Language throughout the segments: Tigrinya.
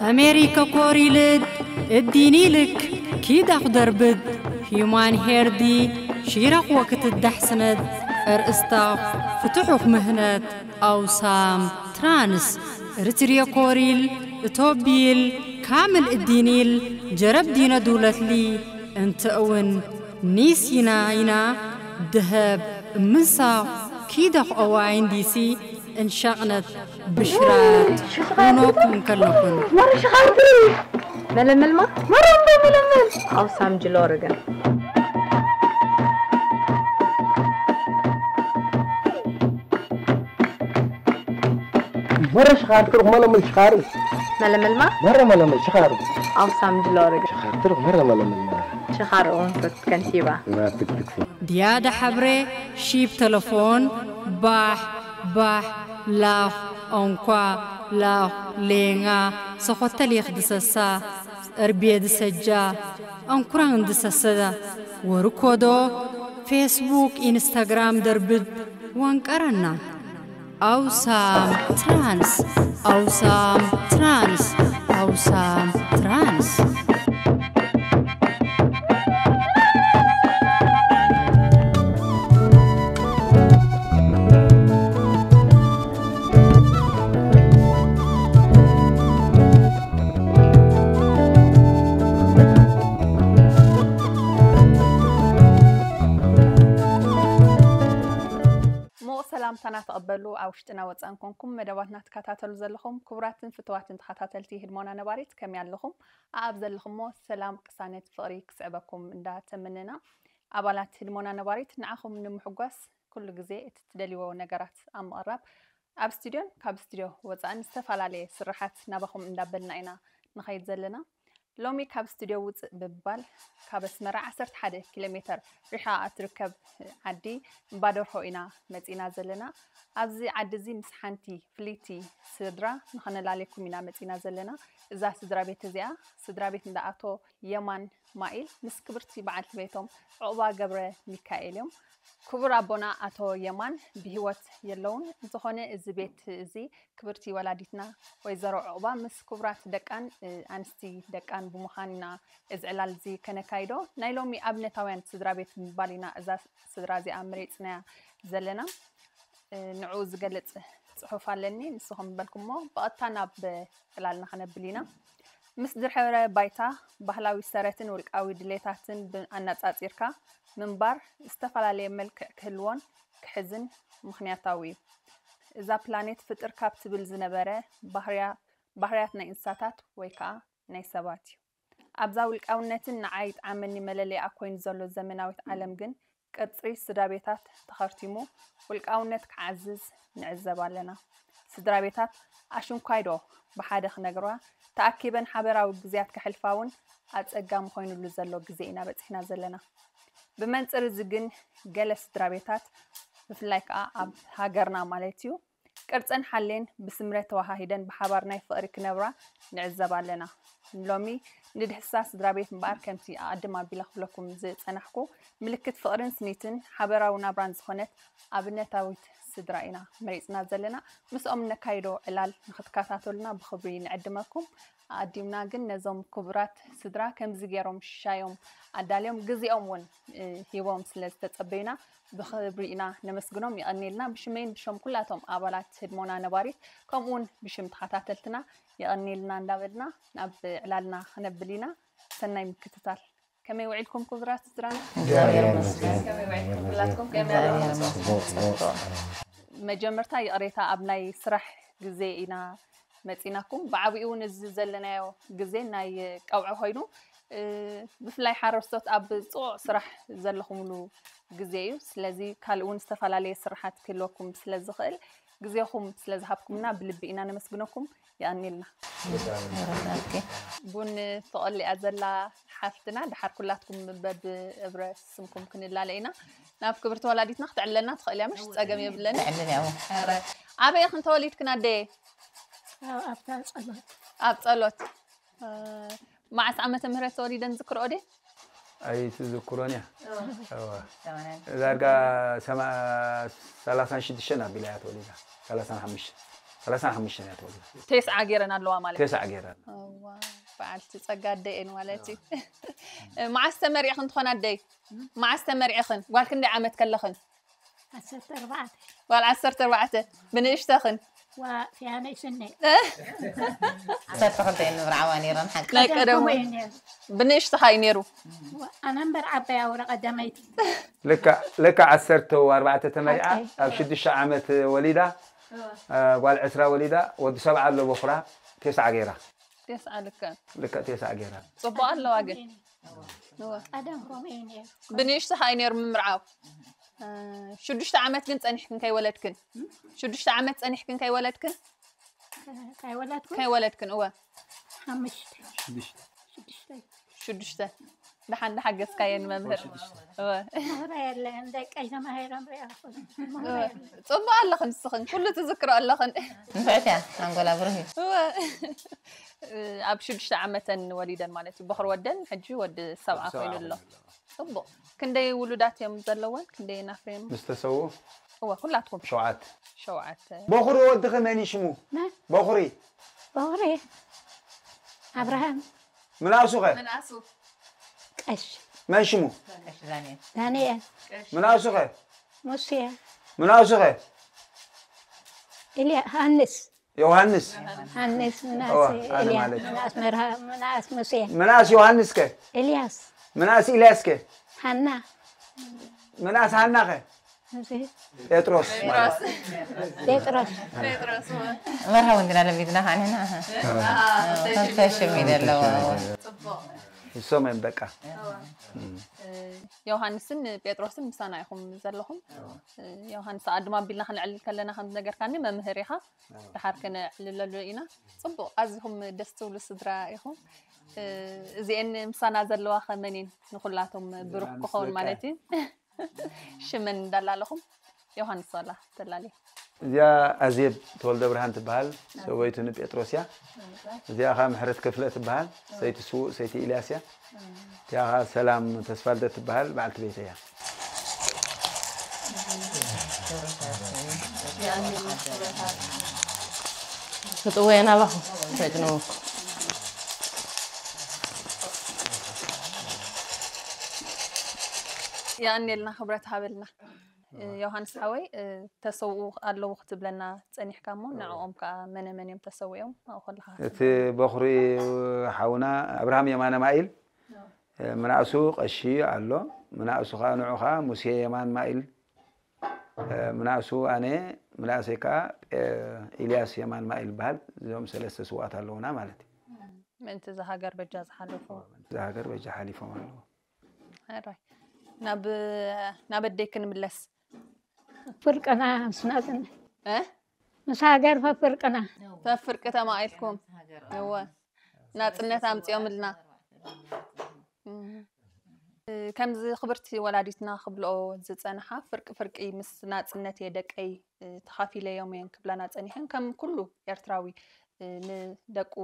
ኣሜሪከ ኮሪልድ እዲኒልክ ኪዳኽ ደርብድ ሂዩማን ሄርዲ ሺራኽ ወክትዳሕስነድ እርእስታኽ ፍትሑኽ ምህነት ኣውሳም ትራንስ ርትርየ ኮሪል እቶቢል ካምል እዲኒል ጀረብ ዲነ ዱለትሊ እንተ እውን ኒስ ይና ይና ደሀብ እምንሳኽ ኪዳኽ ኦዋይን ዲሲ እንሻቕነት ብሽራት ሆኖኩም ከለኹን። መረ ሽኻርትሪ መለመልማ መረ እንዶ መለመል ኣውሳም ጅሎ ርገን መረ ሽኻርትሪ መለመል ሽኻሪ መለመልማ መረ መለመል ሽኻሪ ኣውሳም ጅሎ ርገን ሽኻርትሪ መረ መለመል ሽኻሪ እውን ከንቲባ ድያዳ ሓብሬ ሺብ ተለፎን ባሕ ባሕ ላኽ ኦንኳ ላኽ ሌንጋ ሰኾተል የኽድሰሳ እርቤ ድሰጃ ኣንኩራን ድሰሰዳ ወርኮዶ ፌስቡክ ኢንስታግራም ደርብድ ወንቀረና ኣውሳም ትራንስ ኣውሳም ትራንስ ኣውሳም ትራንስ ምቕ ሰላምታና ተቐበሉ ኣብ ውሽጥና ወፃን ኮንኩም መደባትና ትከታተሉ ዘለኹም ክቡራትን ፍትዋትን ተኸታተልቲ ህድሞና ነባሪት ከመይ ኣለኹም ኣኣብ ዘለኹሞ ሰላም ቅሳነት ፍቕሪ ክስዕበኩም እንዳተመነና ኣባላት ህድሞና ነባሪት ንዓኹም ንምሕጓስ ኩሉ ግዜ እቲ ትደልይዎ ነገራት ኣብ ምቕራብ ኣብ ስቱድዮን ካብ ስቱድዮ ወፃእን ዝተፈላለየ ስራሓት ናባኹም እንዳበልና ኢና ንኸይድ ዘለና ሎሚ ካብ ስቱድዮ ውፅእ ብምባል ካብ ኣስመራ ዓሰርተ ሓደ ኪሎ ሜተር ሪሓ እትርከብ ዓዲ እምባደርሆ ኢና መፂና ዘለና። ኣብዚ ዓዲ እዚ ምስ ሓንቲ ፍልይቲ ስድራ ንኸነላሌኩም ኢና መፂና ዘለና። እዛ ስድራ ቤት እዚኣ ስድራ ቤት እንዳ ኣቶ የማን ማኢል ምስ ክብርቲ በዓልቲ ቤቶም ዑቕባ ገብረ ሚካኤል እዮም። ክቡር ኣቦና ኣቶ የማን ብህይወት የለውን። እንተኾነ እዚ ቤት እዚ ክብርቲ ወላዲትና ወይዘሮ ዑቕባ ምስ ክቡራት ደቃን ኣንስቲ ደቃን ብምዃን ኢና እዚ ዕላል እዚ ከነካይዶ። ናይ ሎሚ ኣብነታውያን ስድራ ቤት ብምባል ኢና እዛ ስድራ እዚኣ መሪፅናያ ዘለና። ንዕኡ ዝገልፅ ፅሑፍ ኣለኒ። ንስኹም በልኩሞ ብቐጥታ ናብ ዕላልና ከነብል ኢና። ምስ ድሕረ ባይታ ባህላዊ ሰረትን ውልቃዊ ድሌታትን ኣናፃፂርካ ምንባር ዝተፈላለየ መልክዕ ክህልዎን ክሕዝን ምኽንያታዊ እዩ። እዛ ፕላኔት ፍጥር ካብ ትብል ዝነበረ ባህርያት ናይ እንስሳታት ወይ ከዓ ናይ ሰባት እዩ። ኣብዛ ውልቃውነትን ንዓይ ይጥዓመኒ መለለይኣ ኮይኑ ዘሎ ዘመናዊት ዓለም ግን ቅርጺ ስድራቤታት ተኸርቲሙ ውልቃውነት ክዓዝዝ ንዕዘብ ኣለና። ስድራቤታት ኣሽንኳይዶ ብሓደ ክነግርዋ ተኣኪበን ሓበራዊ ግዜያት ከሕልፋ እውን ኣጸጋሚ ኮይኑሉ ዘሎ ግዜ ኢና በጺሕና ዘለና። ብመንጽር እዚ ግን ገለ ስድራቤታት ብፍላይ ከኣ ኣብ ሃገርና ማለት እዩ ቅርጸን ሓሌን ብስምረት ተወሃሂደን ብሓባር ናይ ፍቕሪ ክነብራ ንዕዘብ ኣለና። ሎሚ ንድህሳ ስድራ ቤት እምበኣር ከምቲ ኣቐድም ኣቢለ ክብለኩም ዝጸናሕኩ ምልክት ፍቕርን ስኒትን ሓበራዊ ናብራን ዝኾነት ኣብነታዊት ስድራ ኢና መሪጽና ዘለና። ምስኦም ነካይዶ ዕላል ንኽትከታተሉና ብኽብሪ ንዕድመኩም። ኣቐዲምና ግን ነዞም ክቡራት ስድራ ከምዚ ገይሮም ሻዮም ኣዳልዮም ግዜኦም እውን ሂቦም ስለ ዝተጸበዩና ብኽብሪ ኢና ነመስግኖም። የቐንየልና። ብሽመይን ብሽም ኩላቶም ኣባላት ህድሞና ነባሪት ከምኡ እውን ብሽም ተኸታተልትና የቐንየልና እንዳበልና ናብ ዕላልና ክነብል ኢና። ሰናይ ምክትታል። ከመይ ውዒልኩም ክቡራት ስድራና? እግዚኣብሔር ይመስገን። ከመይ ውዒልኩም ኩላትኩም? ከመይ ኣለኹም? መጀመርታ ይቕሬታ ኣብ ናይ ስራሕ ግዜ ኢና መፂናኩም። ብዓብኡ እውን እዚ ዘለናዮ ግዜ ናይ ቀውዒ ኮይኑ ብፍላይ ሓረስቶት ኣብ ፅቑቕ ስራሕ ዘለኹምሉ ግዜ እዩ። ስለዚ ካልእ እውን ዝተፈላለየ ስራሓት ክህልወኩም ስለ ዝኽእል ግዜኹም ስለ ዝሃብኩምና ብልቢ ኢና ነመስግነኩም። የቐንየልና። ቡን ተቐሊኣ ዘላ ሓፍትና ድሓር ኩላትኩም በብእብረ ስምኩም ክንላለ ኢና። ናብ ክብርቲ ወላዲትና ክትዕልለና ትኽእል እያ ምሽ? ፀገም የብለንን። ኣበይ ኢኽን ተወሊድክን ኣደየ? ኣብ ጸሎት። መዓስ ዓመተ ምህረት ተወሊደን ዝክርኦ ድየ? ኣይትዝክሮን እያ። ዳርጋ ሰላሳን ሽዱሽተን ኣቢላ እያ ተወሊዳ። ሰላሳን ሓሙሽተን ሰላሳን ሓሙሽተን እያ ተወሊዳ። ተስዓ ገይረን ኣለዋ ማለት እዩ። ተስዓ ገይረን። እዋ፣ በዓልቲ ጸጋ ኣደ እየን ማለት እዩ። መዓስ ተመሪዕኽን ትኾና ኣደይ? መዓስ ተመሪዕኽን? ጓል ክንደይ ዓመት ከለኽን? ዓሰርተ ኣርባዕተ ጓል ዓሰርተ ኣርባዕተ ብንእሽተኽን? ዋ ፊያነይ ስነ ዓሰርተ ክልተ እየን ንብርዓዋ ነይረን ሓቂ። ናይ ቀደም ከምኡ እዩ ነይሩ። ብንእሽተኻ እዩ ነይሩ። ኣነ እምበር ዓባይ ኣውራ ቀዳመይቲ ልክዕ ልክዕ ዓሰርተ ኣርባዕተ ተመሪዓ ሓቀይ። ኣብ ሽዱሽተ ዓመት ወሊዳ። እ፣ ጓል ዕስራ ወሊዳ ወዲ ሰብዓ ኣሎ በኹራ። ተስዓ ገይራ። ተስዓ ልከ ልክዕ ተስዓ ገይራ። ጽቡቕ ኣለዋ ግን። እወ። ቀደም ከምኡ እዩ ነይሩ። ብንእሽተኻ እዩ ነይሩ ምምርዓው። እ፣ ሽዱሽተ ዓመት ግን ጸኒሕክን ከይወለድክን? ሽዱሽተ ዓመት ጸኒሕክን ከይወለድክን? ከይወለድኩ ከይወለድክን እወ። ሓሙሽተ ሽዱሽተ ሽዱሽተ። ደሓን ደሓገዝካየን መምህር። እወ። ምህሮ የለን ደቀይ ተማሂሮም ሪኣኹ። እወ። ጽቡቕ ኣለኽን ንስኽን ኩሉ ትዝክሮ ኣለኽን። ንፍዕቲ እያ። ኣንጎላ ብሩህ እዩ። እወ። ኣብ ሽዱሽተ ዓመተን ወሊደን ማለት እዩ። በኹሪ ወደን ሕጂ ወዲ ሰብዓ ኮይኑ ኣሎ። ጽቡቕ። ክንደይ ውሉዳት እዮም ዘለወን? ክንደይ ናፍሬም? ምስ ተሰዉ እወ ኩላትኩም ሸውዓት። ሸውዓተ። በኹሪ ወድኺ መን እዩ ሽሙ? መን? በኹሪ በኹሪ ኣብርሃም ምናእሱኸ? ምንኣሱ ቀሽ መን ሽሙ? ቀሽ ዳንኤል። ዳንኤል ምናእሱኸ? ሙሴ ምናእሱኸ? ኢልያ ሃንስ ዮሃንስ። ሃንስ ምናስ እዋ፣ ኣነ ኢልያ ማለት። ምናስ መርሃ ምናስ ሙሴ ምናእስ ዮሃንስከ? ኢልያስ ምናእስ ኢልያስከ? ሃና ምናእስ ሃናኸ? እዚ ጴጥሮስ ማለት። ጴጥሮስ ጴጥሮስ እወ። መርሃዊ እንዲና ለሚድና ካንና። ፈሽም ይደለዋ። ጽቡቕ። እሶም እዮም በቃ። ዮሃንስን ጴጥሮስን ምሳና ኢኹም ዘለኹም። ዮሃንስ ኣድማ ኣቢልና ክንዕልል ከለና ከም ዝነገርካኒ መምህር ኢኻ። ድሓር ከነዕልለሉ ኢና። ጽቡቕ ኣዚኹም ደስ ትብሉ ስድራ ኢኹም። እዚኤን ምሳና ዘለዋ ከመን እየን ንኹላቶም ብሩክ ክኸውን ማለት እዩ። ሽመን እንዳላለኹም ዮሃንስ ዋላ ተላልየ። እዚኣ ኣዜብ ተወልደ ብርሃን ትበሃል ሰበይቱ ንጴጥሮስ እያ። እዚኣ ከዓ ምሕረት ክፍለ ትበሃል ሰይቲ ስዉእ ሰይቲ ኢልያስ እያ። እዚኣ ከዓ ሰላም ተስፋልደ ትበሃል በዓልቲ ቤተ እያ። ክጥወየ ናባኹ ፈጥንዎ። የቐንየልና ክብረት ሃበልና። ዮሃንስ ሓወይ ተሰውኡ ኣለዉ ክትብለና ጸኒሕካ እሞ ንዕኦም ከዓ መነ መን እዮም ተሰዊኦም ኣብኡ ከለካ እቲ በኹሪ ሓውና ኣብርሃም የማነ ማኢል ምናእሱ ቀሺ ኣሎ። ምናእሱ ከዓ ንዑ ከዓ ሙሴ የማን ማኢል ምናእሱ ኣነ ምናእሰይ ከዓ ኢልያስ የማን ማኢል ይበሃል። እዞም ሰለስተ ስውኣት ኣለዉና ማለት እዩ። ምእንቲ እዛ ሃገር በጃ ዝሓለፉ እዛ ሃገር በጃ ሓሊፎም ኣለዉ። ሕራይ ናብ ናብ ኣደይ ክንምለስ ፍርቅና ምስ ናጽነት እ ምስ ሃገር ፈፍርቅና ፈፍርቂ ተማቒልኩም እወ ናጽነት ኣምጺኦምልና እም። ከምዚ ክብርቲ ወላዲትና ክብልኦ ዝጸንሓ ፍርቂ ፍርቂ ምስ ናጽነት እየ ደቀይ ተኻፊለዮም እየን ክብላና ጸኒሐን ከም ኩሉ ኤርትራዊ ንደቁ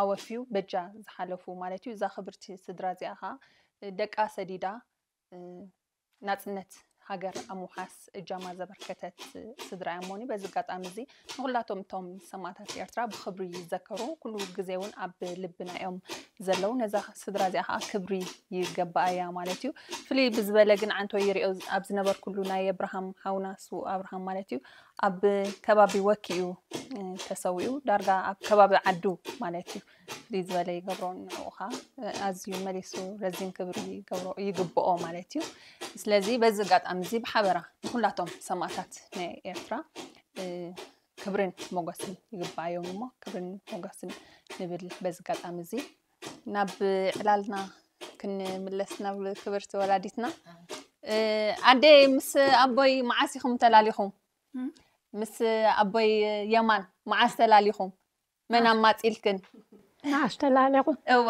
ኣወፍዩ በጃ ዝሓለፉ ማለት እዩ። እዛ ክብርቲ ስድራ እዚኣ ኸዓ ደቃ ሰዲዳ ናጽነት ሃገር ኣብ ምውሓስ እጃማ ዘበርከተት ስድራ እያ እሞኒ በዚ ኣጋጣሚ እዚ ንኹላቶም እቶም ሰማእታት ኤርትራ ብኽብሪ ይዘከሩ። ኩሉ ግዜ እውን ኣብ ልብና እዮም ዘለዉ። ነዛ ስድራ እዚኣ ኸዓ ክብሪ ይገባኣ እያ ማለት እዩ። ፍልይ ብዝበለ ግን ዓንቶ ይሪኦ ኣብ ዝነበርኩሉ ናይ ኣብርሃም ሓውና ስዉእ ኣብርሃም ማለት እዩ ኣብ ከባቢ ወኪ እዩ ተሰዊኡ ዳርጋ ኣብ ከባቢ ዓዱ ማለት እዩ ፍልይ ዝበለ ይገብሮ ንዕኡ ኸዓ ኣዝዩ መሊሱ ረዚን ክብሪ ይገብሮ ይግብኦ ማለት እዩ። ስለዚ በዚ ኣጋጣሚ እዚ ብሓበራ ንኩላቶም ሰማእታት ናይ ኤርትራ ክብርን ሞገስን ይግባኣዮም እሞ ክብርን ሞገስን ንብል በዚ ኣጋጣሚ እዚ። ናብ ዕላልና ክንምለስ ናብ ክብርቲ ወላዲትና ኣደይ ምስ ኣቦይ መዓስ ኢኹም ተላሊኹም? ምስ ኣቦይ የማን መዓስ ተላሊኹም? መን ኣማጺልክን? መዓስ ተላለኹ? እወ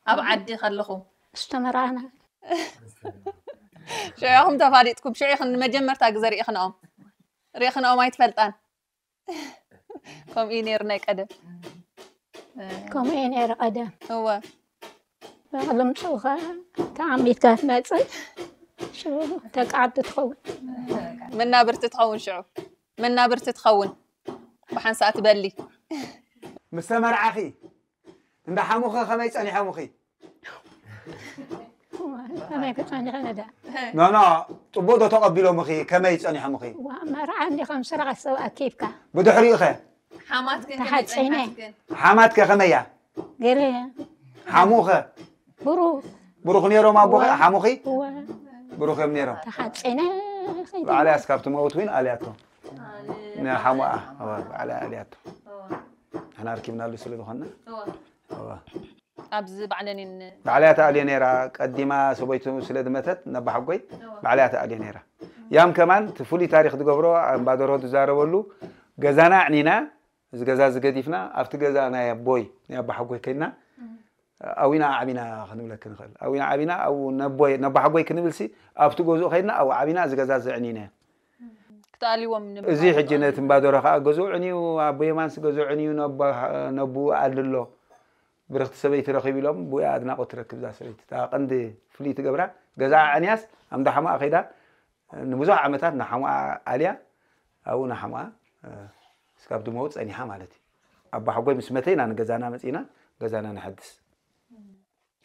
ኣብ ዓዲ ከለኹም ዝተመርዓና ሽዑ ኢኹም ተፋሊጥኩም። ሽዑ ኢኽን ንመጀመርታ ግዘ ርኢኽንኦም ርኢኽንኦም ኣይትፈልጣን። ከምኡ እዩ ነይሩ ናይ ቀደም። ከምኡ እዩ ነይሩ ቀደም። እወ በቕሊ ምፅኡ ከዓ ተዓሚትካ ትመፅእ ሽዑ ተቃዓዲ ትኸውን። መናብርቲ ትኸውን ሽዑ መናብርቲ ትኸውን። ብሓንሳእ ትበሊ። ምስ ተመርዓኺ እንዳ ሓሙኸ ከመይ ጸኒሖምኺ? ከመይ ክጸኒሐ ነዳ ኖ ኖ ጽቡቕ ዶ ተቐቢሎምኺ? ከመይ ጸኒሖምኺ? ዋ መርዓ እንዲ ከም ስራሕ ሰብ ኣኪብካ ብድሕሪኡ ኸ ሓማትክን ተሓጺነ። ሓማትክን ሓማትከ ከመይ እያ? ገለ ሓሙኸ ብሩኽ ብሩኽ ነይሮም ኣቦኺ ሓሙኺ? እወ ብሩኽ እዮም ነይሮም። ተሓጺነ ኸይደ ባዕላ እስካብ ትመውት እውን ኣልያቶ ንሓሙኣ እወ፣ ባዕላ ኣልያቶ ንሕና ኣርኪብናሉ ስለ ዝኾንና እወ። ኣብዚ ባዕለንን ባዕላ እያ ተኣልዮ ነይራ። ቀዲማ ሰበይቱ ስለ ዝመተት ነባሓጎይ ባዕላ እያ ተኣልዮ ነይራ። ያም ከማን እቲ ፍሉይ ታሪክ ዝገብሮ ኣምባደሮ ዝዛረበሉ ገዛና ኣዕኒና እዚ ገዛ እዚ ገዲፍና ኣብቲ ገዛ ናይ ኣቦይ ናይ ኣባሓጎይ ከይድና ኣዊና ዓቢና ክንብለክ ንኽእል። ኣዊና ዓቢና ኣብኡ ነቦይ ነባሓጎይ ክንብል ሲ ኣብቲ ገዝኡ ከይድና ኣብኡ ዓቢና እዚ ገዛ እዚ ኣዕኒናዮ። ክትኣልዎም ንብ- እዚ ሕጂ ነቲ እምባደሮ ከዓ ገዝኡ ዕንዩ ኣቦ የማንስ ገዝኡ ዕንዩ ነቦ- ነብኡ ኣድሎ ብርኽቲ ሰበይቲ ረኺቡ ኢሎም ብኡ ኣድናቖት ትረክብ እዛ ሰበይቲ እታ ቀንዲ ፍልይቲ ገብራ ገዛ ኣዕንያስ ኣምዳ ሓማኣ ከይዳ ንብዙሕ ዓመታት ንሓሙኣ ኣልያ ኣብኡ ንሓሙኣ እስካብ ድመውት ፀኒሓ ማለት እዩ። ኣቦሓጎይ ምስ መተ ኢና ንገዛና መፂና ገዛና ንሐድስ።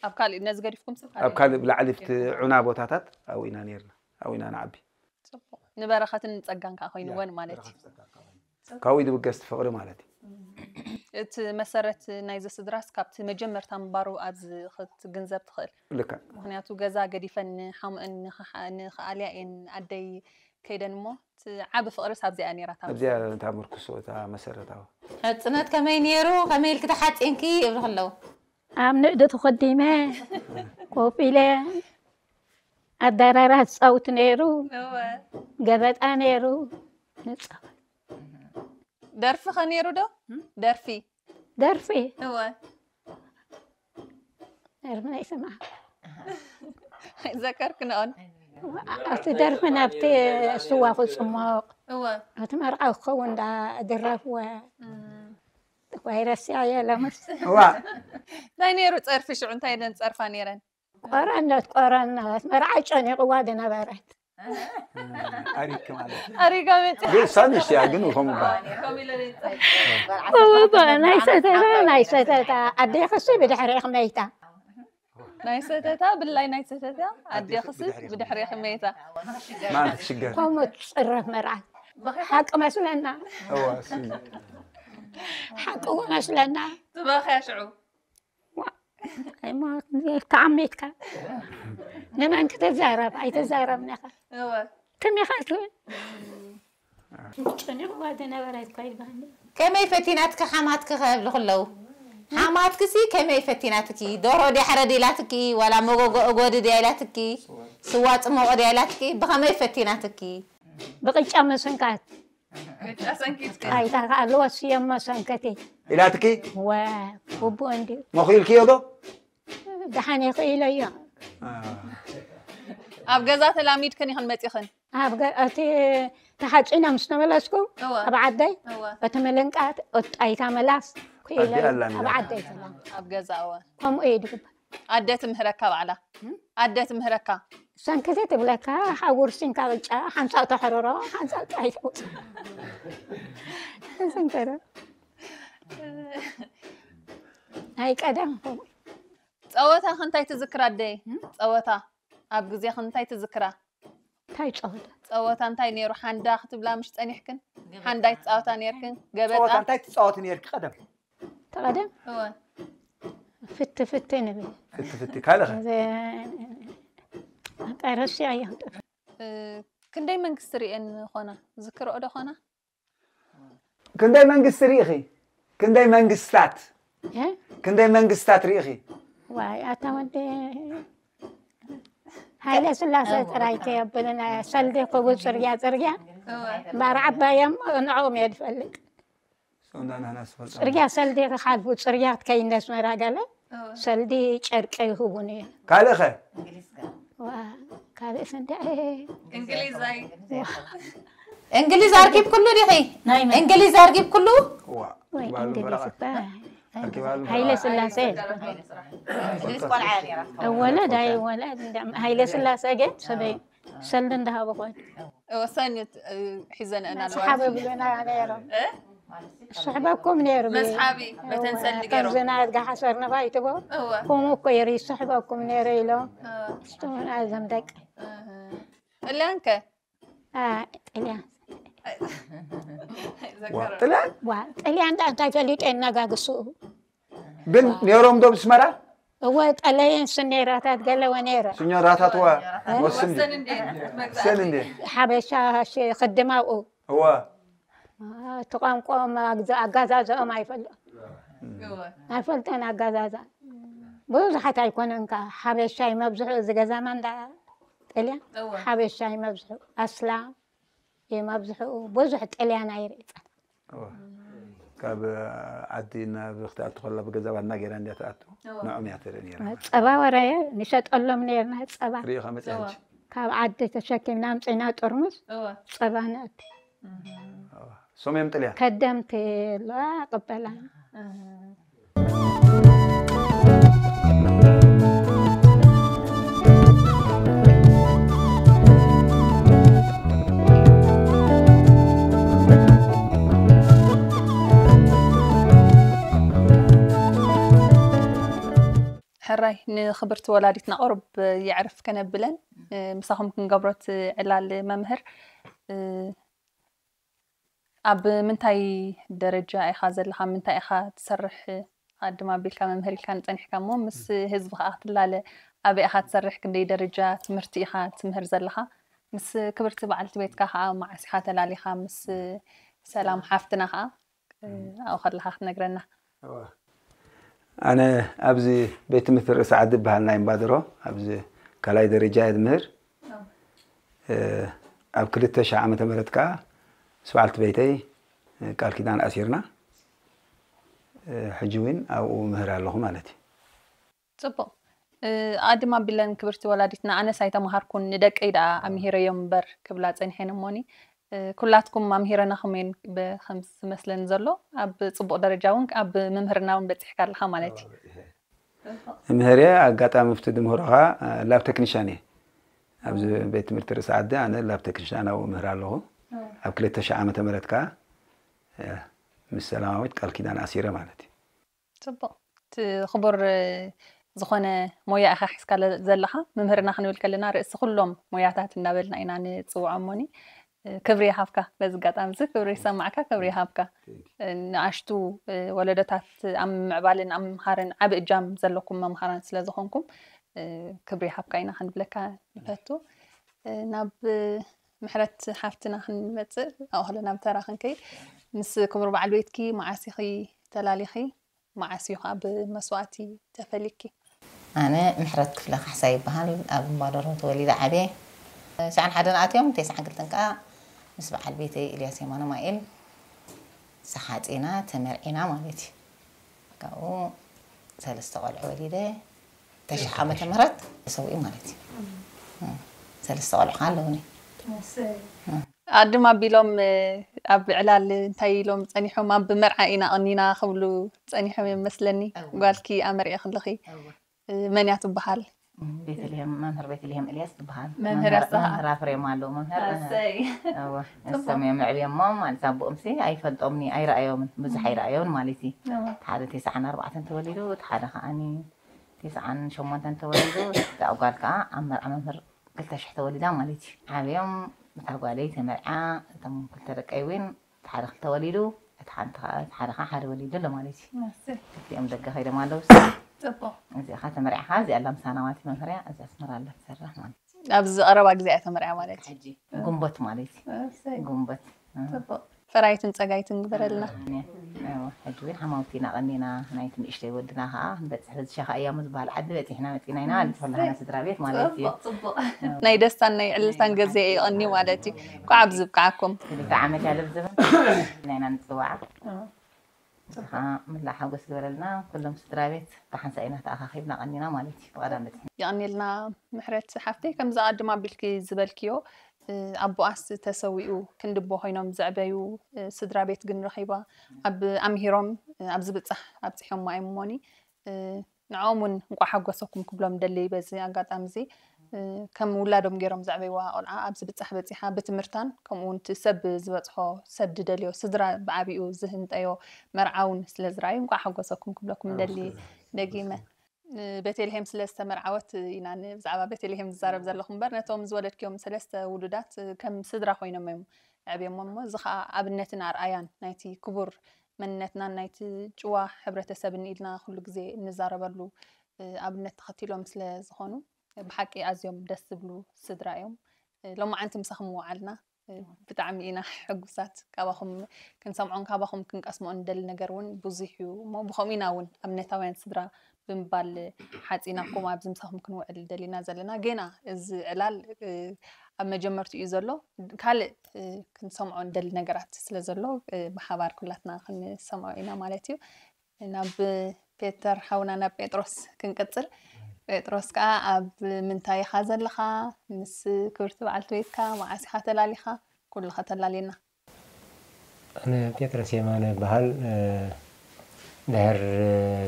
ኣብ ካልእ ነዚ ገዲፍኩም ስብ ኣብ ካልእ ብላዕሊ ብቲ ዑና ቦታታት ኣብኡ ኢና ነርና ኣብኡ ኢና ንዓቢ። ንበረኸትን ጸጋን ከዓ ኮይንወን ማለት እዩ። ካብኡ ድብገስ ፍቕሪ ማለት እዩ። እቲ መሰረት ናይዚ ስድራስ ካብቲ መጀመርታ ምንባሩ ኣብዚ ክትግንዘብ ትኽእል። ልክዕ ምክንያቱ ገዛ ገዲፈን ንሓምአን ንኸሓ- ንኽኣልያ እየን ኣደይ ከይደን እሞ እቲ ዓቢ ፍቕርስ ኣብዚኣ ነይራ እታ ኣብዚኣ እታ ምርኩስ እታ መሰረታዊ ሕፅነት ከመይ ነይሩ ከመይ ኢልኪ ተሓፂንኪ ይብሉ ከለዉ ኣብ ንእዲ ተኸዲመ ኮፍ ኢለ ኣዳራራ ትፃውት ነይሩ ገበጣ ነይሩ ንፃወት ደርፊ ኸ ነይሩ ዶ? ደርፊ ደርፊ እወ ደርፊ ናይ ስማ ዘከርክንኦን ኣብቲ ደርፊ ናብቲ ስዋ ክፅሞቕ እወ ኣብቲ መርዓ ክኸውን ዳ ድረፍወ እም። ዋይረስያ የለምስ እዋ እንታይ ነይሩ ፀርፊ ሽዑ እንታይ ኢለን ፀርፋ ነይረን? ቆረነት ቆረነት መርዓ ጨኒቕዋ ዝነበረት ኣሪክ ማለት እዩ። ኣሪጋ መፅእ ግን ሳንሽ እያ ግን ከምኡ በሃል እወ ናይ ሰተታ ናይ ሰተታ ኣዴኽሲ ብድሕሪኽ መይታ ናይ ሰተታ ብላይ ናይ ሰተታ ኣዴኽሲ ብድሕሪ ክመይታ ማን ክትሽገር ከምኡ ትፅረፍ መርዓት ሓቂ መስለና እዋ እሱ እዩ። ሓቂ እው መስለና ትበኽያ ሽዑ ተዓሚትካ ንመን ክትዛረብ ኣይተዛረብናኻ እወ ትም ኢኻ ትብል ጨኒቕዋ ዝነበረት እኳ ይበሃል ከመይ ፈቲናትኪ ሓማትኪ ከብሉ ከለዉ ሓማትኪ ሲ ከመይ ፈቲናትኪ ደሮ ድያ ሕረድ ኢላትኪ ዋላ መጎጎ እጎዲ ድያ ኢላትኪ ስዋ ፅሞቆ ድያ ኢላትኪ ብኸመይ ፈቲናትኪ ብቅጫ መሰንካት ግጫ ሰንኪትኪ ኣይታ ከኣለዋ ስየም መሰንከቲ ኢላትኪ ወ ውቡ እንዲ መኺልክዮ ዶ? ደሓን ይኽኢለዮ ኣብ ገዛ ተላሚድክን ኢኽን መፂኽን ኣብ ገ- እቲ ተሓፂና ምስ ተመለስኩ እወ ኣብ ዓደይ እወ እቲ ምልንቃት እጣይታ መላስ ክኢለ ኣዲ ኣላሚዳ። ኣብ ዓደይ ተላ ኣብ ገዛ እወ ከምኡ እዩ ዝግበር ኣደ ትምህረካ ባዕላ ኣደ ትምህረካ ሰንክቲ ትብለካ ሓውርሲንካ ቅጫ ሓንሳእ ተሕርሮ ሓንሳእ ጣይታ ውፅእ ሰንከረ ናይ ቀደም ከምኡ ፀወታ ከ እንታይ ትዝክራ ኣደይ? ፀወታ ኣብ ግዜኽን እንታይ ትዝክራ? እንታይ ጸወታ ፀወታ እንታይ ነይሩ? ሓንዳ ክትብላ ምሽ ፀኒሕክን? ሓንዳ ይትፃወታ ነይርክን? ገበጣ? ፀወታ እንታይ ትፃወቲ ነይርኪ ቀደም? ተቐደም እወ። ፍቲ ፍቲ ንብል ፍቲ ፍቲ ካልእ ኸ? ቀረሲ ኣየኽጥፍ እ፣ ክንደይ መንግስቲ ርኤን ኾና? ዝክርኦ ዶ ኾና? ክንደይ መንግስቲ ርኢኺ? ክንደይ መንግስታት? ክንደይ መንግስታት ርኢኺ? ዋይ ኣታ ወዲ ሃይለ ስላሴ ጥራይ ከየብልና ሰልዲ ክቡ ፅርግያ ፅርግያ እምበር ዓባዮም ንዕኦም እየ ዝፈልጥ ሰውንዳ ንሕና ስፈልጣ ፅርግያ ሰልዲ ክሓልፉ ፅርግያ ክትከይድ ኣስመራ ገለ ሰልዲ ጨርቂ ይህቡን እዩ ካልእ ኸ? ዋ ካልእ ስንዳ እንግሊዛይ እንግሊዝ ኣርኪብ ኩሉ ዲኺ ናይ መን እንግሊዝ ኣርኪብ ኩሉ ዋ ወይ ባሉ እንግሊዝ በረቓ እባ ኣርኪባሉ ሃይለ ስላሴ እንግሊዝ ቆልዓ እያ ነይራ ወለድ ኣይወለድ ሃይለ ስላሴ ግን ሰበይ ሰልዲ እንዳሃበ ኮይኑ ወሳኝ ሒዘን እና ሰሓበ ብለና ነይሮም ስሕበኩም ነይሩ። መስሓቢ በተን ሰልዲ ገይሮም። ከምዚ ናይ ኣድጋ ሓሰር ነፋይትቦ እወ ከምኡ እኮ ይር ይስሕበኩም ነይሩ ኢሎም እወ ስቶና እዞም ደቂ እህ። ጥልያን ከ አ፣ ጥልያን ዋ፣ ጥልያን ዋ ጥልያን ዳ እንታይ ፈሊጡ የናጋግስኡ ግን ነይሮም ዶ ብስመራ እወ ጠለየን ስኔራታት ገለወ ነይረ ስኞራታት ዋ ወስን ወሰን እንዴ ሰን እንዴ ሓበሻ ሽ- ክድም ኣብኡ እዋ እቲ ቋንቋኦም ኣግዛ- ኣጋዛዝኦም ኣይፈልጦ እወ ኣይፈልጦን ኣጋዛዛ ብዙሓት ኣይኮነን ከ ሓበሻ ይመብዝሑ እዚ ገዛና እንዳ ጥልያን እወ ሓበሻ ይመብዝሑ ኣስላም ይመብዝሑ ብዙሕ ጥልያን ኣይርኢ እዋ ካብ ዓዲ ናብ ክትኣቱ ከላ ብገዛ ባና ገይራ እንዲያ ትኣቱ እዋ ንዖም እያ ትርኢ ነይራ ጸባ ወረየ ንሸጠሎም ነርና ጸባ ሪኢኻ መፅያ ሕጂ ካብ ዓዲ ተሸኪምና ኣምፅና ጥርሙስ እወ ጸባ ነእቲ ሶምዮም ጥልያን ከደምቲ ኣለዋ ቅበላና እህ። ሕራይ ንኽብርቲ ወላዲትና ቁሩብ የዕርፍ ከነብለን ምሳኹም ክንገብሮት ዕላል መምህር ኣብ ምንታይ ደረጃ ኢኻ ዘለኻ ምንታይ ኢኻ ትሰርሕ ኣድማ ኣቢልካ መምህር ኢልካ ንጸኒሕካ እሞ ምስ ህዝቢ ከዓ ክትላለ ኣበይ ኢኻ ትሰርሕ ክንደይ ደረጃ ትምህርቲ ኢኻ ትምህር ዘለኻ ምስ ክብርቲ በዓልቲ ቤትካ ከዓ መዓስ ኢኻ ተላሊኻ ምስ ሰላም ሓፍትና ከዓ ኣብኡ ከለኻ ክትነግረና ኣነ ኣብዚ ቤት ትምህርቲ ርእሲ ዓዲ ይበሃል ናይ እምባድሮ ኣብዚ ካልኣይ ደረጃ እየ ዝምህር ኣብ ክልተ ሺሕ ዓመተ ምህረት ከዓ ምስ በዓልቲ ቤተይ ቃል ኪዳን ኣሲርና ሕጂ እውን ኣብኡ ምህር ኣለኹ ማለት እዩ ፅቡቅ ኣድማ ቢለን ክብርቲ ወላዲትና ኣነስ ኣይተምሃርኩን ንደቀይ ደኣ ኣምሂረዮም እምበር ክብላ ፀኒሐን እሞኒ ኩላትኩም ኣምሂረናኹም እየን ከም ዝመስለኒ ዘሎ ኣብ ፅቡቅ ደረጃ እውን ኣብ ምምህርና እውን በፂሕካ ኣለካ ማለት እዩ ምህርየ ኣጋጣሚ ብቲ ድምህሮኻ ላብ ተክኒሻን እየ ኣብዚ ቤት ትምህርቲ ርእሲ ዓዲ ኣነ ላብ ተክኒሻን ኣብኡ ምህር ኣለኹ ኣብ ክልተ ሺሕ ዓመተ ምህረት ከዓ ምስ ሰላማዊት ቃል ኪዳን ኣሲረ ማለት እዩ ፅቡቅ እቲ ክቡር ዝኾነ ሞያ ኢኻ ሒዝካ ዘለኻ መምህርና ክንብል ከለና ርእሲ ኩሎም ሞያታት እናበልና ኢና ንፅውዖ እሞኒ ክብሪ ይሃብካ በዚ ኣጋጣሚ እዚ ክብሪ ይሰማዕካ ክብሪ ይሃብካ ንኣሽቱ ወለዶታት ኣብ ምዕባልን ኣብ ምምሃርን ዓብ እጃም ዘለኩም መምሃራን ስለ ዝኾንኩም ክብሪ ይሃብካ ኢና ክንብለካ ንፈቱ ናብ ምሕረት ሓፍትና ክንመፅእ ኣብኡ ከለና ብተራ ክንከይድ ምስ ክቡር በዓል ቤትኪ መዓስ ኢኺ ተላሊኺ መዓስ እዩ ከዓ ብመስዋእቲ ተፈሊኪ ኣነ ምሕረት ክፍለ ካሕሳ ይበሃል ኣብ እምባደሮ ተወሊደ ዓብየ ትስዓን ሓደን ኣትዮም ተስዓን ክልተን ከዓ ምስ በዓል ቤተይ እልያስ የማነ ማኤል ሰሓፂና ተመርዒና ማለት እዩ ካብኡ ሰለስተ ቆልዑ ወሊደ ተሽዓ ዓመተ ምህረት ተሰዊኡ ማለት እዩ ሰለስተ ቆልዑ ከዓ ኣለውኒ ኣድም ኣቢሎም ኣብ ዕላል እንታይ ኢሎም ፀኒሖም ኣብ መርዓ ኢና ቀኒና ክብሉ ፀኒሖም እዮም መስለኒ ጓልኪ ኣመርዒ ክልኺ መን እያ ትበሃል ቤተልሔም መምህር ቤተልሔም እልያስ ትበሃል መምህር ያስተኻል። መምህር ኣፍሬም ኣለዉ መምህር እወ፣ እሶም እዮም ኣዕብዮሞም ማለት ኣቦኦም ሲ ኣይፈልጦምኒ ኣይረኣዮምን ብዙሕ ኣይረኣዮምን ማለት እዩ እቲ ሓደ ተስዓን ኣርባዕተን ተወሊዱ እቲ ሓደ ከዓኒ ተስዓን ሸሞንተን ተወሊዱ እታ ጓል ከዓ ኣብ መርዓ መምህር ክልተ ሽሕ ተወሊዳ ማለት እዩ ዓብዮም እታ ጓለይ ተመርዓ እቶም ክልተ ደቀይ እውን እቲ ሓደ ክልተ ወሊዱ እቲ ሓንቲ ከዓ እቲ ሓደ ከዓ ሓደ ወሊዱ ኣሎ ማለት እዩ እዚኦም ደገ ከይዶም ኣለዉ ፅቡቅ እዚኣ ከዓ ተመርዕኻ እዚኣ ኣላ ምሳና ማለት እዩ መምህርያ እዚ ኣስመራ ኣላ ትሰርሕ ማለት እዩ ኣብዚ ቀረባ ግዜ እያ ተመርያ ማለት እዩ ሕጂ ጉንቦት ማለት እዩ እሰይ፣ ጉንቦት ፅቡቅ ፈራይትን ፀጋይትን ግበረልና ሕጂ እውን ሓማውቲ ኢና ቀኒና ናይቲ ንእሽተይ ወድና ከዓ ክንበፅሕ በዚ ሸኻ እያሙ ዝበሃል ዓዲ በፂሕና መፂና ኢና ንትፈላና ስድራ ቤት ማለት እዩ ናይ ደስታን ናይ ዕልልታን ገዜ ይቐኒ ማለት እዩ እንኳዕ ኣብዚ ብቅዓኩም ክልተ ዓመት ያለ ብዝብል ናይና ንፅዋዓ ከዓ ምላእ ሓጎስ ዝበለልና ኩሎም ስድራ ቤት ብሓንሳ ኢና ተኣኻኺብና ቀኒና ማለት እዩ ብቐዳም በፂሕና ይቐኒልና ምሕረት ሓፍተይ ከምዚ ኣድማ ኣቢልኪ ዝበልክዮ ኣቦኣስ ተሰዊኡ ክንድቦ ኮይኖም ዘዕበዩ ስድራ ቤት ግን ረኺባ ኣብ ኣምሂሮም ኣብ ዝብፃሕ ኣብፅሖማ እዮም እሞኒ ንዖም እውን እንቋ ሓጎሰኩም ክብሎም ደሊ በዚ ኣጋጣሚ እዚ ከም ውላዶም ገይሮም ዘዕበይዋ ቆልዓ ኣብ ዝብጻሕ በጺሓ ብትምህርታን ከምኡ እውን እቲ ሰብ ዝበጽሖ ሰብ ድደልዮ ስድራ ብዓቢኡ ዝህንጠዮ መርዓ እውን ስለ ዝረኣዩ እንኳዕ ሓጎሰኩም ክብለኩም ደሊ ደጊመ። ቤተልሔም ስለ ዝተመርዓወት ኢና ብዛዕባ ቤተልሔም ዝዛረብ ዘለኹ እምበር ነቶም ዝወለድክዮም ሰለስተ ውሉዳት ከም ስድራ ኮይኖም እዮም ኣዕብዮሞም እሞ እዚ ከዓ ኣብነትን ኣርኣያን ናይቲ ክቡር መንነትናን ናይቲ ጭዋ ሕብረተሰብን ኢልና ኩሉ ግዜ እንዛረበሉ ኣብነት ተኸቲሎም ስለ ዝኾኑ ብሓቂ ኣዝዮም ደስ ዝብሉ ስድራ እዮም። ሎማዓንቲ ምሳኹም ምውዓልና ብጣዕሚ ኢና ሕጉሳት። ካባኹም ክንሰምዖን ካባኹም ክንቀስሞ እንደሊ ነገር እውን ብዙሕ እዩ እሞ ብኸምኡ ኢና እውን ኣብነታውያን ስድራ ብምባል ሓፂናኩም ኣብዚ ምሳኹም ክንውዕል ደሊና ዘለና። ጌና እዚ ዕላል ኣብ መጀመርትኡ እዩ ዘሎ። ካልእ ክንሰምዖ እንደሊ ነገራት ስለ ዘሎ ብሓባር ኩላትና ክንሰምዖ ኢና ማለት እዩ። ናብ ፔተር ሓውና ናብ ጴጥሮስ ክንቅጽል። ጴጥሮስ ከኣ ኣብ ምንታይ ኢኻ ዘለኻ? ምስ ክብርቲ በዓልቲ ቤትካ መዓስ ኢኻ ተላሊኻ? ኩሉ ከተላልየና። ኣነ ጴጥሮስ የማነ ይበሃል። ድሕር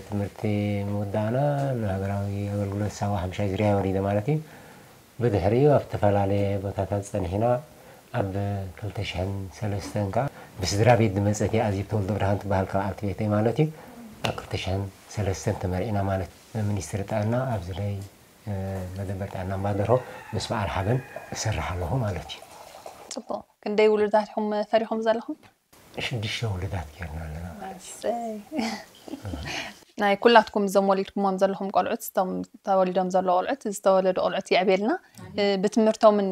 ትምህርቲ ምውዳእና ንሃገራዊ ኣገልግሎት ሳዋ ሓምሻይ ዙርያ ወሪደ ማለት እዩ። ብድሕሪኡ ኣብ ዝተፈላለየ ቦታታት ጸኒሕና ኣብ ክልተ ሽሕን ሰለስተን ከዓ ብስድራ ቤት ዝመጸት እያ። ኣዜብ ተወልደ ብርሃን ትበሃል ካብ ዓልቲ ቤተይ ማለት እዩ። ኣብ ክልተ ሽሕን ሰለስተን ተመርዒና ማለት ሚኒስትሪ ጥዕና ኣብዚ ናይ መደበር ጥዕና እምባደርሆ ምስ በዓል ሓበን እሰርሕ ኣለኹ ማለት እዩ። ጽቡቕ። ክንደይ ውሉዳት ኢኹም ፈሪኹም ዘለኹም? ሽዱሽተ ውሉዳት ጌርና ኣለና። ናይ ኩላትኩም እዞም ወሊድኩሞም ዘለኹም ቆልዑት እቶም ተወሊዶም ዘለዉ ቆልዑት ዝተወለዱ ቆልዑት የዕቤልና ብትምህርቶምን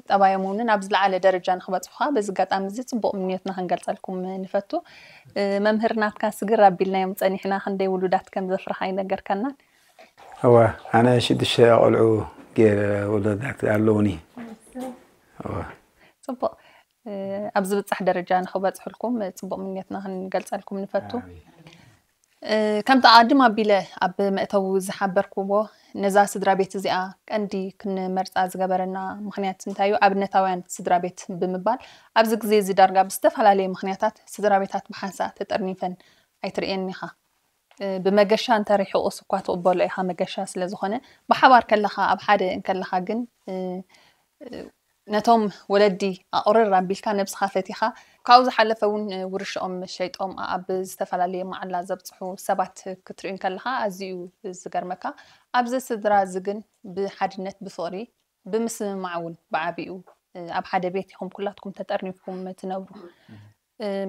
ጠባዮም እውን ኣብ ዝለዓለ ደረጃ ንክበፅሑ ከዓ በዚ ኣጋጣሚ እዚ ፅቡቅ ምንዮትና ክንገልፀልኩም ንፈቱ። መምህር ናትካ ስግር ኣቢልናዮም ፀኒሕና ክንደይ ውሉዳት ከም ዘፍረኻ ኣይነገርካናን። እወ ኣነ ሽዱሽተ ቆልዑ ገይረ ውሉዳት ኣለውኒ። እወ ፅቡቅ ኣብ ዝብፃሕ ደረጃ ንክበፅሕልኩም ፅቡቅ ምንዮትና ክንገልፀልኩም ንፈቱ። ከምቲ ኣቐድም ኣቢለ ኣብ መእተዊ ዝሓበርክዎ ነዛ ስድራ ቤት እዚኣ ቀንዲ ክንመርፃ ዝገበረና ምኽንያት እንታይ እዩ? ኣብነታውያን ስድራ ቤት ብምባል ኣብዚ ግዜ እዚ ዳርጋ ብዝተፈላለየ ምኽንያታት ስድራ ቤታት ብሓንሳእ ተጠርኒፈን ኣይትርእየን ኢኻ። ብመገሻ እንተ ርሒቑስ እኳ ትቕበሎ ኢኻ፣ መገሻ ስለ ዝኾነ ብሓባር ከለኻ ኣብ ሓደ እንከለኻ ግን ነቶም ወለዲ ኣቑርር ኣቢልካ ነብስኻ ፈቲኻ ካብኡ ዝሓለፈ እውን ውርሻኦም ሸይጦም ኣብ ዝተፈላለየ ማዕላ ዘብፅሑ ሰባት ክትርኢ እንከለኻ ኣዝዩ እዩ ዝገርመካ። ኣብዚ ስድራ እዚ ግን ብሓድነት ብፍቕሪ ብምስምማዕ እውን ብዓቢኡ ኣብ ሓደ ቤት ኢኹም ኩላትኩም ተጠርኒፍኩም ትነብሩ።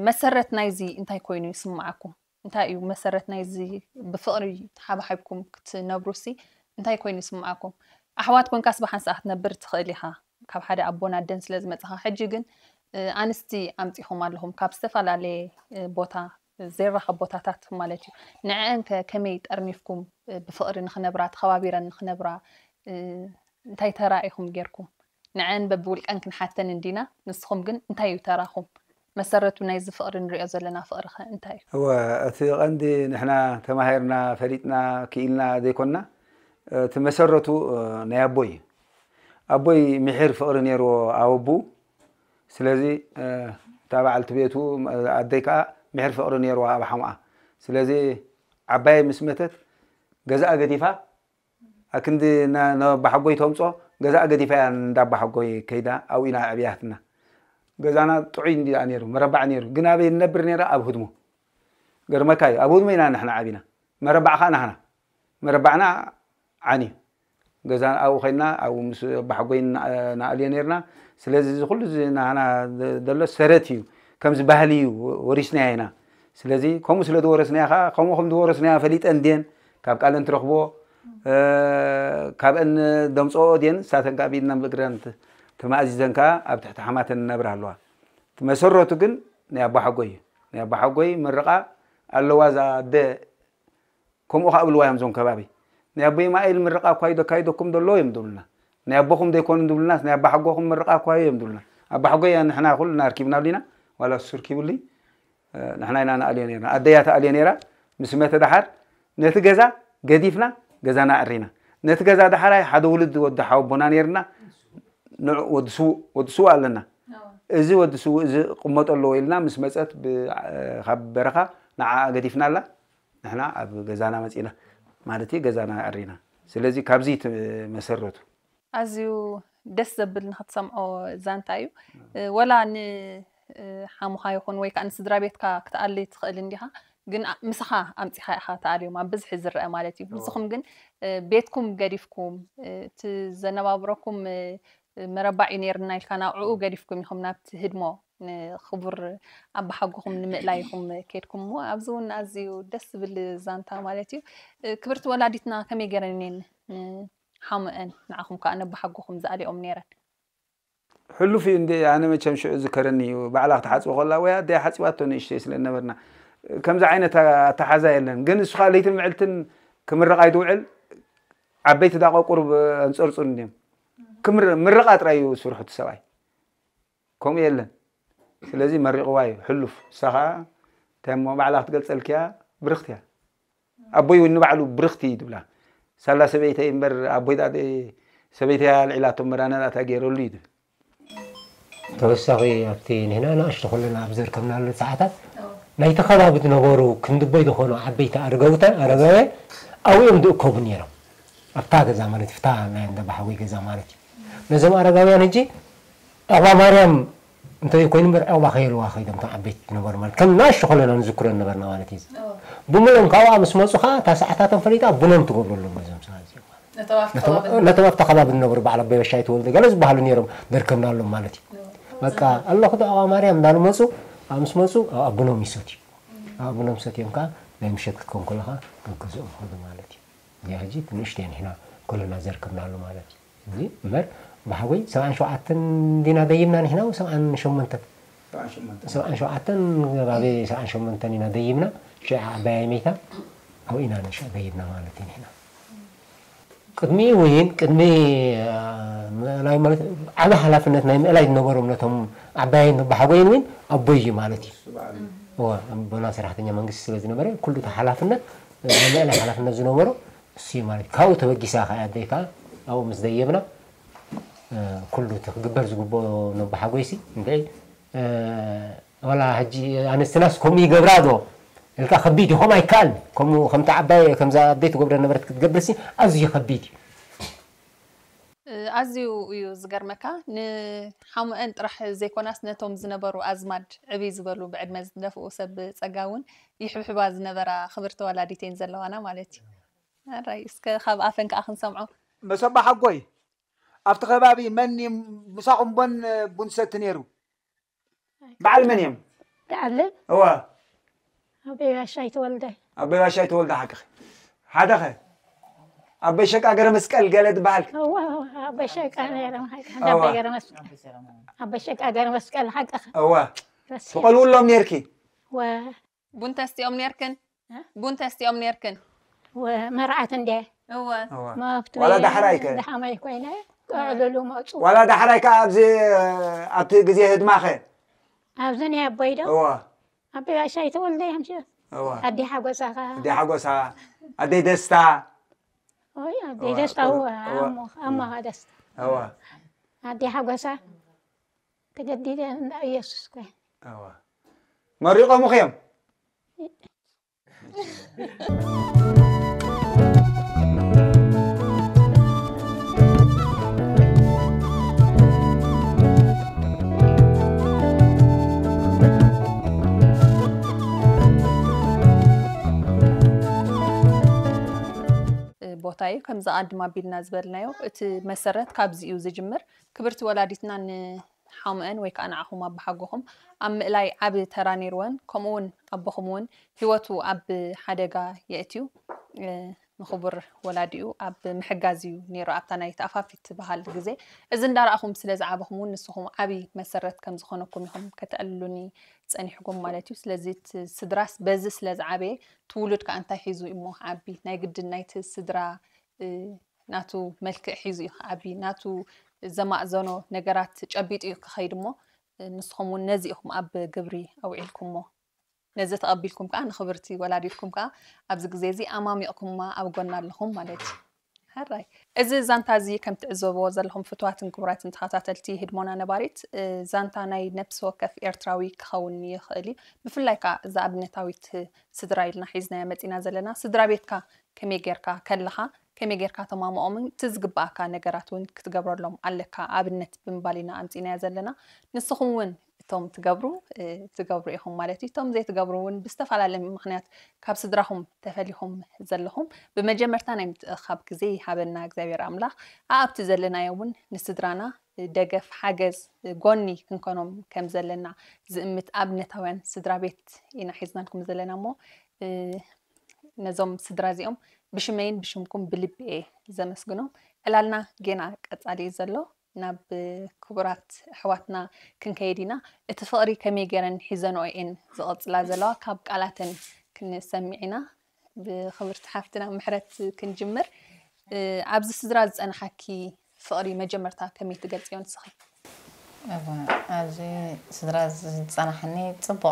መሰረት ናይዚ እንታይ ኮይኑ ይስምዓኩም? እንታይ እዩ መሰረት ናይዚ ብፍቕሪ ተሓባሒብኩም ክትነብሩ ሲ እንታይ ኮይኑ ይስምዓኩም? ኣሕዋት ኮንካስ ብሓንሳእ ክትነብር ትኽእል ኢኻ ካብ ሓደ ኣቦን ኣደን ስለ ዝመጻኻ። ሕጂ ግን ኣንስቲ ኣምጺኹም ኣለኹም ካብ ዝተፈላለየ ቦታ ዘይራኸብ ቦታታት ማለት እዩ። ንዐአን ከ ከመይ ጠርኒፍኩም ብፍቕሪ ንኽነብራ ተኸባቢረን ንኽነብራ እንታይ ተራ ኢኹም ጌርኩም? ንዐን በብውልቀን ክንሓተን እንዲና፣ ንስኹም ግን እንታይ እዩ ተራኹም? መሰረቱ ናይዚ ፍቕሪ ንሪኦ ዘለና ፍቕሪ ኸ እንታይ እዩ? እወ እቲ ቐንዲ ንሕና ተማሂርና ፈሊጥና ክኢልና ዘይኮንና እቲ መሰረቱ ናይ ኣቦይ እዩ። ኣቦይ ምሒር ፍቕሪ ነይርዎ ኣብ ኣቡኡ። ስለዚ እታ በዓልቲ ቤቱ ኣደይ ከዓ ምሒር ፍቕሪ ነይርዋ ኣብ ሓሙኣ። ስለዚ ዓባየይ ምስ መተት ገዛኣ ገዲፋ ኣክንዲ ነባሓጎይ ተምፅኦ ገዛኣ ገዲፋ እያ እንዳባሓጎይ ከይዳ ኣብኡ ኢና ኣዕብያትና። ገዛና ጥዑይ እንዲኣ ነይሩ መረባዕ ነይሩ ግን ኣበይ ንነብር ነይራ ኣብ ህድሞ። ገርመካ እዩ ኣብ ህድሞ ኢና ንሕና ዓቢና። መረባዕ ከዓ ናህና መረባዕና ዓንዩ ገዛ ኣብኡ ኮይና ኣብኡ ምስ ኣባሓጎይ ንኣልዮ ነርና። ስለዚ እዚ ኩሉ እዚ ናህና ዘሎ ሰረት እዩ ከምዚ ባህሊ እዩ ወሪስናዮ ኢና። ስለዚ ከምኡ ስለ ዝወረስናዮ ከዓ ከምኡ ከም ዝወረስናዮ ፈሊጠን ድየን ካብ ቃለን ትረኽብዎ ካብአን ደምፅኦ ድየን ንሳተን ከዓ ብኢድናን ብእግረን ተማእዚዘን ከዓ ኣብ ትሕቲ ሓማተን ነብራ ኣለዋ። እቲ መሰረቱ ግን ናይ ኣባሓጎይ እዩ። ናይ ኣባሓጎይ ምርቓ ኣለዋ እዛ ኣደ ከምኡ ከዓ እብልዋ እዮም እዞም ከባቢ ናይ ኣቦይ ማኤል ምርቓ እኳ እዩ ደካይደኩም ደሎ እዮም ዝብሉና። ናይ ኣቦኹም ዘይኮኑ ዝብሉናስ ናይ ኣባሓጎኹም ምርቓ እኳ እዩ እዮም ዝብሉና። ኣባሓጎይ ንሕና ኩልና ኣርኪብናሉ ኢና ዋላ እሱ ርኪቡሉ እዩ። ንሕና ኢና ንኣልዮ ነርና ኣደያ ትኣልዮ ነይራ። ምስ መተ ደሓር ነቲ ገዛ ገዲፍና ገዛና ኣዕሪና። ነቲ ገዛ ደሓራይ ሓደ ውሉድ ወዲ ሓወቦና ነይርና ንዑ ወዲ ስውእ ወዲ ስውእ ኣለና። እዚ ወዲ ስውእ እዚ ቅመጦ ኣለዎ ኢልና ምስ መፀት ካብ በረኻ ንዓኣ ገዲፍናላ። ንሕና ኣብ ገዛና መፂና ማለት እዩ ገዛና ኣዕሪና። ስለዚ ካብዚ እቲ መሰረቱ። ኣዝዩ ደስ ዘብል ንክትሰምዖ ዛንታ እዩ። እ፣ ወላ ንሓሙኻ ይኹን ወይ ከዓ ንስድራ ቤትካ ክትኣሊ ትኽእል እንዲኻ፣ ግን ኣ- ምሳኻ ኣምፂኻ ኢኻ ተኣልዮም ኣብ ብዝሒ ዝረአ ማለት እዩ። ንስኹም ግን እ፣ ቤትኩም ገዲፍኩም እ፣ እቲ ዘነባብረኩም እ፣ መረባዕ እዩ ነይርና ኢልካ ናብዕኡ ገዲፍኩም ኢኹም ናብቲ ህድሞ ንክቡር ኣባሓጎኹም ንምእላይ ኢኹም ከድኩም እሞ ኣብዚ እውን ኣዝዩ ደስ ዝብል ዛንታ ማለት እዩ። እ፣ ክብርቲ ወላዲትና ከመይ ገይረን እየን ንሓሙአን ንዓኹም ከዓ ነባሓጎኹም ዝኣሊኦም ነይረን? ሕሉፍ እዩ እንዴ? ኣነ መቸም ሽዑ ዝከረኒ እዩ፣ ባዕላ ክትሓፅቦ ከላ ወይ ኣደይ ሓፂባቶ ንእሽተይ ስለ ነበርና ከምዚ ዓይነት ኣተሓዛ የለን። ግን እሱ ከዓ ለይትን ምዕልትን ክምረቕ ኣይትውዕል። ዓበይቲ ዳቆ ቁሩብ ኣንፀርፅሩ እንዲም ክምር- ምርቓ ጥራይ እዩ ስርሑ እቲ ሰብኣይ። ከምኡ የለን። ስለዚ መሪቕዋ እዩ ሕሉፍ። እሳ ከዓ እንታይ እሞ ባዕላ ክትገልፀልክያ ብርኽቲ እያ። ኣቦይ እውን ንባዕሉ ብርኽቲ እዩ ትብላ። ሳላ ሰበይተይ እምበር ኣቦይ ጣ ሰበይተይ ኣልዒላቶ እምበር ኣነ ጣ ገይረሉ እዩ ትብል። ተወሳኺ ኣብቲ ንሕና ንኣሽቱ ከለና ኣብ ዘርከብናሉ ሰዓታት ናይቲ ከባቢ ዝነበሩ ክንድቦይ ዝኾኑ ዓበይቲ ኣረጋውታ ኣረጋውያን ኣብኡ እዮም ዝእከቡ ነይሮም። ኣብታ ገዛ ማለት ፍታ ናይ እንዳ ባሓጎይ ገዛ ማለት እዩ። ነዞም ኣረጋውያን ሕጂ ዕቑባ ማርያም እንተ ዘይኮይኑ እምበር ዕቑባ ከየልዋ ከይዶም እቶም ዓበይቲ ዝነበሩ ማለት ከም ንኣሽቱ ከለና ንዝክሮ ነበርና ማለት እዩ። ብምሎም ካብኣ ምስ መፁ ከዓ እታ ሰዓታቶም ፈሊጣ ቡኖም ትገብረሎም እዞም ሰባት እዚኦም ማለት እዩ። ነቶም ኣብቲ ከባቢ ዝነበሩ በዓል ኣቦይ ባሻይ ተወልደ ገለ ዝበሃሉ ነይሮም ደርከብናሎም ማለት እዩ። በቃ ኣለኹ ዶ ኣዋ ማርያም እንዳሉ መፁ። ኣብ ምስ መፁ ኣብ ኣቡኖም ይሰትዩ። ኣብ ኣቡኖም ሰትዮም ከዓ ናይ ምሸት ክትከውን ከለካ ኣብ ገዝኦም ከዱ ማለት እዩ። እዚኣ ሕጂ እቲ ንእሽተይ ንሕና ከለና ዘርከብናሉ ማለት እዩ። እዚ እምበር ባሕጎይ ሰብዓን ሸውዓተን ዲና ደይብና ንሕና ሰብዓን ሸሞንተን ሰብዓን ሸውዓተን ባቢ ሰብዓን ሸሞንተን ኢና ደይብና። ሽዓ ዓባይ መይታ ኣብኡ ኢና ንሽዕ ደይብና ማለት እዩ ንሕና። ቅድሚኡ እውን ቅድሚ ምእላይ ማለት ዓቢ ሓላፍነት ናይ ምእላይ ዝነበሮም ነቶም ዓባይን ባሕጎይን እውን ኣቦይ እዩ ማለት እዩ። እዋ ኣቦና ሰራሕተኛ መንግስቲ ስለ ዝነበረ ኩሉ እቲ ሓላፍነት ናይ ምእላይ ሓላፍነት ዝነበሮ እሱ እዩ ማለት እዩ። ካብኡ ተበጊሳ ከኣ ኣደይ ከኣ ኣብኡ ምስ ደየብና ኩሉ እቲ ክግበር ዝግብኦ ነቦ ሓጎይሲ እንድዒ ዋላ ሕጂ ኣንስትናስ ከምኡ ይገብራ ዶ ኢልካ ከቢድ እዩ። ከምኡ ኣይከኣልን። ከምኡ ከምቲ ዓባይ ከምዛ ኣደይ ትገብረ ነበረት ክትገብርሲ ኣዝዩ ከቢድ እዩ። ኣዝዩ እዩ ዝገርመካ። ንሓሙአን ጥራሕ ዘይኮናስ ነቶም ዝነበሩ ኣዝማድ ዕብይ ዝበሉ ብዕድመ ዝደፍኡ ሰብ ጸጋ እውን ይሕብሕባ ዝነበራ ክብርቲ ወላዲት እየን ዘለዋና ማለት እዩ። ኣራይ እስከ ካብ ኣፈን ከዓ ክንሰምዖ። መሰባ ሓጎይ ኣብቲ ከባቢ መን እዩ ምሳኹም ቦን ቡን ሰቲ ነይሩ? በዓል መን እዮም? ተዓልም እዋ ኣበይ ባሻይ ተወልደ ኣበይ ባሻይ ተወልደ ሓቅኺ ሓደኸ ኣበይ ሸቃ ገረ መስቀል ገለ ዝበሃል እዋ ኣበይ ሸቃ ነይረ ሓቂ ኣበይ ገረ መስቀል ኣበይ ሸቃ ገረ መስቀል ሓቅኺ እዋ ረሲ ትቆልውሎም ነርኪ ወ ቡን ተስቲኦም ነርክን ቡን ተስቲኦም ነርክን ወ መርዓት እንደ እወ እዋ መፍቱ ዋላ ዳሕራይ ከ ደሓማይ ኮይነ ቀዕልሉ መፁ ዋላ ዳሕራይ ከ ኣብዚ ኣብቲ ግዜ ህድማኸ ኣብዚ ናይ ኣቦይ ዶ እዋ ኣበይ ባሻይ ተወልደ እዮም ሽዑ እዋ ኣዲ ሓጎሳኻ ኣደይ ሓጎሳ ኣደይ ደስታ ኦይ ኣደይ እዋ፣ ደስታ እዋ፣ እወ እዋ። ኣሞ- ኣሞኻ ደስታ እዋ ኣዲ ሓጎሳ ተገዲደ እንዳ ኢየሱስ ኮይ እዋ መሪቆምኺ እዮም ቦታ እዩ። ከምዚ ኣድማ ኣቢልና ዝበልናዮ እቲ መሰረት ካብዚ እዩ ዝጅምር። ክብርቲ ወላዲትና ንሓሙአን ወይ ከዓ ንዓኹም ኣባሓጎኹም ኣብ ምእላይ ዓቢ ተራ ነይርወን። ከምኡ እውን ኣቦኹም እውን ህይወቱ ኣብ ሓደጋ የእትዩ እ፣ ንኽቡር ወላዲኡ ኣብ ምሕጋዝ እዩ ነይሩ ኣብታ ናይ ተኣፋፊት በሃል ግዜ። እዚ እንዳረኣኹም ስለ ዝዓበኹም እውን ንስኹም ዓቢ መሰረት ከም ዝኾነኩም ኢኹም ከተዕልሉኒ ጸኒሕኩም ማለት እዩ። ስለዚ እቲ ስድራስ በዚ ስለ ዝዓበየ እቲ ውሉድ ከኣ እንታይ ሒዙ እሞ ክዓቢ ናይ ግድን ናይቲ ስድራ እ፣ ናቱ መልክዕ ሒዙ እዩ ክዓቢ ናቱ ዘማእዘኖ ነገራት ጨቢጡ እዩ ክኸይድ እሞ እ፣ ንስኹም እውን ነዚ ኢኹም ኣብ ግብሪ ኣውዒልኩሞ። ነዚ ተቐቢልኩም ከዓ ንኽብርቲ ወላዲትኩም ከዓ ኣብዚ ግዜ እዚ ኣማሚቕኩማ ኣብ ጎና ኣለኹም ማለት እዩ። ሕራይ እዚ ዛንታ እዚ ከም ትዕዘብዎ ዘለኹም ፍትዋትን ክቡራትን ተኸታተልቲ ህድሞና ነባሪት እ፣ ዛንታ ናይ ነብሲ ወከፍ ኤርትራዊ ክኸውን ይኽእል እዩ። ብፍላይ ከዓ እዛ ኣብነታዊት ስድራ ኢልና ሒዝናያ መፂና ዘለና ስድራ ቤትካ ከመይ ጌርካ ከለኻ ከመይ ጌርካ ተማምኦምን እቲ ዝግባኣካ ነገራት እውን ክትገብረሎም ኣለካ። ኣብነት ብምባል ኢና ኣምጺእናዮ ዘለና። ንስኹም እውን እቶም ትገብሩ ትገብሩ ኢኹም ማለት እዩ። እቶም ዘይትገብሩ እውን ብዝተፈላለየ ምኽንያት ካብ ስድራኹም ተፈሊኹም ዘለኹም፣ ብመጀመርታ ናይ ምትእኻብ ግዜ ይሃበና እግዚኣብሔር ኣምላኽ። ኣብቲ ዘለናዮ እውን ንስድራና ደገፍ፣ ሓገዝ፣ ጎኒ ክንኮኖም ከም ዘለና ዝእምት ኣብነታውያን ስድራ ቤት ኢና ሒዝናልኩም ዘለና እሞ ነዞም ስድራ እዚኦም ብሽመይን ብሽምኩም ብልቢ እየ ዘመስግኖም። ዕላልና ጌና ቀጻሊ እዩ ዘሎ። ናብ ክቡራት ኣሕዋትና ክንከይድ ኢና። እቲ ፍቕሪ ከመይ ገይረን ሒዘንኦ እየን ዝቐጽላ ዘለዋ? ካብ ቃላተን ክንሰምዕ ኢና። ብኽብርቲ ሓፍትና ምሕረት ክንጅምር። ኣብዚ ስድራ ዝጸንሓኪ ፍቕሪ መጀመርታ ከመይ ትገልጽዮ ንስኺ? እወ፣ ኣብዚ ስድራ ዝጸናሕኒ ጽቡቕ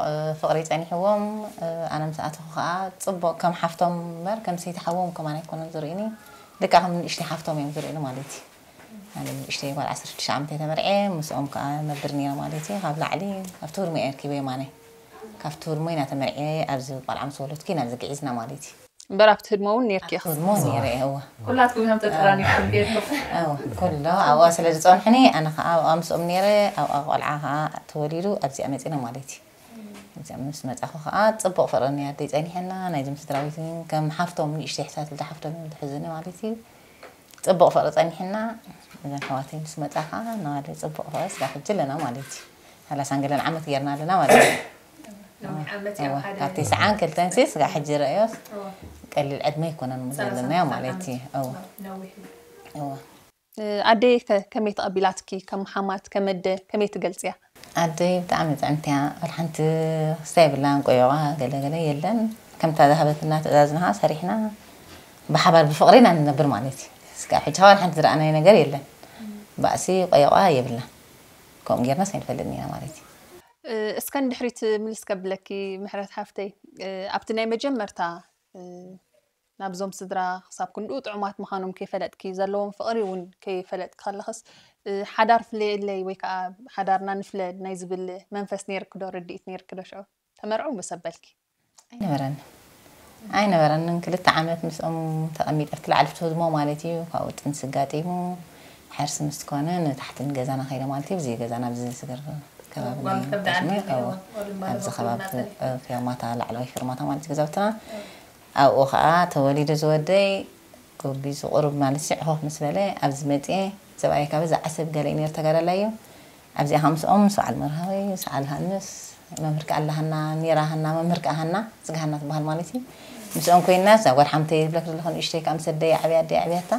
ፍቕሪ ጸኒሕዎም። ኣነ ምስ ኣተኹ ከኣ ጽቡቕ ከም ሓፍቶም እምበር ከም ሰይቲ ሓዎም ከማን ኣይኮኑን ዝርእዩኒ። ደቃ ከም ንእሽተይ ሓፍቶም እዮም ዝርእዩኒ ማለት እዩ። ኣነ ንእሽተይ ጓል ዓሰርተ ሽዱሽተ ዓመት እየ ተመርዕየ፣ ምስኦም ከኣ ነብር ነይረ ማለት እዩ። ካብ ላዕሊ ካብቲ ህድሞ እየ ኣርኪበ የማነይ። ካብቲ ህድሞ ኢና ተመርዕየ ኣብዚ ቆልዓ ምስ ወለድኩ ኢና ኣብዚ ግዒዝና ማለት እዩ። እምበር ኣብቲ ህድሞ እውን ነይርኪ ኢኺ። ህድሞ ነይረ እየ፣ እወ። ኩላትኩም ኢኹም ተጠራኒፍኩም ከይድኩም። እወ፣ ኩሎ ኣብኣ ስለ ዝጸንሑኒ ኣነ ከኣ ኣብኣ ምስኦም ነይረ፣ ኣብኣ ቆልዓ ከኣ ተወሊዱ ኣብዚኣ መጺና ማለት እዩ። ኣብዚኣ ምስ መጻኹ ከኣ ጽቡቕ ፍቕሪ ናይ ኣደይ ጸኒሐና፣ ናይዞም ስድራ ቤት እውን ከም ሓፍቶም ንእሽተይ ሕሳት ልዳ ሓፍቶም እዮም ዝሕዙኒ ማለት እዩ። ጽቡቕ ፍቕሪ ጸኒሕና፣ እዘን ኣሕዋተይ ምስ መጻ ከኣ ናባለይ ጽቡቕ ፍቕሪ ስጋብ ሕጂ ኣለና ማለት እዩ። ሰላሳን ገለን ዓመት ጌርና ኣለና ማለት እዩ። ነዊሕ ዓመት እያ እወ፣ ካብ ሓዳር። ካብ ተስዓን ክልተን ሲ ስጋብ ሕጂ ረእዮስ እወ። ቀሊል ዕድመ ኣይኮነን እሞ ዘለናዮ ሰላሳን ማለት እዩ። እወ። ነዊሕ እዩ። እወ። ኣደይ ከ ከመይ ተቐቢላትኪ? ከም ሓማት ከም ኣደ ከመይ ትገልጽያ? ኣደይ ብጣዕሚ ጥዕምቲ እያ። ዋላ ሓንቲ ክስታይ የብላን፣ ቆዮቓ ገለ ገለ የለን። ከምታ ዝሃበትና ትእዛዝና ኸዓ ሰሪሕና ብሓባር ብፍቕሪ ኢና ንነብር ማለት እዩ። ስጋብ ሕጂ ኸዓ ዋላ ሓንቲ ዝረኣናዮ ነገር የለን። ባእሲ ቆዮቓ የብልናን። ከምኡ ጌርናስ ኣይንፈልጥን ኢና ማለት እዩ። እስከ ንድሕሪት ምልስ ከብለኪ ምሕረት ሓፍተይ፣ ኣብቲ ናይ መጀመርታ ናብዞም ስድራ ክሳብ ክንድኡ ጥዑማት ምዃኖም ከይፈለጥኪ፣ ዘለዎም ፍቕሪ እውን ከይፈለጥኪ ከለኽስ፣ ሓዳር ፍለየለይ ወይ ከዓ ሓዳርና ንፍለ ናይ ዝብል መንፈስ ነይርኪ ዶ፣ ርድኢት ነይርኪ ዶ ሽዑ? ተመርዕው ምስ ኣበልኪ? ኣይነበረንን። ኣይነበረንን። ክልተ ዓመት ምስኦም ተቐሚጠ ኣብቲ ላዕሊ ትህድሞ ማለት እዩ። ካብኡ ጥንሲ ኣጋጢሙ፣ ሕርሲ ምስ ኮነ ንታሕቲ ንገዛና ከይደ ማለት እዩ። ኣብዚ ገዛና ኣብዚ ዝስግር ከባቢ ጓል ናይ ከብዲ ዓዲ ታሽመ፣ ነይሩ፣ እወ። ጓል እምባለ ኣብዚ በኩል ከባቢ እናጸንሐ። እ፣ ፌርማታ፣ ላዕለዋይ ፌርማታ ማለት እዩ ገዛውትና። ኣብኡ ኸዓ ተወሊዱ ዝወደይ፣ ጎቢዙ ቁሩብ ማለት ሲ ዕኾኽ ምስ በለ፣ ኣብዚ መጽየ፣ ሰብኣይ ካብ እዛ ዓሰብ ገለ እዩ ነይሩ ተጋዳላይ እዩ። ኣብዚኣ ኸዓ ምስኦም፣ ምስ በዓል መርሃዊ፣ ምስ በዓል ሃንስ፣ መምህር ከኣ ኣላ ሃና፣ ኔራ ሃና፣ መምህር ከኣ ሃና፣ ጽጋ ሃና ትበሃል ማለት እዩ። ምስኦም ኮይና፣ እዛ ጓል ሓምተይ ዝብለክ ዘለኹ ንእሽተይ ከኣ ምስ ኣደይ ዓብያ፣ ኣደይ ዓብያታ።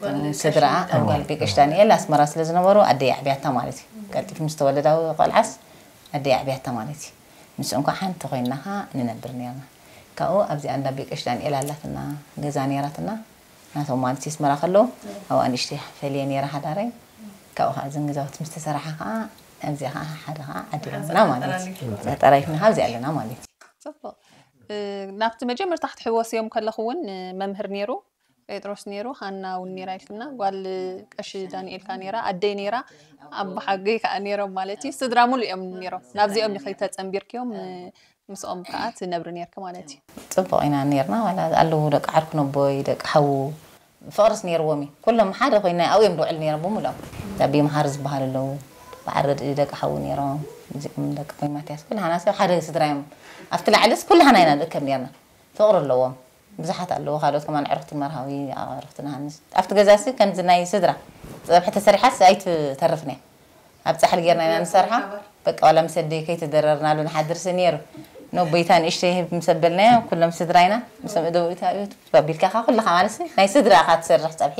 እቶም ስድራኣ ኣብ ጓል ቢቅሽ ዳንኤል ኣስመራ ስለ ዝነበሩ ኣደይ ኣዕብያታ ማለት እዩ። ቀልጢፉ ምስ ተወለዳ ቆልዓስ ኣደይ ኣዕብያታ ማለት እዩ። ምስኦም ከዓ ሓንቲ ኮይና ከዓ ንነብር ነርና። ካብኡ ኣብዚኣ እንዳ ቢቅሽ ዳንኤል ኣላትና ገዛ ነይራትና። ናቶም ማለት ኣስመራ ከለዉ ኣብኣ ንእሽተይ ፈልየ ነይረ ሓዳረይ። ካብኡ ከዓ እዘን ገዛውቲ ምስ ተሰርሓ ከዓ ኣብዚኣ ከዓ ሓደ ከዓ ዓዲሎምና ማለት እዩ። ተጠራሪፍና ካብዚኣ ኣለና ማለት እዩ። ጽቡቕ። ናብቲ መጀመርታ ክትሕወስዮም ከለኹ እውን መምህር ነይሩ። ጴጥሮስ ነይሩ፣ ሃና እውን ነይራ ኢልክና፣ ጓል ቀሺ ዳንኤል ከኣ ነይራ፣ ኣደይ ነይራ፣ ኣቦሓጎይ ከኣ ነይሮም ማለት እዩ። ስድራ ሙሉእ እዮም ነይሮም። ናብዚኦም ኢኺ ተጸንቢርክዮም፣ ምስኦም ከኣ ትነብሪ ነይርኪ ማለት እዩ። ጽቡቕ ኢና ነይርና፣ ዋላ ኣለዉ ደቂ ዓርኩ ነቦይ፣ ደቂ ሓዉ፣ ፍቕርስ ነይርዎም እዩ። ኩሎም ሓደ ኮይና ኣብኡ እዮም ዝውዕሉ ነይሮም ብምሉኦም። እዛ ቤ መሓሪ ዝበሃሉ ኣለዉ፣ በዓል ረድኢ ደቂ ሓዉ ነይሮም፣ እዚኦም ደቂ ኣቦይ ማትያስ፣ ኩላህና ሰብ ሓደ ስድራ እዮም። ኣብቲ ላዕልስ ኩላህና ኢና ንእከብ ነይርና። ፍቕሪ ኣለዎም። ብዙሓት ኣለዉ፣ ካልኦት ከማን ኣዕሩኽቲ መርሃዊ፣ ኣዕሩኽቲ ንሃንስ። ኣብቲ ገዛሲ ከምዚ ናይ ስድራ ጸብሒ ተሰሪሓስ ኣይትተርፍን እያ። ኣብ ጻሕሊ ጌርና ኢና ንሰርሓ። በቃ ዋላ ምስ ኣደይ ከይተደረርናሉ ንሓድርሲ ነይሩ። ነቦይታ ንእሽተይ ህብ ምስ ኣበልናዮ፣ ኩሎም ስድራ ኢና። ምስኦም እደው ኢታ እዩ፣ ባቢልካ ኢኻ ኩልኻ ማለትሲ ናይ ስድራ ኢኻ ትሰርሕ ጸብሒ።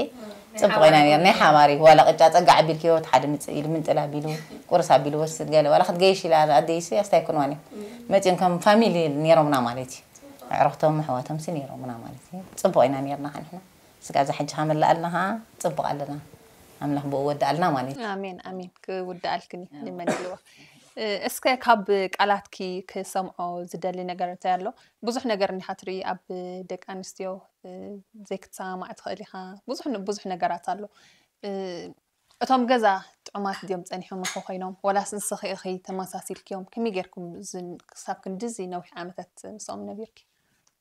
ጽቡቕ ኢና ነይርና፣ ናይ ሓባር እዩ። ዋላ ቅጫ ጸጋዕ ኣቢልክዮ፣ እቲ ሓደ ምጽእ ኢሉ ምንጥል ኣቢሉ፣ ቁርስ ኣቢሉ ወስድ ገለ፣ ዋላ ክትገይሽ ኢላ ኣደይሲ ኣስታይ ኣይኮንዋን እዩ። መጺኦም ከም ፋሚሊ ነይሮምና ማለት እዩ። ኣዕሩኽቶም ኣሕዋቶምሲ ነይሮምና ማለት እዩ። ጽቡቕ ኢና ነይርና ንሕና። ስጋብ እዛ ሕጂ ከመላኣልና ከኣ ጽቡቕ ኣለና። ኣምላኽ ብኡ ወድኣልና ማለት እዩ። ኣሜን ኣሜን። ክውድኣልክን እዩ ንመን ኢልዎ። እ፣ እስከ ካብ ቃላትኪ ክሰምዖ ዝደሊ ነገር እንታይ ኣሎ? ብዙሕ ነገር እንዲኻ ትርኢ ኣብ ደቂ ኣንስትዮ፣ እ፣ ዘይክትሰማማዕ ትኽእል ኢኻ። ብዙሕ ን-፣ ብዙሕ ነገራት ኣሎ። እ፣ እቶም ገዛ ጥዑማት ድዮም ጸኒሖም ኢኹ ኮይኖም? ወላስ ንስኺ ኢኺ ተመሳሲልክዮም? ከመይ ጌርኩም እዚ ክሳብ ክንድዚ ነዊሕ ዓመታት ምስኦም ነቢርኪ?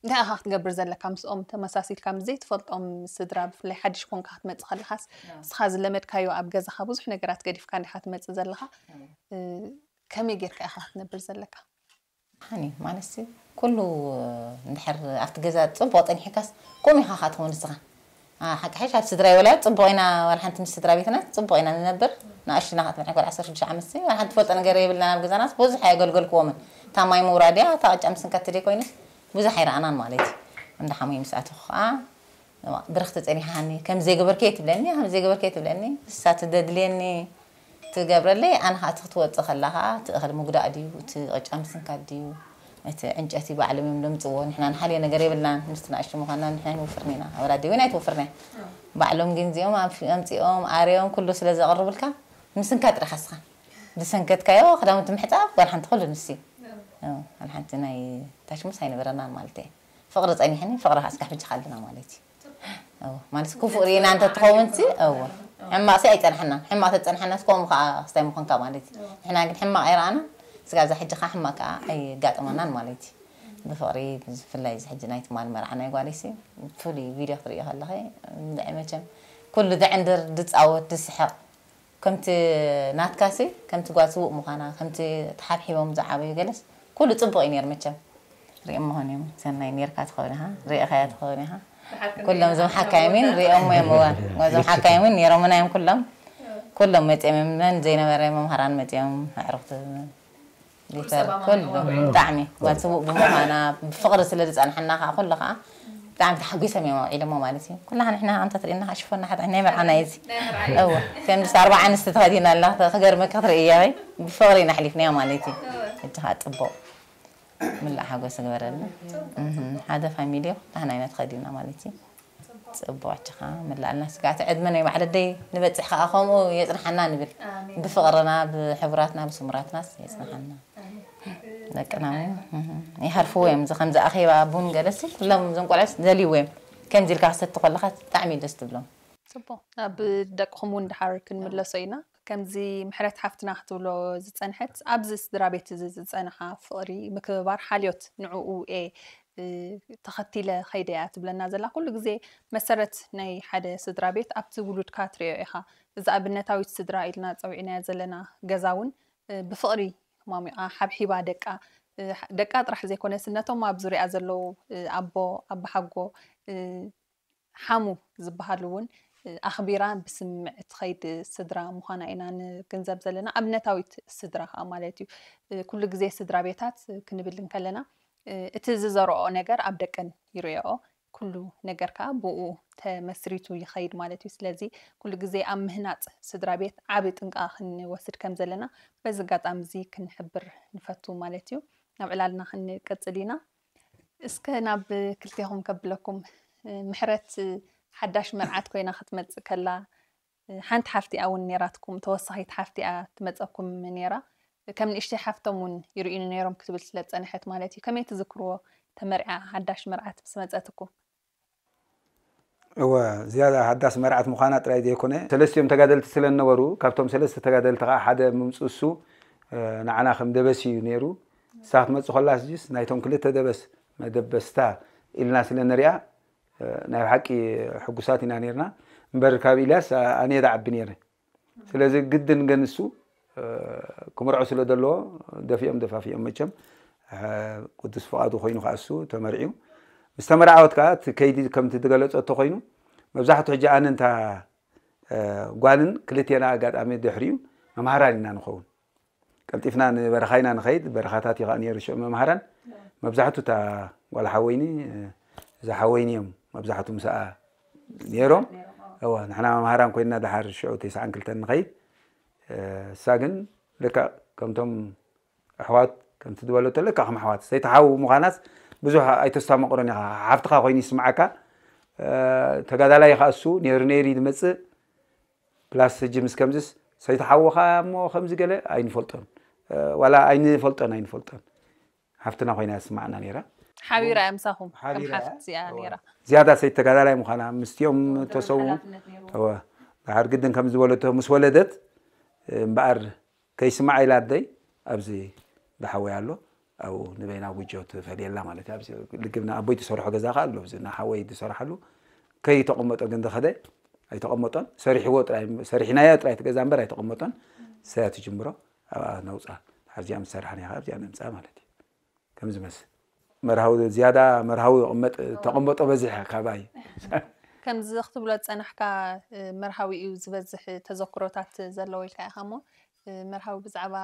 እንታይ ኢኻ ክትገብር ዘለካ? ምስኦም ተመሳሲልካ ምስ ዘይትፈልጦም ስድራ፣ ብፍላይ ሓድሽ ኮንካ ክትመጽእ ከለኻስ፣ ንስኻ ዝለመድካዮ ኣብ ገዛኻ ብዙሕ ነገራት ገዲፍካ እንዲኻ ትመጽእ ዘለኻ። እ፣ ከመይ ጌርካ ኢኻ ክትነብር ዘለካ? ሓኒ ማለት ኩሉ እንድሕር ኣብቲ ገዛ ጽቡቕ ጸኒሕካስ ከምኡ ኢኻ ከዓ ትኸውን ንስኻ። ሓቂ ሓሽ ኣብ ስድራይ ወላ ጽቡቕ ኢና፣ ዋላ ሓንቲ ምስ ስድራ ቤትና ጽቡቕ ኢና ንነብር። ንኣሽቱና ከዓ ትምዕን ኮል ዓሰርተ ሽዱሽተ ዓመት ሲ ዋላ ሓንቲ ትፈልጦ ነገር የብልና። ኣብ ገዛናስ ብዙሕ ኣየገልገልክዎምን። እታ ማይ ምውራድ እያ፣ እታ ቅጫ ምስንካት ትደይ ኮይኑስ ብዙሕ ኣይረኣናን ማለት እዩ። እንዳ ሓሙይ ምስ ኣተኹ ከዓ ብርኽቲ ጸኒሓኒ፣ ከም ዘይገበርክየ ትብለኒ፣ ከም ዘይገበርክየ ትብለኒ፣ እሳ ትደድልየኒ ትገብረለይ። ኣነ ከዓ እቲ ክትወጽእ ከላ ከዓ እቲ እኽሊ ምጉዳእ ድዩ፣ እቲ ቅጫ ምስንካት ድዩ፣ እቲ ዕንጨቲ ባዕሎም እዮም ዘምጽዎ። ንሕና ንሓልዮ ነገር የብልናን፣ ምስቲ ንኣሽቱ ምዃንና ንሕና ኣይንወፍርን ኢና። ኣብ ኣደ እውን ኣይትወፍርን እያ። ባዕሎም ግን እዚኦም ኣምፂኦም ኣርዮም ኩሉ ስለ ዘቕርብልካ ምስንካት ጥራሕ እስኻ ዝሰንከትካዮ ክዳውንቲ ምሕፃብ ዋላ ሓንቲ ኩሉ ንሱ እዩ። ዋላ ሓንቲ ናይ ታሽሙስ ኣይነበረናን ማለት እየ። ፍቕሪ ጸኒሕኒ፣ ፍቕሪ ከዓ እስካብ ሕጂ ኣለና ማለት እዩ። ማለት ክፉእ ርኢና እንተትኸውን ሲ እወ ሕማቕ ሲ ኣይጸንሐናን። ሕማቕ ተጸንሐና ሲ ከምኡ ከዓ ክስታይ ምኾንካ ማለት እዩ። ንሕና ግን ሕማቕ ኣይረኣናን። ስጋብ እዛ ሕጂ ከዓ ሕማቕ ከዓ ኣይጋጠመናን ማለት እዩ። ብፍቕሪ ብፍላይ እዚ ሕጂ ናይ ትማል መርዓ ናይ ጓለይ ሲ ፍሉይ ቪድዮ ክትርእዮ ከለኺ ብጣዕሚ መቸም ኩሉ ዘዕንድር ዝጻወት ዝስሕቕ ከምቲ ናትካሲ ከምቲ ጓል ስዉእ ምዃና ከምቲ ተሓብሒቦም ዝዓበዩ ገለስ ኩሉ ጽቡቕ እዩ ነይሩ። መቸም ሪኦም መኾን እዮም ሰናይ ነርካ ትኸውን ኢኻ ሪእኻያ ትኸውን ኢኻ። ኩሎም እዞም ሓካይሚን ሪኦም እዮም እዋ እዞም ሓካይሚን ነይሮምና እዮም ኩሎም ኩሎም መፂኦም እዮም መን ዘይነበረ መምሃራን መፂኦም ኣዕሩኽቲ ሊተር ኩሉ ብጣዕሚ ጓል ስዉእ ብምዃና ብፍቕሪ ስለ ዝፀንሐና ከዓ ኩሉ ከዓ ብጣዕሚ ተሓጒሶም እዮም ኣውዒሎሞ ማለት እዩ። ኩላኻ ንሕና ኣንታ ትርእና ሽፎና ሓታ ናይ መርዓና እዩ እዚ እወ ከምዚ ኣርባዓ ኣንስቲ ተኸዲና ኣላ ክገርመካ ክትርእያ ወይ ብፍቕሪ ኢና ኣሕሊፍናዮ ማለት እዩ። ሕጂ ከዓ ፅቡቕ ምላእ ሓጎስ ግበረልና። ሓደ ፋሚሊ ኩላህና ኢና ተኸዲና ማለት እዩ። ፅቡቅ ኣችኻ ምላእልና ስጋዕቲ ዕድመ ናይ ባዕለደይ ንበፅሕ ከዓ ከምኡ የፅንሓና ንብል። ብፍቕርና ብሕቡራትና ብስሙራትናስ የፅንሓና። ደቅና እውን ይሃርፍዎ እዮም። እዚ ከምዚ ኣኼባ ቡን ገለሲ ኩሎም እዞም ቆልዑስ ደልይዎ እዮም። ከምዚ ኢልካ ክሰቲ ከለካ ብጣዕሚ እዩ ደስ ትብሎም። ጽቡቕ። ናብ ደቅኹም እውን ድሓር ክንምለሶ ኢና። ከምዚ ምሕረት ሓፍትና ክትብሎ ዝጸንሐት፣ ኣብዚ ስድራ ቤት እዚ ዝጸንሓ ፍቕሪ፣ ምክብባር፣ ሓልዮት ንዕኡ እየ ተኸቲለ ኸይደ እያ ትብለና ዘላ። ኩሉ ግዜ መሰረት ናይ ሓደ ስድራ ቤት ኣብቲ ውሉድካ ትርእዮ ኢኻ። እዛ ኣብነታዊት ስድራ ኢልና ጸዊዕናያ ዘለና ገዛ እውን ብፍቕሪ ማሚቓ ሓብሒባ ደቃ ደቃ ጥራሕ ዘይኮነስ ነቶም ኣብ ዙሪኣ ዘለዉ ኣቦ ኣባሓጎ ሓሙ ዝበሃሉ እውን ኣኽቢራ ብስምምዕ እትኸይድ ስድራ ምዃና ኢና ንግንዘብ ዘለና። ኣብነታዊት ስድራ ከዓ ማለት እዩ። ኩሉ ግዜ ስድራ ቤታት ክንብል እንከለና እቲ ዝዘርኦ ነገር ኣብ ደቀን ይርእኦ። ኩሉ ነገር ከዓ ብኡ ተመስሪቱ ይኸይድ ማለት እዩ። ስለዚ ኩሉ ግዜ ኣብ ምህናፅ ስድራ ቤት ዓቢ ጥንቃ ክንወስድ ከም ዘለና በዚ ኣጋጣሚ እዚ ክንሕብር ንፈቱ ማለት እዩ። ናብ ዕላልና ክንቅፅል ኢና። እስከ ናብ ክልቴኹም ከብለኩም። ምሕረት ሓዳሽ መርዓት ኮይና ክትመጽእ ከላ ሓንቲ ሓፍቲ እውን ነይራትኩም፣ ተወሳኺት ሓፍቲ እያ ትመጸኩም ነይራ። ከም ንእሽተይ ሓፍቶም እውን ይርእዩኒ ነይሮም ክትብል ስለ ዝጸንሐት ማለት እዩ። ከመይ ትዝክርዎ ተመርዓ ሓዳሽ መርዓት ምስ መጸትኩም? እወ ዝያዳ ሓዳስ መርዓት ምዃና ጥራይ ዘይኮነ ሰለስቲኦም ተጋደልቲ ስለ ዝነበሩ ካብቶም ሰለስተ ተጋደልቲ ከዓ ሓደ ምምፅኡ እሱ ንዓና ከም ደበስ እዩ ነይሩ። ንሳ ክትመፅእ ከላ ጅስ ናይቶም ክልተ ደበስ መደበስታ ኢልና ስለ ንሪኣ ናይ ብሓቂ ሕጉሳት ኢና ነይርና። እምበር ካብ ኢልያስ ኣነ እየ ዝዓቢ ነይረ። ስለዚ ግድን ገንሱ ክምርዖ ስለ ዘለዎ ደፊኦም ደፋፊኦም መቸም ቅዱስ ፍቓዱ ኮይኑ ከዓ እሱ ተመርዕዩ። ምስ ተመርዓወት ከዓ እቲ ከይዲ ከምቲ ዝገለፀቶ ኮይኑ መብዛሕትኡ ሕጂ ኣነ እንታ ጓልን ክልቴና ኣጋጣሚ ድሕሪኡ መምሃራን ኢና ንኸውን። ቀልጢፍና ንበረኻ ኢና ንኸይድ። በረኻታት እዩ ከዓ ነይሩ ሽዑ መምሃራን። መብዛሕቱ እታ ጓል ሓወይኒ እዛ ሓወይኒ እዮም መብዛሕቱ ምስኣ ነይሮም። እዋ ንሕና መምሃራን ኮይንና ድሓር ሽዑ ተስዓን ክልተን ንኸይድ። እሳ ግን ልክዕ ከምቶም ኣሕዋት ከምቲ ዝበለቶ ልክዕ ከም ኣሕዋት ሰይተሓው ምዃናስ ብዙሕ ኣይተስታመቕሮን ኢኻ። ሓፍትኻ ኮይኑ ይስምዓካ። ተጋዳላይ ይኻ እሱ ነይሩ ነይሩ እዩ ዝመፅእ። ፕላስ ሕጂ ምስ ከምዚስ ሰይተሓውኻ እሞ ከምዚ ገለ ኣይንፈልጦን ዋላ ኣይንፈልጦን ኣይንፈልጦን። ሓፍትና ኮይና ትስማዕና ነይራ። ሓቢራ እያ ምሳኹም ከም ሓቢራ እያ። ሓፍቲ እያ ነይራ። ዝያዳ ሰይት ተጋዳላይ ምዃና ምስቲኦም ተሰዉ ድሓር ግድን ከም ዝበለቶ ምስ ወለደት እምበኣር ከይስማዓ ኢላ ኣደይ ኣብዚ ዝሓወይ ኣሎ ኣብኡ ንበይና ጉጆ ትፈልየላ ማለት እዩ። ኣብዚ ልግብና ኣቦይ ዝሰርሖ ገዛ ከኣ ኣሎ፣ ኣብዚ ንሓወይ ዝሰርሓሉ ከይተቐመጦ ግን ዝኸደ ኣይተቐመጦን። ሰሪሕዎ ጥራይ፣ ሰሪሕናዮ ጥራይ እቲ ገዛ እምበር ኣይተቐመጦን። እሳ ትጅምሮ፣ ኣብኣ ነውፃ። ኣብዚኣ ምስ ሰራሕና ከኣ ኣብዚኣ ነምፅኣ ማለት እዩ። ከም ዝመስል መርሃዊ ዝያዳ መርሃዊ ይቕመጥ፣ ተቐመጦ በዚሐ ካባይ። ከምዚ ክትብሎ ዝጸናሕካ፣ እ፣ መርሃዊ እዩ ዝበዝሕ ተዘክሮታት ዘለዎ ኢልካ ኢኻ እሞ፣ እ፣ መርሃዊ ብዛዕባ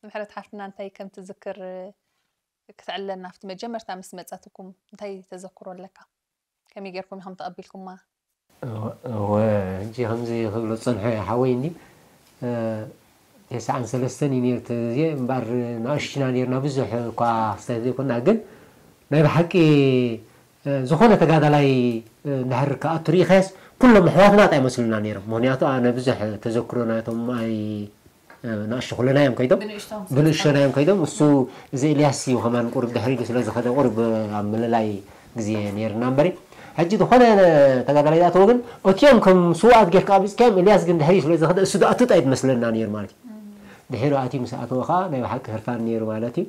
ምሕረት ሓፍትና እንታይ ከም ትዝክር፣ እ፣ ክትዕለና ኣብቲ መጀመርታ ምስ መጸትኩም እንታይ ተዘክሮ ኣለካ? ከመይ ጌርኩም ኢኹም ተቐቢልኩማ? እወ፣ እወ፣ ሕጂ ከምዚ ክብሎ ዝጸንሐ ሓወይ እንዲ፣ እ፣ ተስዓን ሰለስተን እዩ ነይሩ እቲ ግዜ፣ እምበኣር ንኣሽቱ ኢና ነይርና፣ ብዙሕ እኳ ክስታይ ዘይኮና፣ ግን ናይ ብሓቂ፣ እ፣ ዝኾነ ተጋዳላይ፣ እ፣ እንድሕር ክኣቱ ርኢኻዮስ፣ ኩሎም ኣሕዋትና ጥራይ ይመስሉና ነይሮም። ምኽንያቱ ኣነ ብዙሕ ተዘክሮ ናቶም ኣይ-፣ እ፣ ንኣሽቱ ኩለና እዮም ከይዶም፣ ብንእሽቶም ብንእሽቶና እዮም ከይዶም። እሱ እዚ ኤልያስ እዩ ከማን ቁሩብ ድሕር ኢሉ ስለ ዝኸደ ቁሩብ ኣብ ምልላይ ግዜ ነይርና እምበሪ። ሕጂ ዝኾነ ተጋዳላይ ዝኣተወ ግን እቲኦም ከም ስውኣት ጌርካ ኣቢፅካዮም፣ ኤልያስ ግን ድሕር ስለ ዝኸደ እሱ ዝኣቱ ጥራይ ዝመስለና ነይሩ ማለት እዩ። ድሒሩ ኣትዩ ምስ ኣተወ ከዓ ናይ ብሓቂ ህርፋን ነይሩ ማለት እዩ።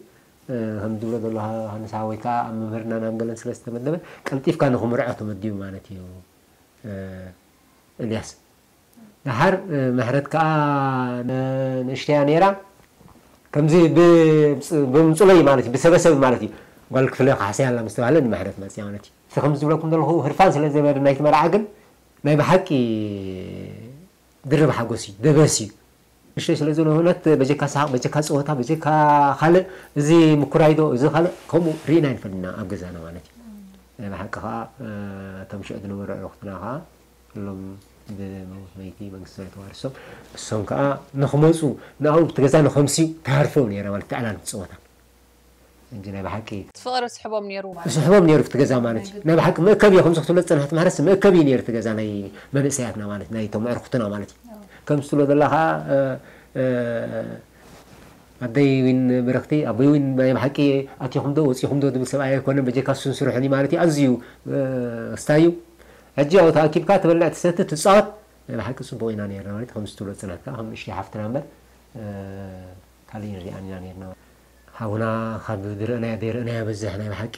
እ፣ ከም ዝብሎ ዘሎ ሃንሳ ወይ ከዓ ኣብ መምህርና ናብ ገለን ስለ ዝተመደበ ቀልጢፍካ ንኽምርዖ ተመዲቡ ማለት እዩ። እ፣ ኤልያስ። ደሓር፣ እ፣ ምሕረት ከዓ ን-፣ ንእሽተያ ነይራ። ከምዚ ብ-፣ ብምጹለይ ማለት እዩ፣ ብሰበሰብ ማለት እዩ። ጓል ክፍለ ካሕሰያ ኣላ ምስ ተባህለ ንምሕረት መጽያ ማለት እዩ። እቲ ከምዚ ዝብለኩም ዘለኹ ህርፋን ስለ ዝነበረ ናይቲ መርዓ ግን ናይ ብሓቂ ድርብ ሓጎስ እዩ፣ ደበስ እዩ። ንእሽተይ ስለ ዝኾነት በጀካ ሰሓቕ፣ በጀካ ጸወታ፣ በጀካ ካልእ፣ እዚ ምኩራይ ዶ፣ እዚ ካልእ፣ ከምኡ ርኢና ኣይንፈልጥና ኣብ ገዛና ማለት እዩ። ናይ ብሓቂ ከዓ፣ እ፣ እቶም ሽዑ ዝነበሩ ኣዕሩኽትና ከዓ ኩሎም ብመውት መይቲ መንግስቲ ሰማይ ተዋርሶም፣ እሶም ከዓ ንኽመፁ ንኣብኡ እቲ ገዛ ንኸምስዩ ተሃርፎም ነይረ ማለት እቲ ዕላል እቲ ፀወታ። እንጂ ናይ ብሓቂ እቲ ፍቕሪ ስሕቦም ነይሩ ማለት ስሕቦም ነይሩ እቲ ገዛ ማለት እዩ። ናይ ብሓቂ መእከቢ እዩ፣ ከምዚ ክትብሎ ዝፀናሕቲ ማሕረስ መእከቢ እዩ ነይሩ እቲ ገዛ ናይ መንእሰያትና ማለት ናይ እቶም ኣዕሩኽትና ማለት እዩ። ከም ዝትብሎ ዘላ ከዓ፣ እ፣ እ፣ ኣደይ ዊን ብርኽቲ፣ ኣቦይ ዊን ናይ ብሓቂ ኣቲኹም ዶ ወፂኹም ዶ ዝብል ሰብኣይ ኣይኮነን፣ በጀካ እሱን ስርሑን እዩ ማለት እዩ። ኣዝዩ፣ እ፣ ክስታይ እዩ። ሕጂ ኣብኡ ተኣኪብካ ትበልዕ፣ ትሰቲ፣ ትፃወት፣ ናይ ብሓቂ ፅቡቕ ኢና ነይርና ማለት እዩ። ከም ዝትብሎ ፅናት ከዓ ከም ንእሽተይ ሓፍትና እምበር፣ እ፣ ካልእ ንሪኣን ኢና ነይርና። ሓውና ካብ ዝረእናዮ ዘይረእናዮ በዝሕ ናይ ብሓቂ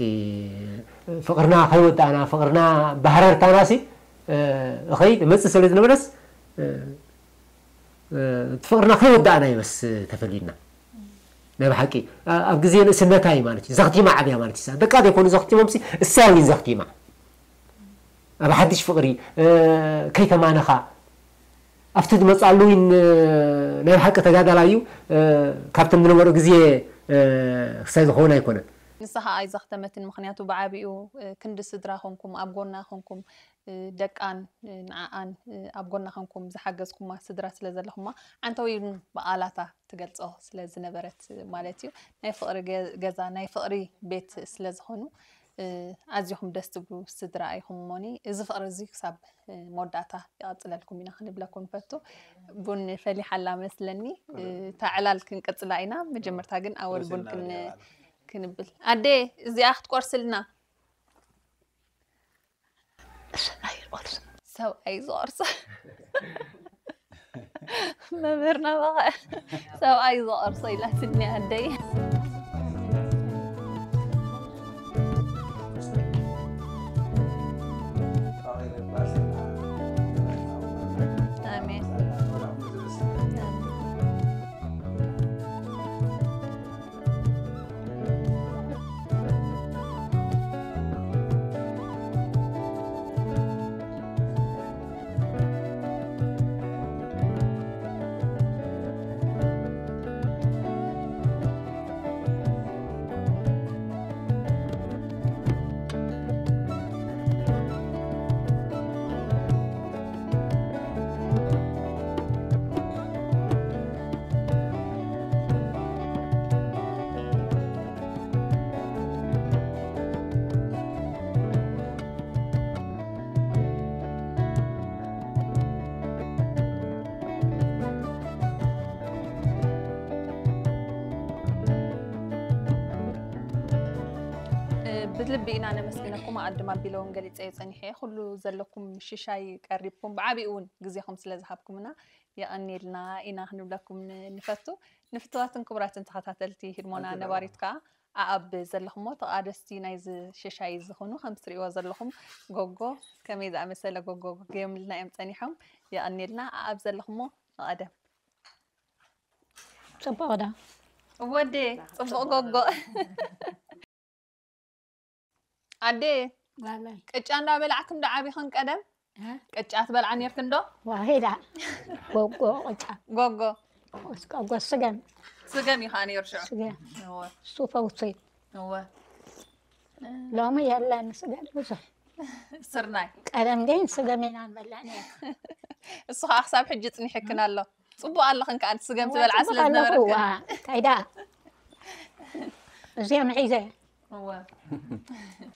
ፍቕርና ከይወዳእና፣ ፍቕርና ባህረርታና ሲ፣ እ፣ እኸይድ እመፅእ ስለ ዝነበረስ፣ እ፣ እ፣ እቲ ፍቕርና ከይወዳእና እዩ መስ ተፈሊና። ናይ ብሓቂ፣ ኣ-፣ ኣብ ግዜ ንእስነታ እዩ ማለት እዩ። ዘኽቲማ ዓብያ ማለት እዩ። ደቃ ዘይኮኑ ዘኽቲሞም ሲ፣ እሳ እውን ዘኽቲማ። ኣብ ሓድሽ ፍቕሪ፣ እ፣ ከይተማነኻ፣ ኣብቲ ዝመፅኣሉ እውን፣ እ፣ ናይ ብሓቂ ተጋዳላይ እዩ። እ፣ ካብቶም ዝነበሩ ግዜ፣ እ፣ ክሳይ ዝኸውን ኣይኮነን። ንሳ ኸዓ ኣይዘኽተመትን፣ ምኽንያቱ ብዓቢኡ፣ እ፣ ክንዲ ስድራ ኾንኩም፣ ኣብ ጎና ኾንኩም፣ እ፣ ደቃን፣ እ፣ ንዓኣን፣ እ፣ ኣብ ጎና ኾንኩም ዝሓገዝኩማ ስድራ ስለ ዘለኹማ፣ ዓንተዊን ብቓላታ ትገልጾ ስለ ዝነበረት ማለት እዩ። ናይ ፍቕሪ ገ-፣ ገዛ፣ ናይ ፍቕሪ ቤት ስለ ዝኾኑ፣ እ፣ ኣዚኹም ደስ ትብሉ ስድራ ኢኹም እሞኒ። እዚ ፍቕሪ እዚ ክሳብ፣ እ፣ መወዳእታ ይቐጽለልኩም ኢና ክንብለኩም ንፈቱ። ቡን ፈሊሓ ኣላ መስለኒ። እ፣ እታ ዕላል ክንቅጽላ ኢና። መጀመርታ ግን ኣወል ቡን ክን-፣ ክንብል። ኣዴ፣ እዚኣ ክትቆርስልና። ሰብኣይ ዝቖርሶ። ሰብኣይ ዝቖርሶ። መምህርና በቓ ሰብኣይ ዝቖርሶ ኢላትኒ ኣደይ። ኣሜን። ብልቢ ኢና ነመስግነኩም። ኣድም ኣቢለውን ገሊፀዮ ፀኒሐ እየ። ኩሉ ዘለኩም ሽሻይ ቀሪብኩም ብዓቢኡ እውን ግዜኹም ስለ ዝሃብኩምና የቐንየልና ኢና ክንብለኩም ን- ንፈቱ። ንፍትዋትን ክቡራትን ተኸታተልቲ ህድሞና ነባሪት ከዓ ኣኣብ ዘለኹሞ ተቓደስቲ ናይዚ ሽሻይ ዝኾኑ ከም ትሪእዎ ዘለኹም ጎጎ፣ ከመይ ዝኣመሰለ ጎጎ ገዮምልና እዮም ጸኒሖም። የቐንየልና። ኣኣብ ዘለኹሞ ንቐደም። ጽቡቕ ዶ? ወዴ ጽቡቕ ጎጎ። ኣዴ ጓለይ ቅጫ እንዳበላዕክን ዶ ዓቢኽን ቀደም? እ? ቅጫ ትበልዓ ነርክን ዶ? ዋሂዳ ጎጎ ቅጫ ጎጎ ጎጎ ስገም ስገም እዩ ከዓ ነይሩ ሽዑ። ስገም እወ እሱ ፈውሲ እወ ሎሚ የለን ስገም ብዙሕ ስርናይ ቀደም ግን ስገም ኢና ንበልዕ ነር እሱ ከዓ ክሳብ ሕጂ ጽኒሕክን ኣሎ። ጽቡቕ ኣለኽን ከዓ ስገም ትበልዓ ስለ ዝነበረክን። እንታይ ደኣ እዚኦም ሒዘ እወ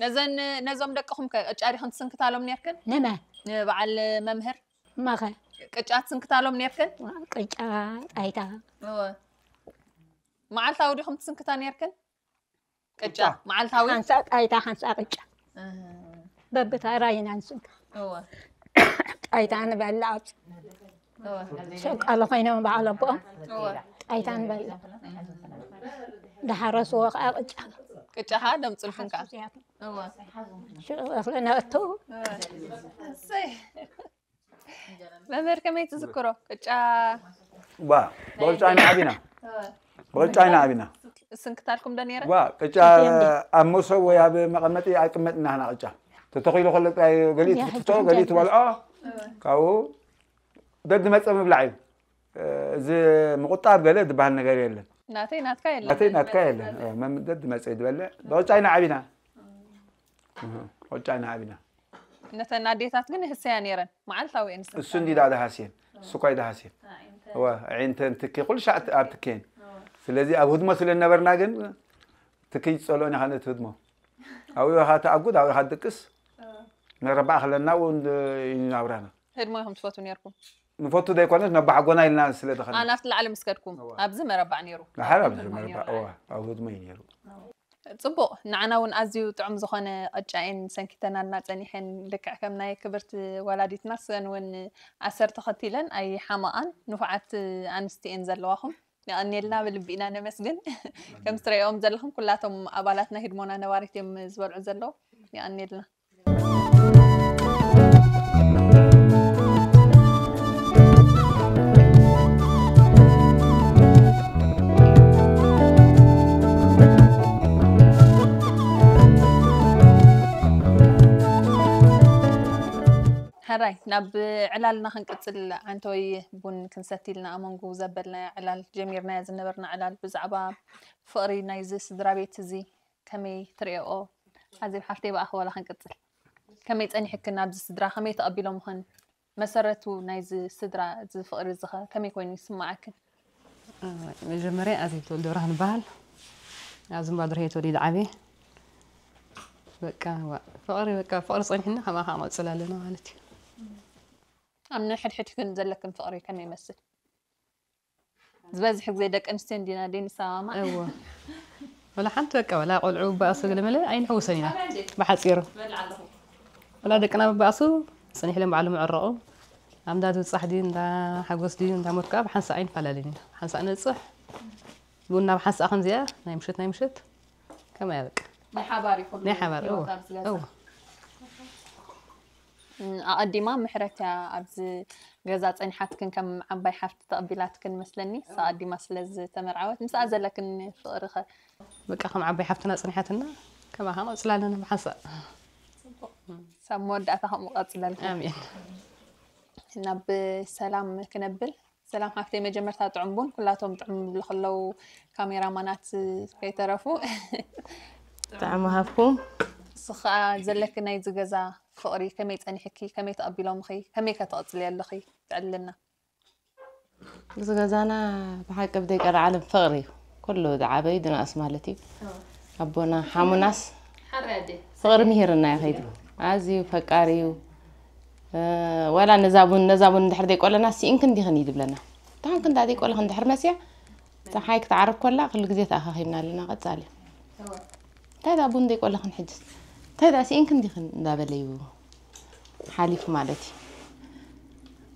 ነዘን ነዞም ደቅኹም ከ ቅጫ ዲኽን ትስንክታሎም ነርክን? ንመ ንበዓል መምህር እማኸ ቅጫ ትስንክታሎም ነርክን? ቅጫ ጣይታ እወ መዓልታዊ ዲኹም ትስንክታ ነርክን? ቅጫ ቅጫ። መዓልታዊ ሓንሳእ ጣይታ ሓንሳእ ቅጫ በብታራ ኢና ንስንካ እወ ጣይታ ንበልዕ ኣብ እወ ሸቃሎ ኮይኖም በዓል ኣቦኦም እወ ጣይታ ንበልዕ ድሓረስዎ ከዓ ቅጫ ቅጫ ከዓ ደምፅልኩም ከዓ እወ ሽዑ እኽሊ ነእቱ እሰይ መምህር ከመይ ትዝክሮ ቅጫ ዋ ብቅጫ ኢና ዓቢና ብቅጫ ኢና ዓቢና ስንክታልኩም ዶ ነይረ ዋ ቅጫ ኣብ መሶብ ወይ ኣብ መቐመጢ ኣይቅመጥና ህና ቅጫ ተተኺሉ ከሎ ጥራይ ገሊኡ ትፍትቶ ገሊኡ ትበልዖ ካብኡ ደድ መፀ ምብላዕ እዩ እዚ ምቁጣብ ገለ ዝበሃል ነገር የለን ናተይ ናትካ የለን ናተይ ናትካ የለን መምደድ መፀ ዝበልዕ ብቅጫ ኢና ዓቢና ብቅጫ ኢና ዓቢና ነተን ኣዴታት ግን ህሰያ ነይረን መዓልታዊ እየን ዝስንክታ እሱ እንዲ ዳ ደሃስየን እሱ እኳ ይደሃስየን እወ ዒንተን ትኪ ኩሉ ሻዕ ኣብ ትኪየን ስለዚ ኣብ ህድሞ ስለ ነበርና ግን ትኪ ይፀልኦ ኢና ነቲ ህድሞ ኣብኡ ኢኻ ትኣጉድ ኣብኡ ኢኻ ትድቅስ ነረባዕ ከለና ኣብኡ ይናብራና ህድሞ ኢኹም ትፈትዉ ነርኩም ንፈቱ ዘይኮነስ ነባሓጎና ኢልና ስለ ዝኸነ ናብቲ ላዕሊ ምስ ከድኩም ኣብዚ መረባዕ ነይሩ ድሓር ኣብዚ መረባዕ እወ ኣብ ህድሞ እዩ ነይሩ ፅቡቕ ንዓና እውን ኣዝዩ ጥዑም ዝኾነ ቅጫ እየን ሰንኪተናልና ፀኒሐን ልክዕ ከም ናይ ክብርቲ ወላዲትና ስገን እውን ኣሰር ተኸቲለን ኣይሓመቓን ንፉዓት ኣንስቲ እየን ዘለዋኹም የቐንየልና ብልቢ ኢና ነመስግን ከም ትረኦም ዘለኹም ኩላቶም ኣባላት ናይ ህድሞና ነባሪት እዮም ዝበልዑ ዘለዉ የቐንየልና ሕራይ ናብ ዕላልና ክንቅፅል ዓንተወይ ቡን ክንሰቲ ኢልና ኣመንጉ ዘበልና ዕላል ጀሚርናዮ ዝነበርና ዕላል ብዛዕባ ፍቕሪ ናይዚ ስድራ ቤት እዚ ከመይ ትርእኦ ኣዜብ ሓፍተይ ብኣኺ ዋላ ክንቅፅል ከመይ ፀኒሕክን ኣብዚ ስድራ ከመይ ተቐቢሎምኽን መሰረቱ ናይዚ ስድራ እዚ ፍቕሪ እዚ ኸ ከመይ ኮይኑ ይስምዓክን መጀመርያ ኣዜብ ተወልደ ብርሃን ይበሃል ኣብዚ እምባዱርሄ ተወሊደ ዓብየ በቃ ፍቕሪ በቃ ፍቕሪ ፀኒሕና ከማኻ ክንቕፅል ኣለና ማለት እዩ ኣብ ነሕድሕድክን ዘለክን ፍቕሪ ከመይ ይመስል ዝበዝሕ ግዜ ደቂ ኣንስትዮ እንዲና ደይ ንሰማማ እዎ ወላ ሓንቲ በቃ ወላ ቆልዑ ባእሱ ገለመለ ኣይንሕውሰን ኢና ብሓፂሩ ወላ ደቅና ብባእሱ ፅኒሕ ኢሎም ባዕሉ ምዕረቑ ኣብ እንዳ ዝብፃሕ ድዩ እንዳ ሓጎስ ድዩ እንዳ ሞትካ ብሓንሳእ ኣይንፈላለን ኢና ሓንሳእ ነፅሕ ቡና ብሓንሳእ ከምዚኣ ናይ ምሸት ናይ ምሸት ከማያ በቃ ናይ ሓባር ይኹን ናይ ሓባር እዎ ህይወት ኣብዚ ገዛ እዎ ኣቐዲማ ምሕረት እያ ኣብዚ ገዛ ፀኒሓትክን ከም ዓባይ ሓፍቲ ተቐቢላትክን መስለኒ ንሳ ኣቐዲማ ስለ ዝተመርዓወት ምስኣ ዘለክን ፍቕሪ ኸ በቃ ከም ዓባይ ሓፍትና ፀኒሓትና ከማኻ መፅላለና ብሓንሳእ ሳብ መወዳእታ ከምኡ ቀፅለልኩም ኣሜን ናብ ሰላም ክነብል ሰላም ሓፍተይ መጀመርታ ጥዑም ቡን ኩላቶም ጥዑም ይብሉ ከለዉ ካሜራማናት ከይተረፉ ጥዕም ሃብኩም ንስኻ ዘለኪ ናይዚ ገዛ ፍቕሪ ከመይ ጸኒሕኪ ከመይ ተቐቢሎምኺ ከመይ ከ ትቕጽልዮ ኣለኺ ትዕልና እዚ ገዛና ብሓቂ ብደይ ቀልዓለም ፍቕሪ እዩ ኩሉ ዝዓበዩ ድናእስ ማለት እዩ ኣቦና ሓሙናስ ፍቕሪ ምሂርና እዩ ከይዱ ኣዝዩ ፈቃሪ እዩ ዋላ ነዛ ቡን ነዛ ቡን እንድሕር ዘይቆለና ስኢንክን ዲኽን እዩ ዝብለና እታን ክንዳ ዘይቆለኽን እንድሕር መስያ ፀሓይ ክትዓርብ ኮላ ኩሉ ግዜ ተኣኻኺብና ኣለና ቀፃሊ እንታይ ዳ ቡን ዘይቆለኽን ሕጅስ እንታይ ዳ ስኢንክን ዲኽን እንዳበለ እዩ ሓሊፉ ማለት እዩ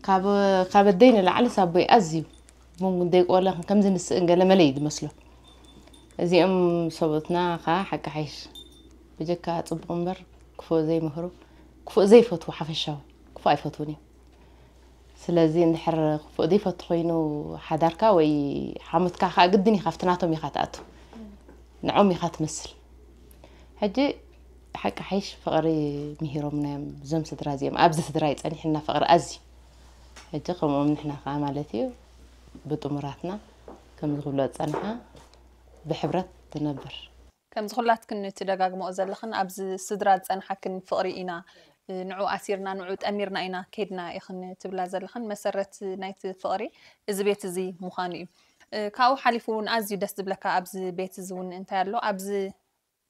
ካብ ኣደይ ንላዕሊ ኣቦይ ኣዝዩ ቡን ደይቆለ ከምዚ ንስእን ገለ መለ እዩ ዝመስሎ። እዚኦም ሰብኡትና ከዓ ሓቂ ሓይሽ ብጀካ ፅቡቕ እምበር ክፉእ ዘይምህሩ፣ ክፉእ ዘይፈትዉ ሓፈሻዊ ክፉእ ኣይፈትዉን እዮም። ስለዚ እንድሕር ክፉእ ዘይፈቱ ኮይኑ ሓዳርካ ወይ ሓሙትካ ከዓ ግድን ኢኻ ኣብቲ ናቶም ኢኻ ትኣቱ፣ ንዖም ኢኻ ትመስል። ሕጂ ሓቂ ሓይሽ ፍቕሪ ምሂሮምና እዮም እዞም ስድራ እዚኦም። ኣብዚ ስድራ እዩ ጸኒሕና ፍቕሪ ኣዝዩ። ሕጂ ከምኦም ንሕና ከዓ ማለት እዩ ብጥሙራትና ከምዚ ክብሎ ዝጸንሓ ብሕብረት ትነብር። ከምዚ ኩላትክን ትደጋግመኦ ዘለኽን ኣብዚ ስድራ ዝጸንሓክን ፍቕሪ ኢና ንዑ ኣሲርና ንዑ ጠሚርና ኢና ከይድና ኢኽን ትብላ ዘለኽን መሰረት ናይቲ ፍቕሪ እዚ ቤት እዚ ምዃኑ እዩ። ካብኡ ሓሊፉ እውን ኣዝዩ ደስ ዝብለካ ኣብዚ ቤት እዚ እውን እንታይ ኣሎ ኣብዚ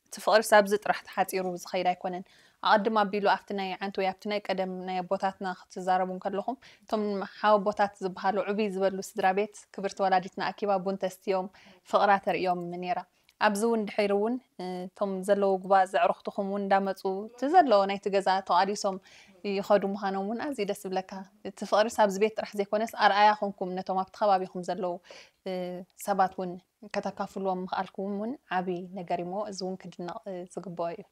እቲ ፍቕሪስ ኣብዚ ጥራሕ ተሓፂሩ ዝኸይድ ኣይኮነን። ኣቐድም ኣቢሉ ኣብቲ ናይ ዓንት ወይ ኣብቲ ናይ ቀደም ናይ ኣቦታትና ክትዛረቡ እንከለኹም እቶም ሓወቦታት ዝበሃሉ ዕብይ ዝበሉ ስድራ ቤት ክብርቲ ወላዲትና ኣኪባ ቡን ተስትዮም ፍቕራ ተርእዮም ነይራ። ኣብዚ እውን ድሕሪ እውን እቶም ዘለዉ ጉባዝ ኣዕሩኽትኹም እውን እንዳመፁ እቲ ዘለዎ ናይቲ ገዛ ተቓሊሶም ይኸዱ ምዃኖም እውን ኣዝዩ ደስ ዝብለካ። እቲ ፍቕሪስ ኣብዚ ቤት ጥራሕ ዘይኮነስ ኣርኣያ ኮንኩም ነቶም ኣብቲ ከባቢኹም ዘለዉ ሰባት እውን ከተካፍልዎም ምኽኣልኩም እውን ዓብዪ ነገር እሞ እዚ እውን ክድነቕ ዝግብኦ እዩ።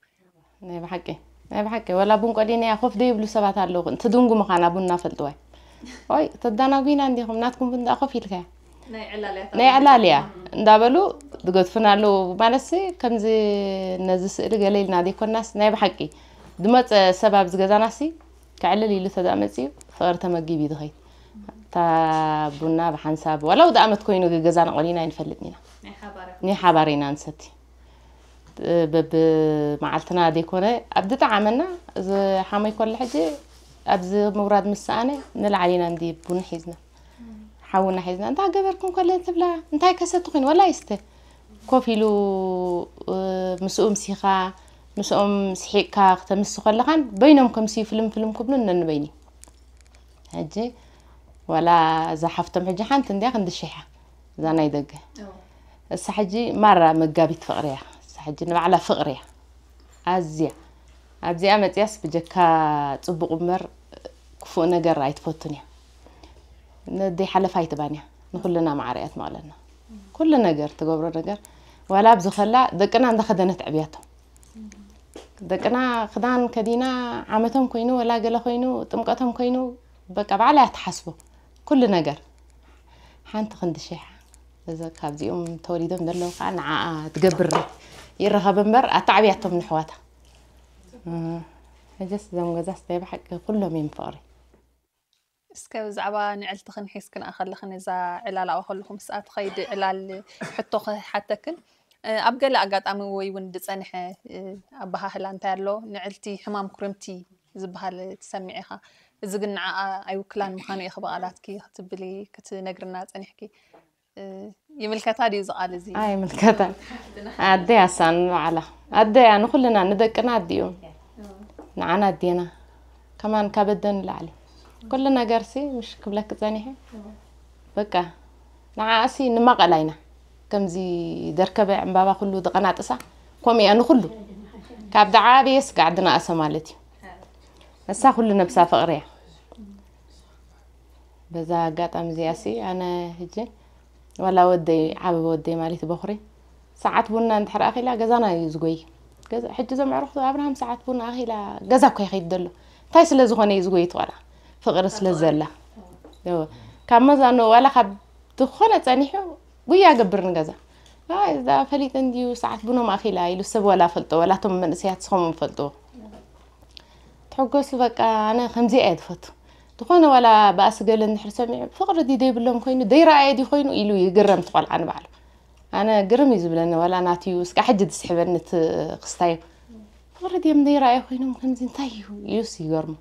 ናይ ብሓቂ ናይ ብሓቂ ወላ ቡን ቆሊነያ ኮፍ ደይብሉ ሰባት ኣለዉ ትድንጉ ምዃና ቡን እናፈልጥዋ ይ ተዳናጉና እንዲኹም ናትኩም ቡን ዳ ኮፍ ኢልካያ ናይ ዕላልያ እንዳበሉ ዝገድፉና ኣለዉ ማለትሲ ከምዚ ነዚ ስእሊ ገለ ኢልና ዘይኮናስ ናይ ብሓቂ ዝመፀ ሰብ ኣብዚ ገዛናሲ ከዕልል ኢሉ ተዛእ መፅዩ ፍቕሪ ተመጊብ እዩ ዝኸይድ እታ ቡና ብሓንሳብ ዋላ ውድ ኣመት ኮይኑ ገዛና ቆሊና ኣይንፈልጥን ኢና ናይ ሓባር ኢና ንሰቲ በብመዓልትና ዘይኮነ ኣብ ዝጠዓመና እዚ ሓመይ ኮለ ሕጂ ኣብዚ ምውራድ ምስ ሰኣነ ንላዕሊ ኢና እንዲ ቡን ሒዝና ሓውና ሒዝና እንታይ ገበርኩም ኮለ ትብላ እንታይ ከሰቲ ኮይኑ ወላ ይስተ ኮፍ ኢሉ ምስኡ ምሲኻ ምስኦም ስሒቕካ ክተምሲ ከለኻን በይኖም ከምስዩ ፍልም ፍልም ክብሉ ነንበይኒ ሕጂ ዋላ እዛ ሓፍቶም ሕጂ ሓንቲ እንድያ ክንዲ ሽሕ እያ እዛ ናይ ደገ እሳ ሕጂ ማራ መጋቢት ፍቕሪ እያ እሳ ሕጂ ንባዕላ ፍቕሪ እያ ኣዝያ ኣብዚኣ መፅያስ ብጀካ ፅቡቕ እምበር ክፉእ ነገር ኣይትፈቱን እያ ነደይ ሓለፋ ኣይትባን እያ ንኩልና ማዕረ እያ ትመቕለና ኩሉ ነገር ትገብሮ ነገር ዋላ ኣብዚ ከላ ደቅና እንዳኸደነት ዕብያቶ ደቅና ክዳን ከዲና ዓመቶም ኮይኑ ወላ ገለ ኮይኑ ጥምቀቶም ኮይኑ በቃ ባዕላ እያ ትሓስቦ ኩሉ ነገር ሓንቲ ክንዲ ሽሕ እዚ ካብዚኦም ተወሊዶም ዘለዉ ከዓ ንዓኣ ትገብር ይረኸብ እምበር ኣታዕብያቶም ንሕዋታ ሕጀስ እዞም ገዛስ ናይ ብሓቂ ኩሎም እዮም ፍቕሪ እስከ ብዛዕባ ንዕልትኽን ሒዝክንኣ ከለኽን እዛ ዕላል ኣብኣ ከለኹም ምስኣ ትኸይድ ዕላል ሕቶ ክሓተክን ኣብ ገለ ኣጋጣሚ ወይ እውን ዝፀንሐ ኣበሃህላ እንታይ ኣሎ ንዕልቲ ሕማም ኩርምቲ ዝበሃል ትሰምዕ ኢኻ እዚ ግን ንዓኣ ኣይውክላን ምዃኑ ኢኺ ብቓላትኪ ክትብሊ ክትነግርና ፀኒሕኪ ይምልከታ ድዩ እዚ ቃል እዚ? ኣይምልከታ ኣደይ ኣሳን ንባዕላ ኣደያ ንኩልና ንደቅና ኣዲኡ ንዓና ኣዴና ከማን ካብ ኣደ ንላዕሊ ኩሉ ነገርሲ ምሽ ክብለኪ ጸኒሐ በቃ ንዓኣሲ ንማቐላ ኢና ከምዚ ደርከበ ዕምባባ ኩሉ ዝቐናጥሳ ከምኡ እያ ንኩሉ ካብ ዝዓበየ ስጋዕ ድነኣሰ ማለት እዩ እሳ ኩሉ ነብሳ ፍቕሪ እያ በዛ ኣጋጣሚ እዚኣ ሲ ኣነ ህጂ ዋላ ወደይ ዓበበ ወደይ ማለት በኹሪ ሰዓት ቡና እንድሕር ኣኺላ ገዛና እዩ ዝጎይ ሕጂ እዞም ዕሩኽ ኣብርሃም ሰዓት ቡና ኣኺላ ገዛ እኮ ይኸይድ ዘሎ እንታይ ስለ ዝኾነ እዩ ዝጎይ ትቆልዓ ፍቕሪ ስለ ዘላ ካብ መዛኑ ዋላ ካብ ዝኾነ ጸኒሑ ጉያ ገብር ንገዛ እዛ ፈሊጠ እንድዩ ሰዓት ቡኖም ኣኺላ ኢሉ ሰብ ዋላ ፈልጦ ዋላ እቶም መንእሰያት ስኸም ፈልጦ ትሕጎስ በቃ ኣነ ከምዚ እየ ዝፈቱ ዝኾነ ዋላ ባእሲ ገለ እንድሕር ሰሚዑ ፍቕሪ ድዩ ዘይብሎም ኮይኑ ዘይረኣየ ድዩ ኮይኑ ኢሉ ይግረም ትቆልዓ ንባዕሉ ኣነ ግርም እዩ ዝብለኒ ዋላ ናትዩ እስካ ሕጂ ዝስሕበኒ እቲ ክስታዩ ፍቕሪ ድዮም ዘይረኣየ ኮይኖም ከምዚ እንታይ እዩ ኢሉስ ይገርሙ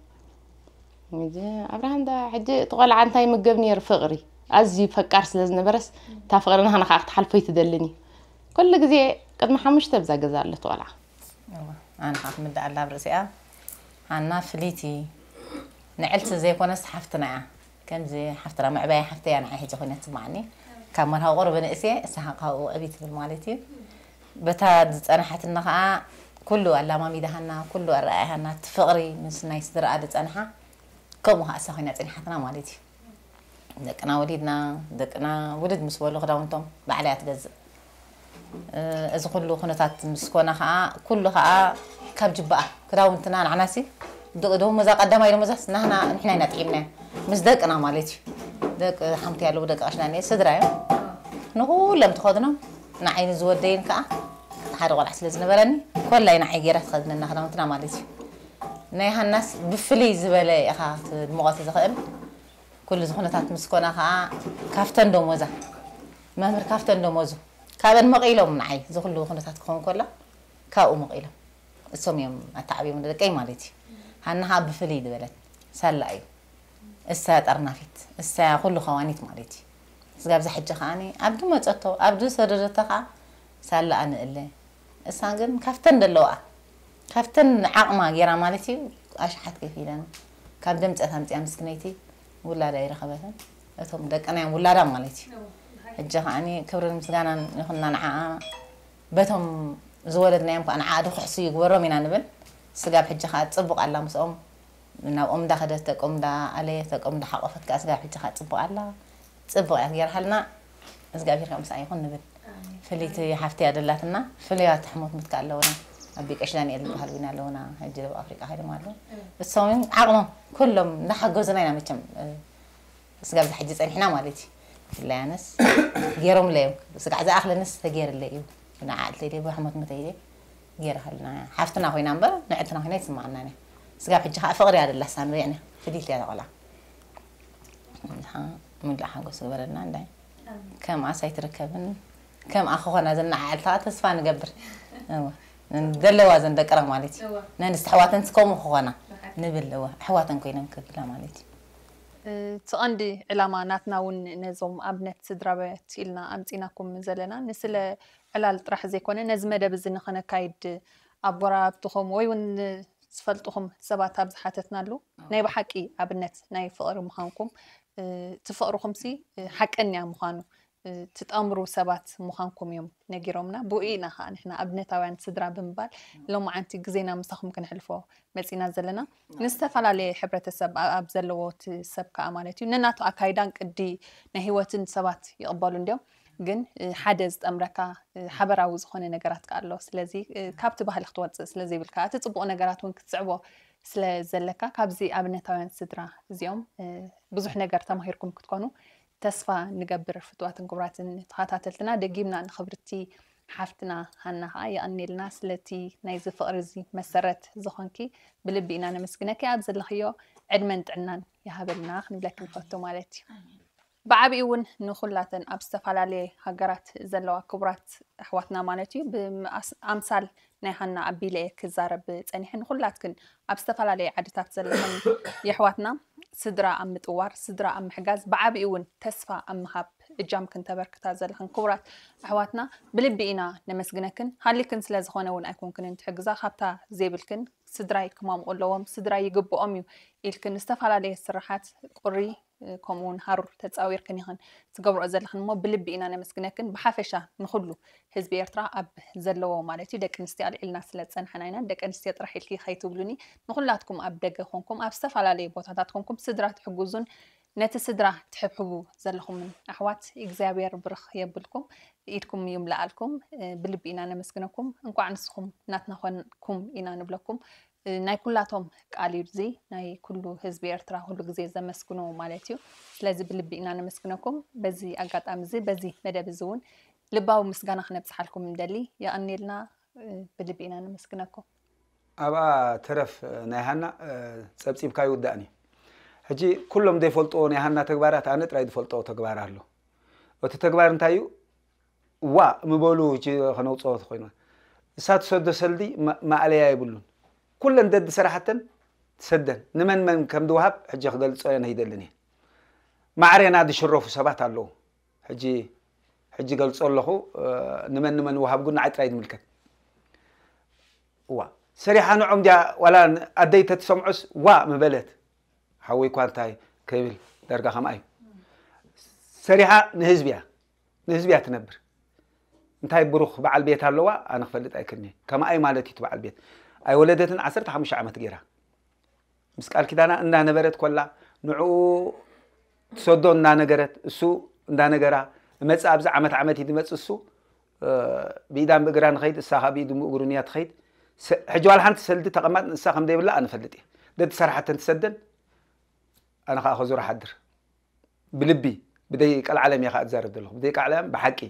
ኣብርሃም ዳ ሕጂ እቲ ቆልዓ እንታይ ይምገብ ነይሩ ፍቕሪ ኣዝዩ ፈቃር ስለ ዝነበረስ እታ ፍቕሪ ንሃና ከዓ ክትሓልፎ ይትደልን እዩ ኩሉ ግዜ ቅድሚ ሓሙሽተ ብዛ ገዛ ኣሎ እቲ ቆልዓ ኣነ ከዓ ክምድኣላ ኣብ ርእሲኣ ሃና ፍልይቲ ንዕልቲ ዘይኮነስ ሓፍትና እያ ከምዚ ሓፍትና መዕበያ ሓፍተያ ንዓይ ሕጂ ኮይና ትስማዓኒ ካብ መርሃ ቁሩብ ንእስየ እሳ ካብኡ ዕብይ ትብል ማለት እዩ በታ ዝፀናሓትና ከዓ ኩሉ ኣላማሚዳሃና ኩሉ ኣረኣያሃና እቲ ፍቕሪ ምስ ናይ ስድራኣ ዝፀንሓ ከምኡ ከዓ እሳ ኮይና ፀኒሓትና ማለት እዩ። ደቅና ወሊድና፣ ደቅና ውልድ ምስ በሉ ክዳውንቶም ባዕላ እያ ትገዝእ። እዚ ኩሉ ኩነታት ምስ ኮነ ከዓ፣ ኩሉ ከዓ ካብ ጅባኣ ክዳውንትና ንዓናሲ ዶ- ደሞዛ ቀዳማይ ደሞዛስ ናህና ንሕና ኢና ጥዒምናዮ ምስ ደቅና ማለት እዩ። ደቂ ሓምቲ ኣለዉ፣ ደቂ ቀሽና እኒኤ፣ ስድራ እዮም። ንኩሎም ትኸድኖም፣ ንዓይ ንዝወደይን ከዓ ሓደ ቆልዓ ስለ ዝነበረኒ ኮላይ ንዓይ ገይራ ትኸድነና ክዳውንትና ማለት እዩ። ናይ ሃናስ ብፍልይ ዝበለ ኢኻ ክትድምቖ ትኽእል። ኩሉ እዚ ኩነታት ምስ ኮነ ከዓ ካብተን ደሞዛ መምህር ካብተን ደሞዙ ካብአን መቒሎም ንዓይ እዚ ኩሉ ኩነታት ክኸውን ከሎ ካብኡ መቒሎም እሶም እዮም ኣተዓብዮም ደቀይ ማለት እዩ። ሃና ከዓ ብፍልይ ዝበለት ሳላ እዩ። እሳ ጠርናፊት፣ እሳ ኩሉ ከዋኒት ማለት እዩ። ስጋብ እዚ ሕጂ ከዓኒ ኣብ ድመፀቶ ኣብ ዝሰደደቶ ከዓ ሳላ ኣነ እለ እሳ ግን ካብተን ዘለዋ ካብተን ዓቕማ ገይራ ማለት እዩ ኣሽሓት ከፊለን ካብ ደምፀት ኣምፅያ ምስክነይቲ ውላዳ ይረኸበትን እቶም ደቅና እዮም ውላዳ ማለት እዩ። ሕጂ ከዓኒ ክብርን ምስጋናን ይኹና ንዓኣ በቶም ዝወለድናዮም ከዓ ንዓኣ ድኩሕሱ ይግበሮም ኢና ንብል። ስጋብ ሕጂ ከዓ ፅቡቕ ኣላ ምስኦም ናብኦም እንዳኸደት ደቆም እንዳኣለየት ደቆም እንዳሓቆፈት ከዓ ስጋብ ሕጂ ከዓ ፅቡቕ ኣላ። ፅቡቕ እያ ገይርሃልና። እግዚኣብሔር ከዓ ምስኣ ይኹን ንብል። ፍልይቲ ሓፍቲ እያ ደላትና። ፍሉያት ሕሞት ምትካ ኣለውና። ኣቢ ቀሽ ዳንኤል ዝበሃል እውን ኣለውና። ሕጂ ደቡብ ኣፍሪቃ ከይዶም ኣለዉ። እሶም ዓቕሞም ኩሎም እንዳሓገዙና ኢና መቸም ስጋብ ሕጂ ፀኒሕና ማለት እዩ። ብፍላይ ኣነስ ገይሮምለይ እዮም። ስጋዕ ዝኣኽለንስ ተገይርለይ እዩ። ንዓልተይ ደይ ብሕሞት ምተይ ደይ ገይረ ሃልና ሓፍትና ኮይና እምበር ንዕትና ኮይና ይስማዓና እያ። ስጋብ ሕጂ ከዓ ፍቕሪ እያ ደላ ሳንበይዕና ፍሊት እያ ተቆላ። ምሉእ ሓጎስ ግበረልና እንዳይ ከምኣስ ኣይትርከብን። ከምኣ ክኾና ዘናዓዕልታ ተስፋ ንገብር። እወ። ዘለዋ ዘን ደቅራ ማለት እዩ። እወ። ነንስቲ ኣሕዋተንስ ከምኡ ክኾና ንብል። እወ። ኣሕዋተን ኮይነን ክብላ ማለት እዩ። እቲ ቀንዲ ዕላማ ናትና እውን ነዞም ኣብነት ስድራ ቤት ኢልና ኣምፂናኩም ዘለና ንስለ ዕላል ጥራሕ ዘይኮነ ነዚ መደብ እዚ ንኸነካይድ ኣብ ጎረባብትኹም ወይ እውን ዝፈልጥኹም ሰባት ኣብ ዝሓተትናሉ ናይ ብሓቂ ኣብነት ናይ ፍቕሪ ምዃንኩም እቲ ፍቕርኹምሲ ሓቀኛ ምዃኑ ትጠምሩ ሰባት ምዃንኩም እዮም ነጊሮምና። ብኡ ኢና ከዓ ንሕና ኣብነታውያን ስድራ ብምባል ሎማዓንቲ ግዜና ምሳኹም ክነሕልፎ መፂና ዘለና። ንዝተፈላለየ ሕብረተሰብ ኣብ ዘለዎ እቲ ሰብ ከዓ ማለት እዩ ነናቱ ኣካይዳን ቅዲ ናይ ህይወትን ሰባት ይቕበሉ እንዲዮም። ግን ሓደ ዝጠምረካ ሓበራዊ ዝኾነ ነገራት ከዓ ኣሎ። ስለዚ ካብቲ ባህሊ ክትወፅእ ስለ ዘይብልካ እቲ ፅቡቕ ነገራት እውን ክትስዕቦ ስለ ዘለካ ካብዚ ኣብነታውያን ስድራ እዚኦም ብዙሕ ነገር ተማሂርኩም ክትኮኑ ተስፋ ንገብር። ፍትዋትን ክቡራትን ተኸታተልትና ደጊምና ንኽብርቲ ሓፍትና ሃና ከዓ የቐንየልና ስለቲ ናይዚ ፍቕሪ እዚ መሰረት ዝኾንኪ ብልቢ ኢና ነመስግነኪ። ኣብ ዘለኽዮ ዕድመን ጥዕናን ይሃበልና ክንብለኪ ንፈቱ ማለት እዩ። ብዓቢኡ እውን ንኹላተን ኣብ ዝተፈላለየ ሃገራት ዘለዋ ክቡራት ኣሕዋትና ማለት እዩ ብኣምሳል ናይ ሃና ኣቢለ እየ ክዛረብ ፀኒሐ። ንኹላትክን ኣብ ዝተፈላለየ ዓድታት ዘለኽን የሕዋትና ስድራ ኣብ ምጥዋር ስድራ ኣብ ምሕጋዝ ብዓቢኡ እውን ተስፋ ኣብ ምሃብ እጃምክን ተበርክታ ዘለኽን ክቡራት ኣሕዋትና ብልቢ ኢና ነመስግነክን። ሃሊክን ስለ ዝኾነ እውን ኣይኮንክንን ትሕግዛ ካብታ ዘይብልክን ስድራይ ክማምቑ ኣለዎም ስድራይ ይግብኦም እዩ ኢልክን ዝተፈላለየ ስራሓት ቁሪ ከምኡ እውን ሃሩር ተፃዊርክን ኢኽን ትገብርኦ ዘለኽን እሞ ብልቢ ኢና ነመስግነክን። ብሓፈሻ ንኹሉ ህዝቢ ኤርትራ ኣብ ዘለዎ ማለት እዩ ደቂ ኣንስትዮ ኣልዒልና ስለ ዝፀናሕና ኢና። ደቂ ኣንስትዮ ጥራሕ ኢልኪ ከይትብሉኒ ንኹላትኩም ኣብ ደገ ኮንኩም ኣብ ዝተፈላለየ ቦታታት ኮንኩም ስድራ ትሕግዙን ነቲ ስድራ ትሕብሕቡ ዘለኹምን ኣሕዋት እግዚኣብሔር ብርኽ የብልኩም ኢድኩም ይምልኣልኩም። ብልቢ ኢና ነመስግነኩም። እንኳዕ ንስኹም ናትና ኮንኩም ኢና ንብለኩም። ናይ ኩላቶም ቃል እዩ እዚ ናይ ኩሉ ህዝቢ ኤርትራ ኩሉ ግዜ ዘመስግኖ ማለት እዩ። ስለዚ ብልቢ ኢና ነመስግነኩም። በዚ ኣጋጣሚ እዚ በዚ መደብ እዚ እውን ልባዊ ምስጋና ክነብፅሓልኩም ንደሊ። የቐንየልና። ብልቢ ኢና ነመስግነኩም። ኣብኣ ተረፍ ናይ ሃና ጸብጺብካ ይውዳእን እዩ። ሕጂ ኩሎም ዘይፈልጥዎ ናይ ሃና ተግባራት ኣነ ጥራይ ዝፈልጦ ተግባር ኣሎ። እቲ ተግባር እንታይ እዩ? ዋ ምበሉ ሕጂ ከነውፅኦ ተኮይኑ እሳ ትሰዶ ሰልዲ ማእለያ የብሉን። ኩለን ደዲ ሰራሕተን ትሰደን ንመን መን ከም ዝወሃብ ሕጂ ክገልፆ እየን ኣይደልን እየን። ማዕሬና ዝሽረፉ ሰባት ኣለዉ። ሕጂ ሕጂ ገልፆ ኣለኹ። ንመን ንመን ወሃብ ግን ንዓይ ጥራይ ዝምልከት። እዋ ሰሪሓ ንዖም ድያ ዋላ ኣደይ ተትሰምዖስ ዋ ምበለት። ሓወይ እኳ እንታይ ከይብል ዳርጋ ከምኣ እዩ። ሰሪሓ ንህዝቢ እያ ንህዝቢ እያ ትነብር። እንታይ ብሩኽ በዓል ቤት ኣለዋ ኣነ ክፈልጥ ኣይክእልን እየ። ከምኣ እዩ ማለት እዩ እቲ በዓል ቤት። ኣይወለደትን ዓሰርተ ሓሙሽተ ዓመት ገይራ። ምስ ቃል ኪዳና እንዳነበረት ኮላ ንዕኡ ትሰዶ እንዳነገረት እሱ እንዳነገራ እመጽእ ኣብዚ ዓመት ዓመት እዩ ዝመጽእ እሱ ብኢዳን ብእግራን ንኸይድ እሳ ካብ ኢዱ እግሩን እያ ትኸይድ። ሕጂ ዋላ ሓንቲ ሰልዲ ተቐማጥ ንሳ ከም ዘይብላ ኣንፈልጥ እየ። ደቲ ሰራሓተን ትሰደን ኣነ ከዓ ከዙር ሓድር ብልቢ ብደይ ቀልዓለም እየ ከዓ ትዛረብ ዘለኹ ብደይ ቀልዓለም ብሓቂ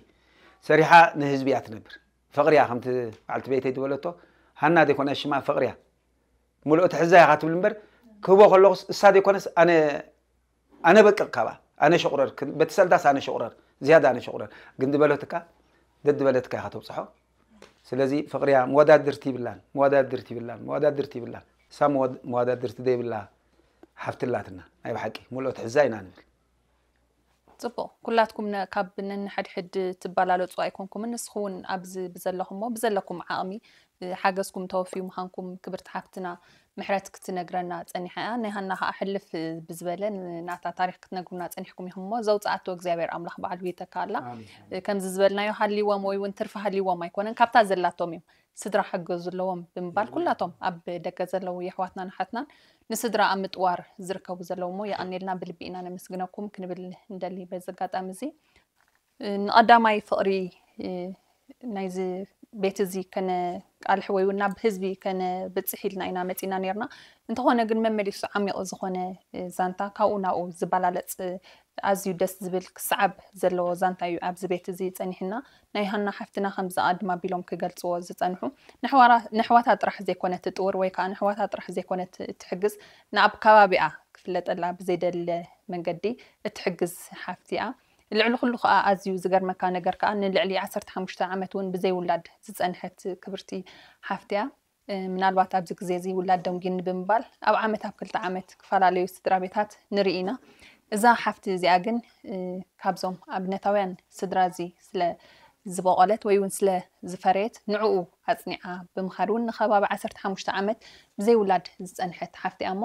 ሰሪሓ ንህዝቢ እያ ትነብር። ፍቕሪ እያ ከምቲ በዓልቲ ቤተይ ዝበለቶ ሃና ዘይኮነ ሽማ ፍቕሪ እያ። ሙሉእ ትሕዛ ኢኻ ትብል እምበር ክህቦ ከለኹስ እሳ ዘይኮነስ ኣነ ኣነ በቅቕ ካብኣ ኣነ ሸቑረር በቲ ሰልዳስ ኣነ ሸቑረር ዝያዳ ኣነ ሸቑረር ግን ዝበለትካ ደድበለትካ ኢኻ ተብፅሖ። ስለዚ ፍቕርያ መወዳድርቲ ይብላን መወዳድርቲ ይብላን መወዳድርቲ ይብላን እሳ መወዳድርቲ ዘይብላ ሓፍትላትና ናይ ብሓቂ ሙሉእ ትሕዛ ኢና ንብል። ፅቡቕ ኩላትኩም ካብ ነንሕድሕድ ትበላለፁ ኣይኮንኩምን ንስኹ እውን ኣብዚ ብዘለኹሞ ብዘለኩም ዓቕሚ ሓገዝኩም ተወፍዩ ምዃንኩም ክብርቲ ሓፍትና ምሕረት ክትነግረና ፀኒሓ እያ ናይ ሃና ከዓ ሕልፍ ብዝበለ ናታ ታሪክ ክትነግሩና ፀኒሕኩም ኢኹም እሞ ዘውፅኣቶ እግዚኣብሔር ኣምላኽ በዓል ይተካ ኣላ። ከምዚ ዝበልናዮ ሃልዎም ወይ እውን ትርፊ ሃልዎም ኣይኮነን ካብታ ዘላቶም እዮም ስድራ ሓገዙ ኣለዎም ብምባል ኩላቶም ኣብ ደገ ዘለዉ የሕዋትናን ኣሓትናን ንስድራ ኣብ ምጥዋር ዝርከቡ ዘለዉ እሞ የቐኔልና ብልቢ ኢና ነመስግነኩም ክንብል ንደሊ። በዚ ኣጋጣሚ እዚ ንቐዳማይ ፍቕሪ ናይዚ ቤት እዚ ከነቃልሕ ወይ እውን ናብ ህዝቢ ከነብፅሕ ኢልና ኢና መፂና ነርና። እንተኾነ ግን መመሊሱ ዓሚቑ ዝኾነ ዛንታ ካብኡ ናብኡ ዝባላለፅ ኣዝዩ ደስ ዝብል ክሰዓብ ዘለዎ ዛንታ እዩ ኣብዚ ቤት እዚ ፀኒሕና። ናይ ሃና ሓፍትና ከምዚ ኣድማ ቢሎም ክገልፅዎ ዝፀንሑ ንሕዋታ ጥራሕ ዘይኮነት ትጥውር ወይ ከዓ ንሕዋታ ጥራሕ ዘይኮነት ትሕግዝ ንኣብ ከባቢኣ ክፍለጠላ ብዘይደለ መንገዲ እትሕግዝ ሓፍቲ እያ። ልዕሊ ኩሉ ከዓ ኣዝዩ ዝገርመካ ነገር ከዓ ንልዕሊ ዓሰርተ ሓሙሽተ ዓመት እውን ብዘይ ውላድ ዝፀንሐት ክብርቲ ሓፍቲ እያ። ምናልባት ኣብዚ ግዜ እዚ ውላድ ደንጉይኒ ብምባል ኣብ ዓመት ኣብ ክልተ ዓመት ክፈላለዩ ስድራ ቤታት ንርኢ ኢና። እዛ ሓፍቲ እዚኣ ግን ካብዞም ኣብነታውያን ስድራ እዚ ስለ ዝበቖለት ወይ እውን ስለ ዝፈረየት ንዕኡ ኣፅኒዓ ብምኻድ እውን ንከባቢ ዓሰርተ ሓሙሽተ ዓመት ብዘይ ውላድ ዝፀንሐት ሓፍቲ እያ እሞ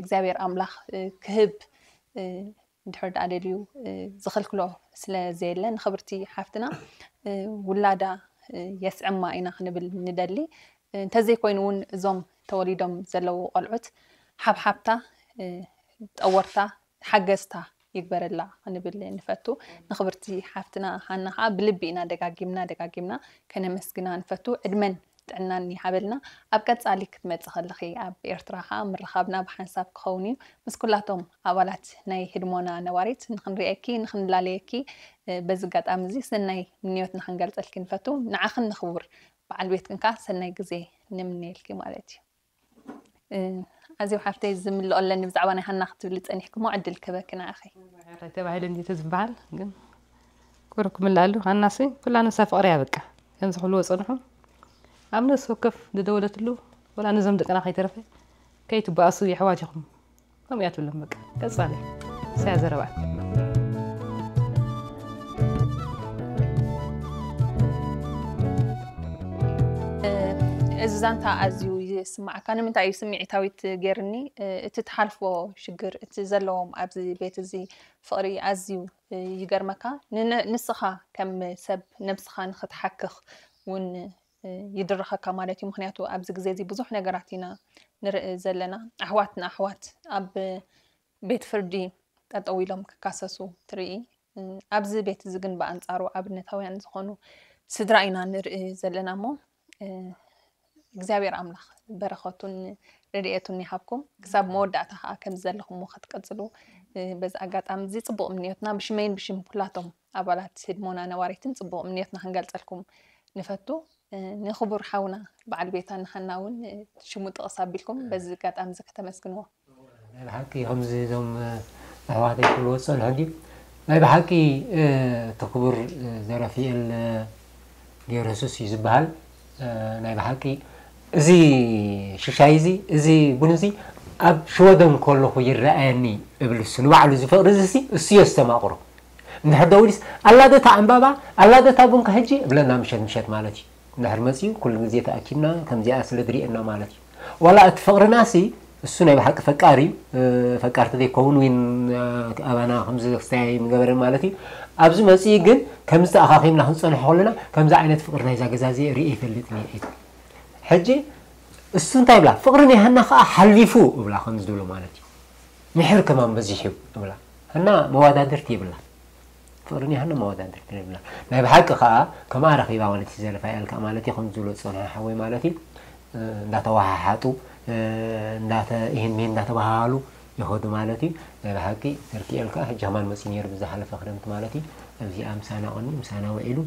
እግዚኣብሔር ኣምላኽ ክህብ እንድሕር ደኣ ደልዩ ዝኽልክሎ ስለ ዘየለ ንኽብርቲ ሓፍትና ውላዳ የስዕማ ኢና ክንብል ንደሊ። እንተዘይኮይኑ እውን እዞም ተወሊዶም ዘለዉ ቆልዑት ሓብሓብታ፣ ጠወርታ፣ ሓገዝታ ይግበረላ ክንብል ንፈቱ። ንኽብርቲ ሓፍትና ሃና ከዓ ብልቢ ኢና ደጋጊምና ደጋጊምና ከነመስግና ንፈቱ። ዕድመን ጥዕናን ይሃበልና። ኣብ ቀፃሊ ክትመፂ ከለኺ ኣብ ኤርትራ ከዓ ምርኻብና ብሓንሳብ ክኸውን እዩ። ምስ ኩላቶም ኣባላት ናይ ህድሞና ነባሪት ንኽንርእየኪ ንኽንላለየኪ በዚ ኣጋጣሚ እዚ ሰናይ ምንዮትና ክንገልፀልኪ ንፈቱ። ንዓኽን ንኽቡር በዓል ቤትክን ከዓ ሰናይ ግዜ ንምነየልኪ ማለት እዩ። ኣዝዩ ሓፍተይ ዝምልኦ ኣለኒ ብዛዕባ ናይ ሃና ክትብሊ ፀኒሕክሞ ዕድል ክበኪ ንዓኺ። ተባሂሉ እንዲ ዝበሃል ግን ክብርኩም ላሉ ሃናሲ ኩላ ንሳ ፍቕሪ እያ በቃ ከምዚ ክብልዎ ፀንሑ ኣብ ነፍሲ ወከፍ ዝደወለትሉ ወላ ነዞም ደቅና ከይተረፈ ከይትበኣሱ የሕዋት ኢኹም ከምኡ እያ ትብሎም በቃ ቀፃሊ ንሳ እያ ዘረባኣ እዚ ዛንታ ኣዝዩ ይስማዓካ ንምንታይ እዩ ስምዒታዊት ገይርኒ እቲ ትሓልፎ ሽግር እቲ ዘለዎም ኣብዚ ቤት እዚ ፍቕሪ ኣዝዩ ይገርመካ ንስኻ ከም ሰብ ነብስኻ ንኽትሓክኽ እውን ይድርኸካ ማለት እዩ ምክንያቱ ኣብዚ ግዜ እዚ ብዙሕ ነገራት ኢና ንርኢ ዘለና ኣሕዋት ንኣሕዋት ኣብ ቤት ፍርዲ ጠጠው ኢሎም ክካሰሱ ትርኢ ኣብዚ ቤት እዚ ግን ብኣንፃሩ ኣብነታውያን ዝኾኑ ስድራ ኢና ንርኢ ዘለና እሞ እግዚኣብሔር ኣምላኽ በረኸቱን ረድኤቱን ይሃብኩም ክሳብ መወዳእታ ከዓ ከምዚ ዘለኹሞ ክትቀፅሉ በዚ ኣጋጣሚ እዚ ፅቡቕ ምንዮትና ብሽመይን ብሽም ኩላቶም ኣባላት ህድሞና ነባሪትን ፅቡቕ ምንዮትና ክንገልፀልኩም ንፈቱ ንክቡር ሓውና በዓል ቤታ ንሃና እውን ሽሙ ጥቕስ ኣቢልኩም በዚ ኣጋጣሚ እዚ ከተመስግንዎ ናይ ብሓቂ ከምዚ እዞም ኣሕዋተይ ክብልዎ ዝፀንሑ ሕጂ ናይ ብሓቂ እቲ ክቡር ዘረፊኤል ገይረሱስ እዩ ዝበሃል ናይ ብሓቂ እዚ ሽሻይ እዚ እዚ ቡን እዚ ኣብ ሽወደን ከለኹ ይረኣየኒ እብል እሱ ንባዕሉ እዚ ፍቕሪ እዚ እሱ እዮ ዝተማቕሮ እንድሕር ደዊልስ ኣላደታ ዕምባባ ኣላደታ ቡንካ ሕጂ እብለና ምሸት ምሸት ማለት እዩ እንድሕር መፅዩ ኩሉ ግዜ ተኣኪብና ከምዚኣ ስለ ዝሪኤና ማለት እዩ ዋላ እቲ ፍቕርና ሲ እሱ ናይ ብሓቂ ፈቃር እዩ ፈቃርቲ ዘይከውን ዊን ኣባና ከምዚ ክስተያይ ምገበረን ማለት እዩ ኣብዚ መፅኡ ግን ከምዚ ተኣኻኺብና ክንፀንሖ ከለና ከምዚ ዓይነት ፍቕሪ ናይዛ ገዛ እዚ ርእ ይፈልጥ ሕጂ እሱ እንታይ ይብላ? ፍቕሪ ናይ ሃና ከዓ ሓሊፉ እብላ፣ ከምዚ ዝብሎ ማለት እዩ። ምሕር ከማን በዚሑ እዩ እብላ። ሃና መወዳድርቲ የብላ። ፍቕሪ ናይ ሃና መወዳድርቲ የብላ። ናይ ብሓቂ ከዓ ከምኣ ረኺባ ማለት እዩ፣ ዘለፋ እያ ኢልካ ማለት እዩ፣ ከምዚ ዝብሎ ዝፀንሐ ሓወይ ማለት እዩ። እ፣ እንዳተወሓሓጡ፣ እ፣ እንዳተ-፣ ይህን ሚህን እንዳተባሃሃሉ ይኸዱ ማለት እዩ። ናይ ብሓቂ ተርኪኤልካ ሕጂ ከማን መፂኡ ነይሩ ብዝሓለፈ ክረምቲ ማለት እዩ። ኣብዚኣ ምሳና ቐኒ ምሳና ውዒሉ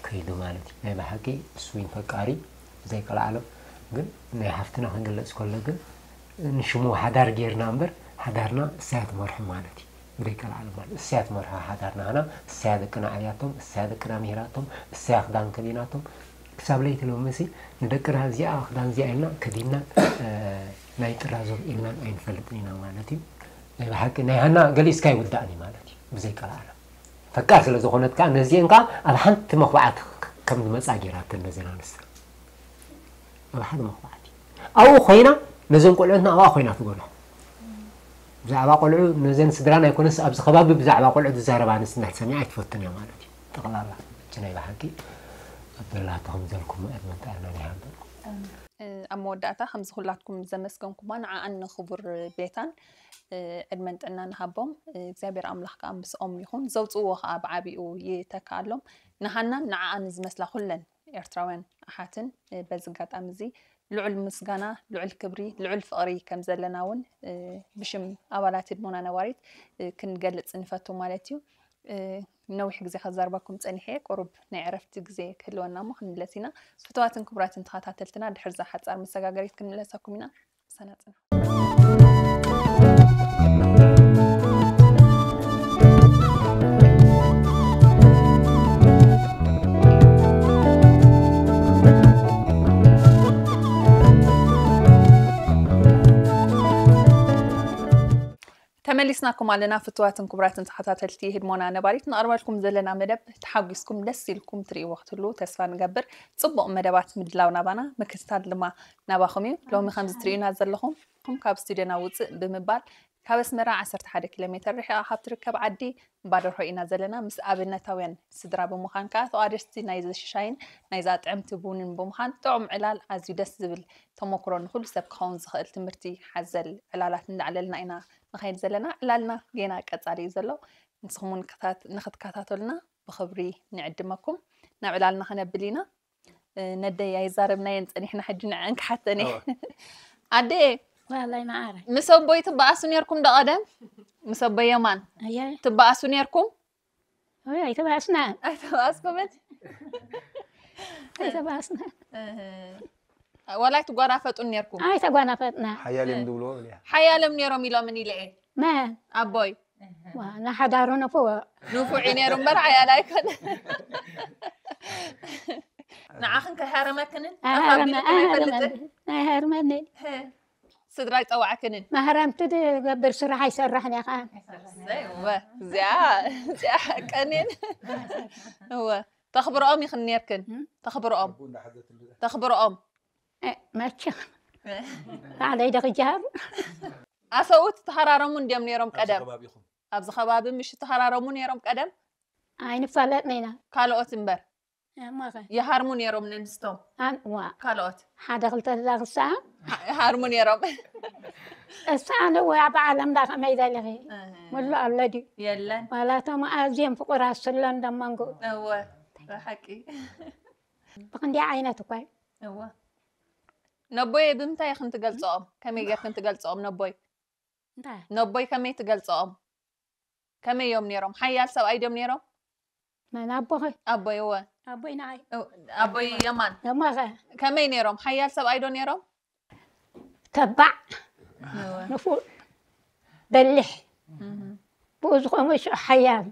ከይዱ ማለት እዩ። ናይ ብሓቂ እሱ ይን ፈቃሪ ዘይቀልዓሎም። ግን ናይ ሓፍትና ክግለጽ ከሎ ግን ንሽሙ ሓዳር ጌርና እምበር ሓዳርና እሳያ ትመርሖ ማለት እዩ። ብዘይቀልዓሎም ማለት እሳያ ትመርሖ ሓዳርና፣ ሃና እሳያ ደቅና ዓብያቶም፣ እሳያ ደቅና ምሂራቶም፣ እሳያ ክዳን ከዲናቶም። ክሳብ ለይቲ ሎምሲ ንደቅና እዚኣ ክዳን እዚኣ ኢልና ከዲና፣ እ፣ ናይ ጥራዞም ኢልናን ኣይንፈልጥን ኢና ማለት እዩ። ናይ ብሓቂ ናይ ሃና ገሊጽካ ይውዳእኒ ማለት እዩ፣ ብዘይቀልዓሎም። ፈቃር ስለ ዝኾነት ከኣ ነዚአን ከኣ ኣብ ሓንቲ መኹባዕቲ ከም ዝመጻ ጌራተን ነዘን ኣንስቲ። ኣብ ሓደ መኹባዕቲ ኣብኡ ኮይና ነዘን ቆልዑትና ኣብኣ ኮይና ትጎልሖ። ብዛዕባ ቆልዑ ነዘን ስድራን ኣይኮነስ ኣብዚ ከባቢ ብዛዕባ ቆልዑ ዝዛረባ ኣንስቲ እንዳተሰሚዓ ኣይትፈቱን እያ ማለት እዩ። ጠቕላላ እቺ ናይ ብሓቂ ኣብ ዘላቶ ከም ዘልኩም ዕድመን ጥዕናን ይሃበልኩም። እ፣ ኣብ መወዳእታ ከምዚ ኩላትኩም ዘመስገንኩማ ንዓኣን ንክቡር ቤታን እ፣ ዕድመን ጥዕናን ንሃቦም። እ፣ እግዚኣብሔር ኣምላኽ ከዓ ምስኦም ይኹን። ዘውፅእዎ ከዓ ብዓቢኡ ይተክኣሎም። ንሃናን ንዓኣን ዝመስላ ኩለን ኤርትራውያን ኣሓትን እ፣ በዚ ኣጋጣሚ እዚ ልዑል ምስጋና፣ ልዑል ክብሪ፣ ልዑል ፍቕሪ ከም ዘለና እውን እ፣ ብሽም ኣባላት ህድሞና ነባሪት እ፣ ክንገልጽ ንፈቱ ማለት እዩ። እ፣ ነዊሕ ግዜ ከዛርበኩም ጸኒሐ፣ ቁሩብ ናይ ዕረፍቲ ግዜ ክህልወና እሞ ክንምለስ ኢና። ፍቱዋትን ክቡራትን ተኸታተልትና ድሕርዛ ሓጻር መሰጋገሪት ክንምለሰኩም ኢና። ሰናጽና። ተመሊስናኩም ኣለና ፍቱዋትን ክቡራትን ተኸታተልቲ ህድሞና ነባሪት። ነቕርበልኩም ዘለና መደብ ተሓጒስኩም ደስ ኢልኩም ትርእይዎ ክትህልዉ ተስፋ ንገብር። ጽቡቕ መደባት ምድላው ናባና ምክትታል ድማ ናባኹም እዩ። ሎሚ ከምዚ ትርእዩና ዘለኹም ካብ ስቱድዮና ውፅእ ብምባል ካብ ኣስመራ ዓሰርተ ሓደ ኪሎ ሜተር ርሒቓ ካብ ትርከብ ዓዲ ባደርሆ ኢና ዘለና። ምስ ኣብነታውያን ስድራ ብምዃን ከኣ ተቋደስቲ ናይዚ ሽሻይን ናይዛ ጥዕምቲ ቡንን ብምዃን ጥዑም ዕላል ኣዝዩ ደስ ዝብል ተሞክሮ ንኹሉ ሰብ ክኸውን ዝኽእል ትምህርቲ ሓዘል ዕላላት እንዳዕለልና ኢና ንኸይድ ዘለና። ዕላልና ጌና ቀጻሊ እዩ ዘሎ። ንስኹም እውን ክታት-፣ ንኽትከታተሉና ብኽብሪ ንዕድመኩም። ናብ ዕላልና ክነብል ኢና። እ፣ ነደይ ኣይዛረብናየን ጸኒሕና ሕጂ ንዐን ክሓተን እየ። ኣደ፣ ዋላይ መዓረ ምስ ኣቦይ ትበኣሱ ነርኩም ዶ ቀደም? ምስ ኣቦይ የማን ኣየ ትበኣሱ ነርኩም? ወይ ኣይተባእስና ኣይተባኣስኩምን? ኣይተባእስና እህ። ዋላ ኣይትጓናፈጡን ነርኩም? ኣይተጓናፈጥና ሓያል እዮም ዝብልዎ በል እያ። ሓያል እዮም ነሮም ኢሎምን ኢለ እየ። መን ኣቦይ ዋ፣ ናሓዳሩ ነፍዎ ንፉዕ እዩ ነሩ እምበር ሓያል ኣይኮነ። ንዓኽን ከይሃረመክንን ኣይሃርመ- ኣኻቢልክን ኣይፈልጥን? ኣይሃርመ- ኣይሃርመኒ ህ፣ ስድራ ይፀዋዕክንን? ማህረምቲ ዝገብር ስራሕ ኣይሰርሕን እየ ከዓ እወ፣ እዚኣ እዚኣ ሓቀንን እወ። ተኽብርኦም ይኽን ነርክን? ተኽብርኦም ተኽብርኦም መቸ ባዕለይ ደኽጃር ኣሰብኡት ተሃራረሙ እንዲዮም ነይሮም ቀደም? ከባቢኹም ኣብዚ ከባቢ ምሽ ተሃራረሙ ነይሮም ቀደም? ኣይንፋለጥን ኢና ካልኦት እምበር እሞኸ ይሃርሙ ነይሮም ነንስቶም? ኣን ዋ ካልኦት ሓደ ክልተ ዝዛኽሳ ይሃርሙ ነይሮም? እሳ ኣነ ወያ ብዓለም ዳ ከመይ ደለኺ ሙሉ ኣሎ ድዩ የለን። ዋላቶም ኣዝዮም ፍቁራት ስለን ደመንጉ እወ ብሓቂ ብክንዲ ዓይነት እኳ እዩ እወ። ነቦይ ብምንታይ ኢኽን ትገልፅኦም? ከመይ ጌርክን ትገልፅኦም ነቦይ? እንታይ ነቦይ ከመይ ትገልፅኦም? ከመይ እዮም ነይሮም? ሓያል ሰብኣይ ድዮም ነይሮም? መን ኣቦኺ ኣቦይ እወ። ኣቦይ ንዓይ እው፣ ኣቦይ የማን ደሞኸ ከመይ ነይሮም? ሓያል ሰብኣይ ዶ ነይሮም? ተባዕ ንፉዕ በሊሕ ብኡ ዝኾኑ ሽዑ ሓያል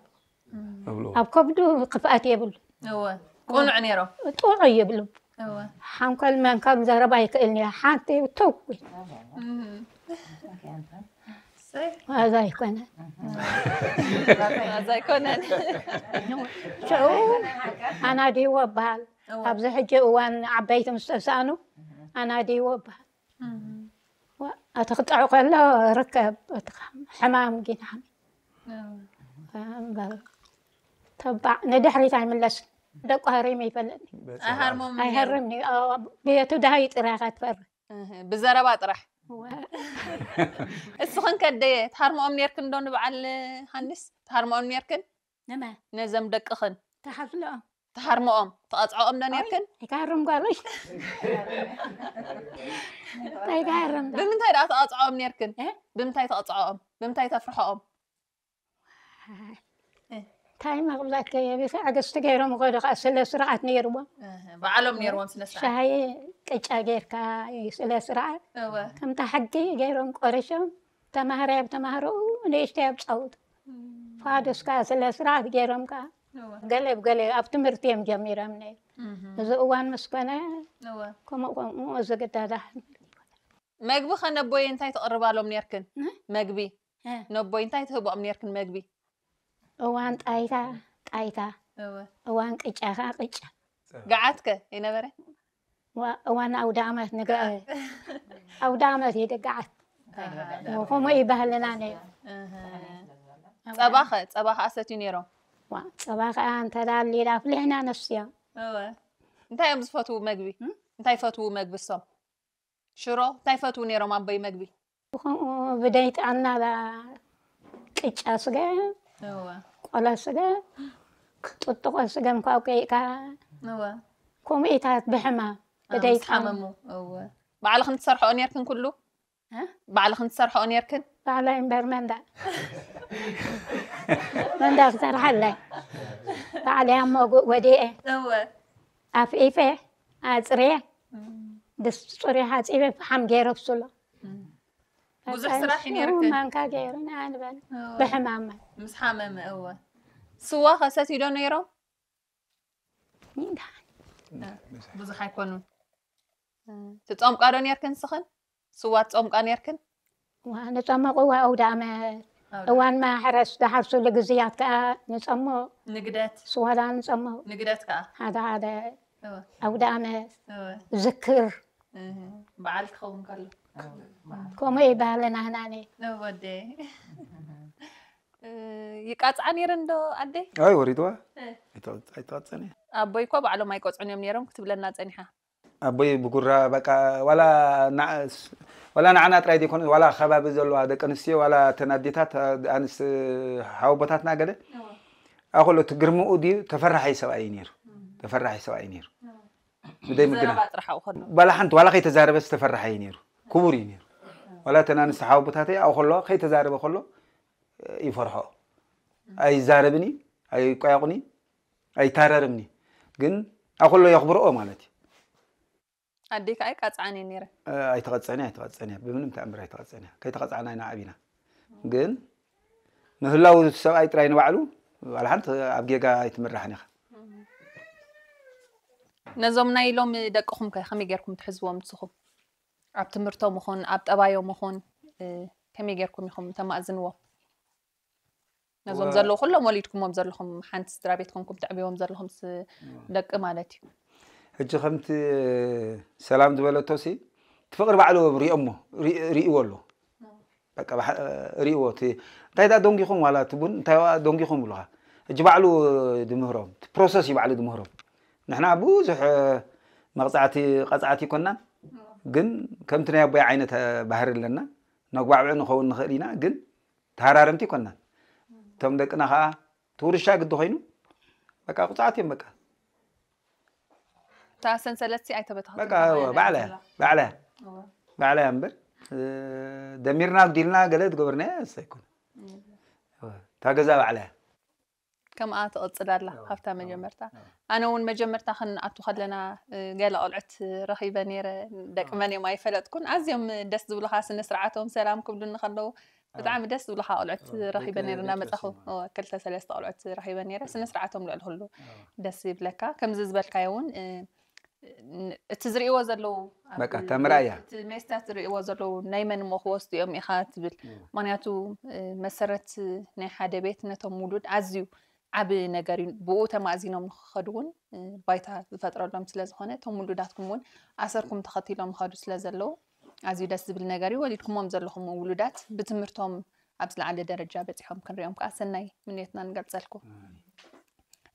እብሉ ኣብ ከብዱ ክፍኣት የብሉ እወ። ቁኑዕ ነይሮም? ጥዑ ይብሉ እወ። ሓንኮል መንከል ዘረባ ይክእል ኒ ሓንቲ ተው እህ። ሰይ፣ ዋዛ ይኮነ ዋዛ ኣይኮነን። ሽዑ ኣናዲዎ በሃል እወ። ኣብዚ ሕጂ እዋን ዓበይቲ ምስ ተሳእኑ ኣናዲዎ በሃል ዋ፣ እቲ ክጥዑ ከሎ ርከብ እቲ ሕማም ጊና እወ። እምበር ተባዕ ንድሕሪት ኣይምለስን ደቁ ሃሪሙ ይፈልጥ ኣይሃርሞም ነይሩ። ኣይሃርም ቤቱ ድሃይ ጥራይ ኢኻ ትፈርህ እህ፣ ብዘረባ ጥራሕ። እስኽን ከደየ ትሃርምኦም ኔርክን ዶ ንበዓል ሃንስ ትሃርምኦም ኔርክን? ንመ ነዘም ደቅኽን ተሓፍልኦም ትሃርምኦም ትቐጽዖኦም ዶ ኔርክን? ይካርም ጓሎሽ። ይካርም ብምንታይ ደኣ ትቐጽዖኦም ኔርክን? እ? ብምንታይ ትቐጽዖኦም? ብምንታይ ተፍርሖኦም? እንታይ መቕብላከ የቤት ኣገስቲ ገይሮም ከዶ ከዓ ስለ ስርዓት ነይርዎም። እህ፣ ባዕሎም ኔርዎም ስነ ስርዓት። ሻሂ ቅጫ ጌርካ እዩ ስለ ስርዓት እወ ከምታ ሕጊ ገይሮም ቆረሾም ተማሃራይ ኣብ ተማሃሮ ንእሽተይ ኣብ ፃውጡ ፋዶስ ከዓ ስለ ስርዓት ገይሮም ከዓ እወ ገለ ብገለ ኣብ ትምህርቲ እዮም ጀሚሮም ነይሩ። እህ፣ እዚ እዋን ምስ ኮነ እወ ከምኡ ከምኡ እዚ ግዳዳ መግቢ ኸ ነቦይ እንታይ ትቕርባሎም ኔርክን? እ? መግቢ እ። ነቦይ እንታይ ትህብኦም ኔርክን መግቢ? እዋን ጣይታ ጣይታ እወ እዋን ቅጫ ከዓ ቅጫ ገዓት ከ ይነበረ? ዋ- እዋን ኣውደ ኣመት ንገ- ኣውደ ኣመት ይድግዓት ከምኡ ይባህልና ነይሩ። እህ። ጸባ ኸ ጸባ ኸ ኣሰትዩ ኔሮም? ዋ፣ ጸባ ከዓ እንተዳሊላ ኣፍሊሕና ነስትዮ። እወ እንታይ እዮም ዝፈትዉ መግቢ? እንታይ ይፈትዉ መግቢ እሶም? ሽሮ እንታይ ይፈትዉ ኔሮም ኣቦይ መግቢ? ብኸምኡ ብደይ ጥዕና ዳ ቅጫ ስገ እወ ቆሎ ስገ ጥጥቆ ስገ እንኳ ውቀይካ እወ ከምኡ ኢታት ብሕማም ብደይ ምስ ሓመሙ እወ ባዕልኽን ትሰርሐኦ ኔርክን ኩሉ? እ? ባዕልኽን ትሰርሐኦ ኔርክን? ባዕላይ እምበር መንዳ መንዳ ክሰርሓለይ ባዕለይ ኣሞ ወዲኤ እወ ኣፍኢፈ ኣፅርየ ድስቲ ፅሩይ ሓፂበ ፈሓም ገይረ ብስሎ ብዙሕ ስራሕ እዩ ኔርክን? ማንካ ገይሩ ንኣንበል ብሕማማ ምስ ሓመመ እወ ስዋ ከሰትዩ ዶ ነይሮም? ብዙሕ ኣይኮኑን። ትጸምቃ ዶ ኔርክን ንስኽን? ስዋ ትጸምቃ ኔርክን? ንጸመቑ ኣውደ ኣመት እዋን ማሕረስ ዝሓርስሉ ግዝያት ከዓ ንጸሞ ንግደት ስዋ ዳ ንጸሞ ንግደት ከዓ ሓደ ሓደ እወ፣ ኣውደ ኣመት እወ፣ ዝክር እህ፣ በዓል ክኸውን ከሎ ከምኡ ይበሃል ናህናኒ ወደ ይቃጽዓ ኔረን ዶ ኣደይ? ኣይ ወሪድዋ እ። ኣይተቐጸነ። ኣቦይ እኮ ባዕሎም ኣይቆጽዑን እዮም ኔሮም ክትብለና ጸኒሓ። ኣቦይ ብጉራ በቃ ዋላ ንዓስ ዋላ ንዓና ጥራይ ዘይኮነ ዋላ ከባቢ ዘለዋ ደቂ ኣንስትዮ ዋላ እተን ኣዴታት ኣንስ ሓወቦታትና ገለ ኣኸሎ እቲ ግርምኡ ድዩ ተፈራሒ ሰብኣይ እዩ ነይሩ። ተፈራሒ ሰብኣይ እዩ ነይሩ። ብደይ ምግና ዘረባ ጥራሕ ኣብኡ ከሎ ዋላ ሓንቲ ዋላ ከይተዛረበ ዝተፈራሒ እዩ ነይሩ። ክቡር እዩ ነይሩ። ዋላ እተን ኣንስቲ ሓወቦታተይ ኣብኡ ከሎ ከይተዛረበ ከሎ ይፈርሖ። ኣይዛረብኒ፣ ኣይቆያቑኒ፣ ኣይታረርምኒ። ግን ኣኸሎ የኽብርኦ ማለት እዩ። ኣደይ ከዓ ይቃጽዓን እየ ነይረ። ኣይተቐጸኒ ኣይተቐጸኒ ብምንም ተኣምር ኣይተቐጸኒ። ከይተቐጻዕና ኢና ዓቢና። ግን ምህላው ሰብኣይ ጥራይ ንባዕሉ ዋላ ሓንቲ ኣብ ጌጋ ኣይትምራሕን ኢኻ። ነዞም ናይ ሎሚ ደቅኹም ከ ከመይ ጌርኩም ትሕዝዎም ንስኹም? ኣብ ትምህርቶም ይኹን ኣብ ጠባዮም ይኹን እ፣ ከመይ ጌርኩም ኢኹም ተማእዝንዎም? ነዞም ወ- ዘለዉ ኩሎም ወሊድኩሞም ዘለኹም ሓንቲ ስድራ ቤት ኮንኩም ተዕብዎም ዘለኹም ስ- ደቂ ማለት እዩ። ሕጂ ከምቲ ሰላም ዝበለቶ ሲ እቲ ፍቕሪ ባዕሉ ሪኦሞ ሪ- ሪእዎ ኣሎ። በቃ ባሕ- ሪእዎ እቲ እንታይ ዳ ደንጊኹም ዋላ እቲ ቡን እንታይ ዋ ደንጊኹም ይብሉኻ። ሕጂ ባዕሉ ድምህሮም እቲ ፕሮሰስ እዩ ባዕሉ ድምህሮም። ንሕና ብዙሕ መቕጻዕቲ ቀጻዕቲ ይኮናን፣ ግን ከምቲ ናይ ኣቦይ ዓይነት ባህሪ ኣለና። ነጓዕብዕ ንኸውን ንኽእል ኢና፣ ግን ተሃራረምቲ ይኮናን። እቶም ደቅና ከዓ እቲ ውርሻ ግዲ ኮይኑ በቃ ቁጻዕት እዮም በቃ እታ ሰንሰለት ሲ ኣይተበተኸትን በቃ ባዕላ ባዕላ ባዕላ እያ እምበር እ፣ ደሚርና ኣጉዲልና ገለ ትገብርና እስ ኣይኮነ እታ ገዛ ባዕላ እያ። ከምኣ ትቕጽል ኣላ ካብታ መጀመርታ። ኣነ እውን መጀመርታ ክንኣቱ ከለና እ፣ ገለ ቆልዑት ረኺበ ነይረ። ደቂ መን እዮም ኣይፈለጥኩን። ኣዝዮም ደስ ዝብሉኻ ስነ ስርዓቶም ሰላም ክብሉኒ ከለዉ ብጣዕሚ ደስ ዝብሉኻ ቆልዑት ረኺበ ነይረ። እናመጻኹ ክልተ ሰለስተ ቆልዑት ረኺበ ነይረ። ስነ ስርዓቶም ልዕሊ ኩሉ ደስ ይብለካ። ከምዚ ዝበልካዮ እውን እ፣ ን- እቲ ዝርእይዎ ዘለዉ ኣብ በቃ፣ እታ ምርኣያ። እቲ ሜስታት ዝርእይዎ ዘለዉ ናይ መን እሞ ክወስዱ እዮም ኢኻ ትብል። ምክንያቱ እ፣ መሰረት ናይ ሓደ ቤት ነቶም ውሉድ ኣዝዩ ዓቢ ነገር እዩ። ብኡ ተማእዚኖም ንክኸዱ እውን እ፣ ባይታ ዝፈጥረሎም ስለ ዝኾነ እቶም ውሉዳትኩም እውን ኣሰርኩም ተኸቲሎም ይኸዱ ስለ ዘለዉ ኣዝዩ ደስ ዝብል ነገር እዩ። ወሊድኩሞም ዘለኹም ውሉዳት ብትምህርቶም ኣብ ዝለዓለ ደረጃ በጺሖም ክንሪኦም ከዓ ሰናይ ምንዮትና ንገልጸልኩም።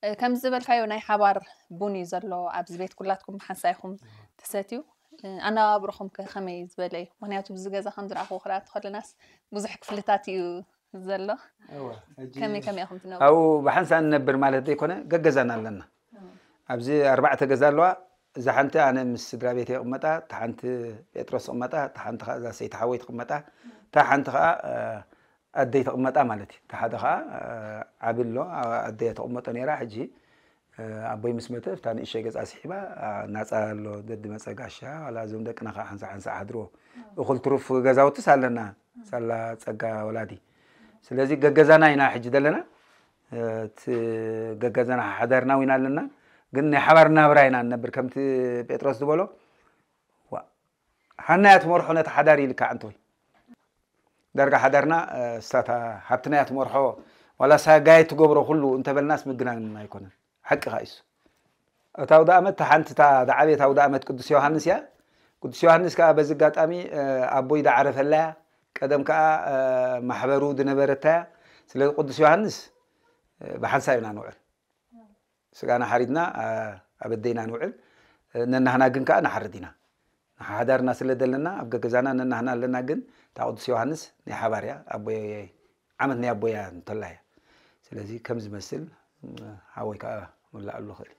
እ፣ ከምዚ ዝበልካዮ ናይ ሓባር ቡን እዩ ዘሎ ኣብዚ ቤት ኩላትኩም ሓንሳይኹም ትሰትዩ። ኣነባብርኹም ከ ከመይ ዝበለ እዩ? ምክንያቱ ብዚ ገዛ ከም ዝረኣኹ ክረኣቲ ከለናስ ብዙሕ ክፍልታት እዩ ዘሎ። እወ፣ ሕጂ ከመይ ከመይ ኢኹም ትነብሩ? ኣብኡ ብሓንሳእ ንነብር ማለት ዘይኮነ ገገዛና ኣለና። ኣብዚ ኣርባዕተ ገዛ ኣለዋ። እዛ ሓንቲ ኣነ ምስ ስድራ ቤት ይቕመጣ፣ እታ ሓንቲ ጴጥሮስ ይቕመጣ፣ እታ ሓንቲ ከዓ እዛ ሰይቲ ሓወይ ትቕመጣ፣ እታ ሓንቲ ከዓ ኣደይ ትቕመጣ ማለት እዩ። እታ ሓደ ከዓ ዓቢ ኣሎ፣ ኣደይ ትቕመጦ ነይራ። ሕጂ ኣቦይ ምስ መተ እታ ንእሸይ ገፃ ስሒባ ናፃ ኣሎ። ደዲ መፀ ጋሻ ዋላ እዞም ደቅና ከዓ ሓንሳ ሓንሳ ሓድርዎ። እኹል ትሩፍ ገዛውትስ ኣለና፣ ሳላ ፀጋ ወላዲ። ስለዚ ገገዛና ኢና ሕጂ ዘለና። እቲ ገገዛና ሓዳርና ዊና ኣለና። ግን ናይ ሓባር ናብራ ኢና ንነብር። ከምቲ ጴጥሮስ ዝበሎ፣ ዋ፣ ሃናያ ትመርሖ ነቲ ሓዳር ይልካ ኣንተ ወይ። ዳርጋ ሓዳርና እሳታ ሃብትናያ ትመርሖ፣ ዋላ ሳጋይ ትገብሮ ኩሉ እንተበልናስ ምግናን ኣይኮነን። ሓቂ ካ እሱ። እታ ኣውደ ኣመት ሓንቲ እታ ዝዓበየት ኣውደ ኣመት ቅዱስ ዮሃንስ እያ። ቅዱስ ዮሃንስ ከዓ በዚ ኣጋጣሚ ኣቦይ ዝዓረፈላ እያ። ቀደም ከዓ ማሕበሩ ዝነበረታ እያ። ስለዚ ቅዱስ ዮሃንስ ብሓንሳብ ኢና ንውዕል። ስጋና ሓሪድና ኣብ ኣደይና ንውዕል። ነናህና ግን ከዓ ንሓርድ ኢና። ንሓዳርና ስለ ዘለና ኣብ ገገዛና ነናህና ኣለና። ግን እታ ቅዱስ ዮሃንስ ናይ ሓባር እያ። ኣቦይ ዓመት ናይ ኣቦያ እንተላ እያ። ስለዚ ከም ዝመስል ሓወይ ከዓ ምላኣሉ ኽእል።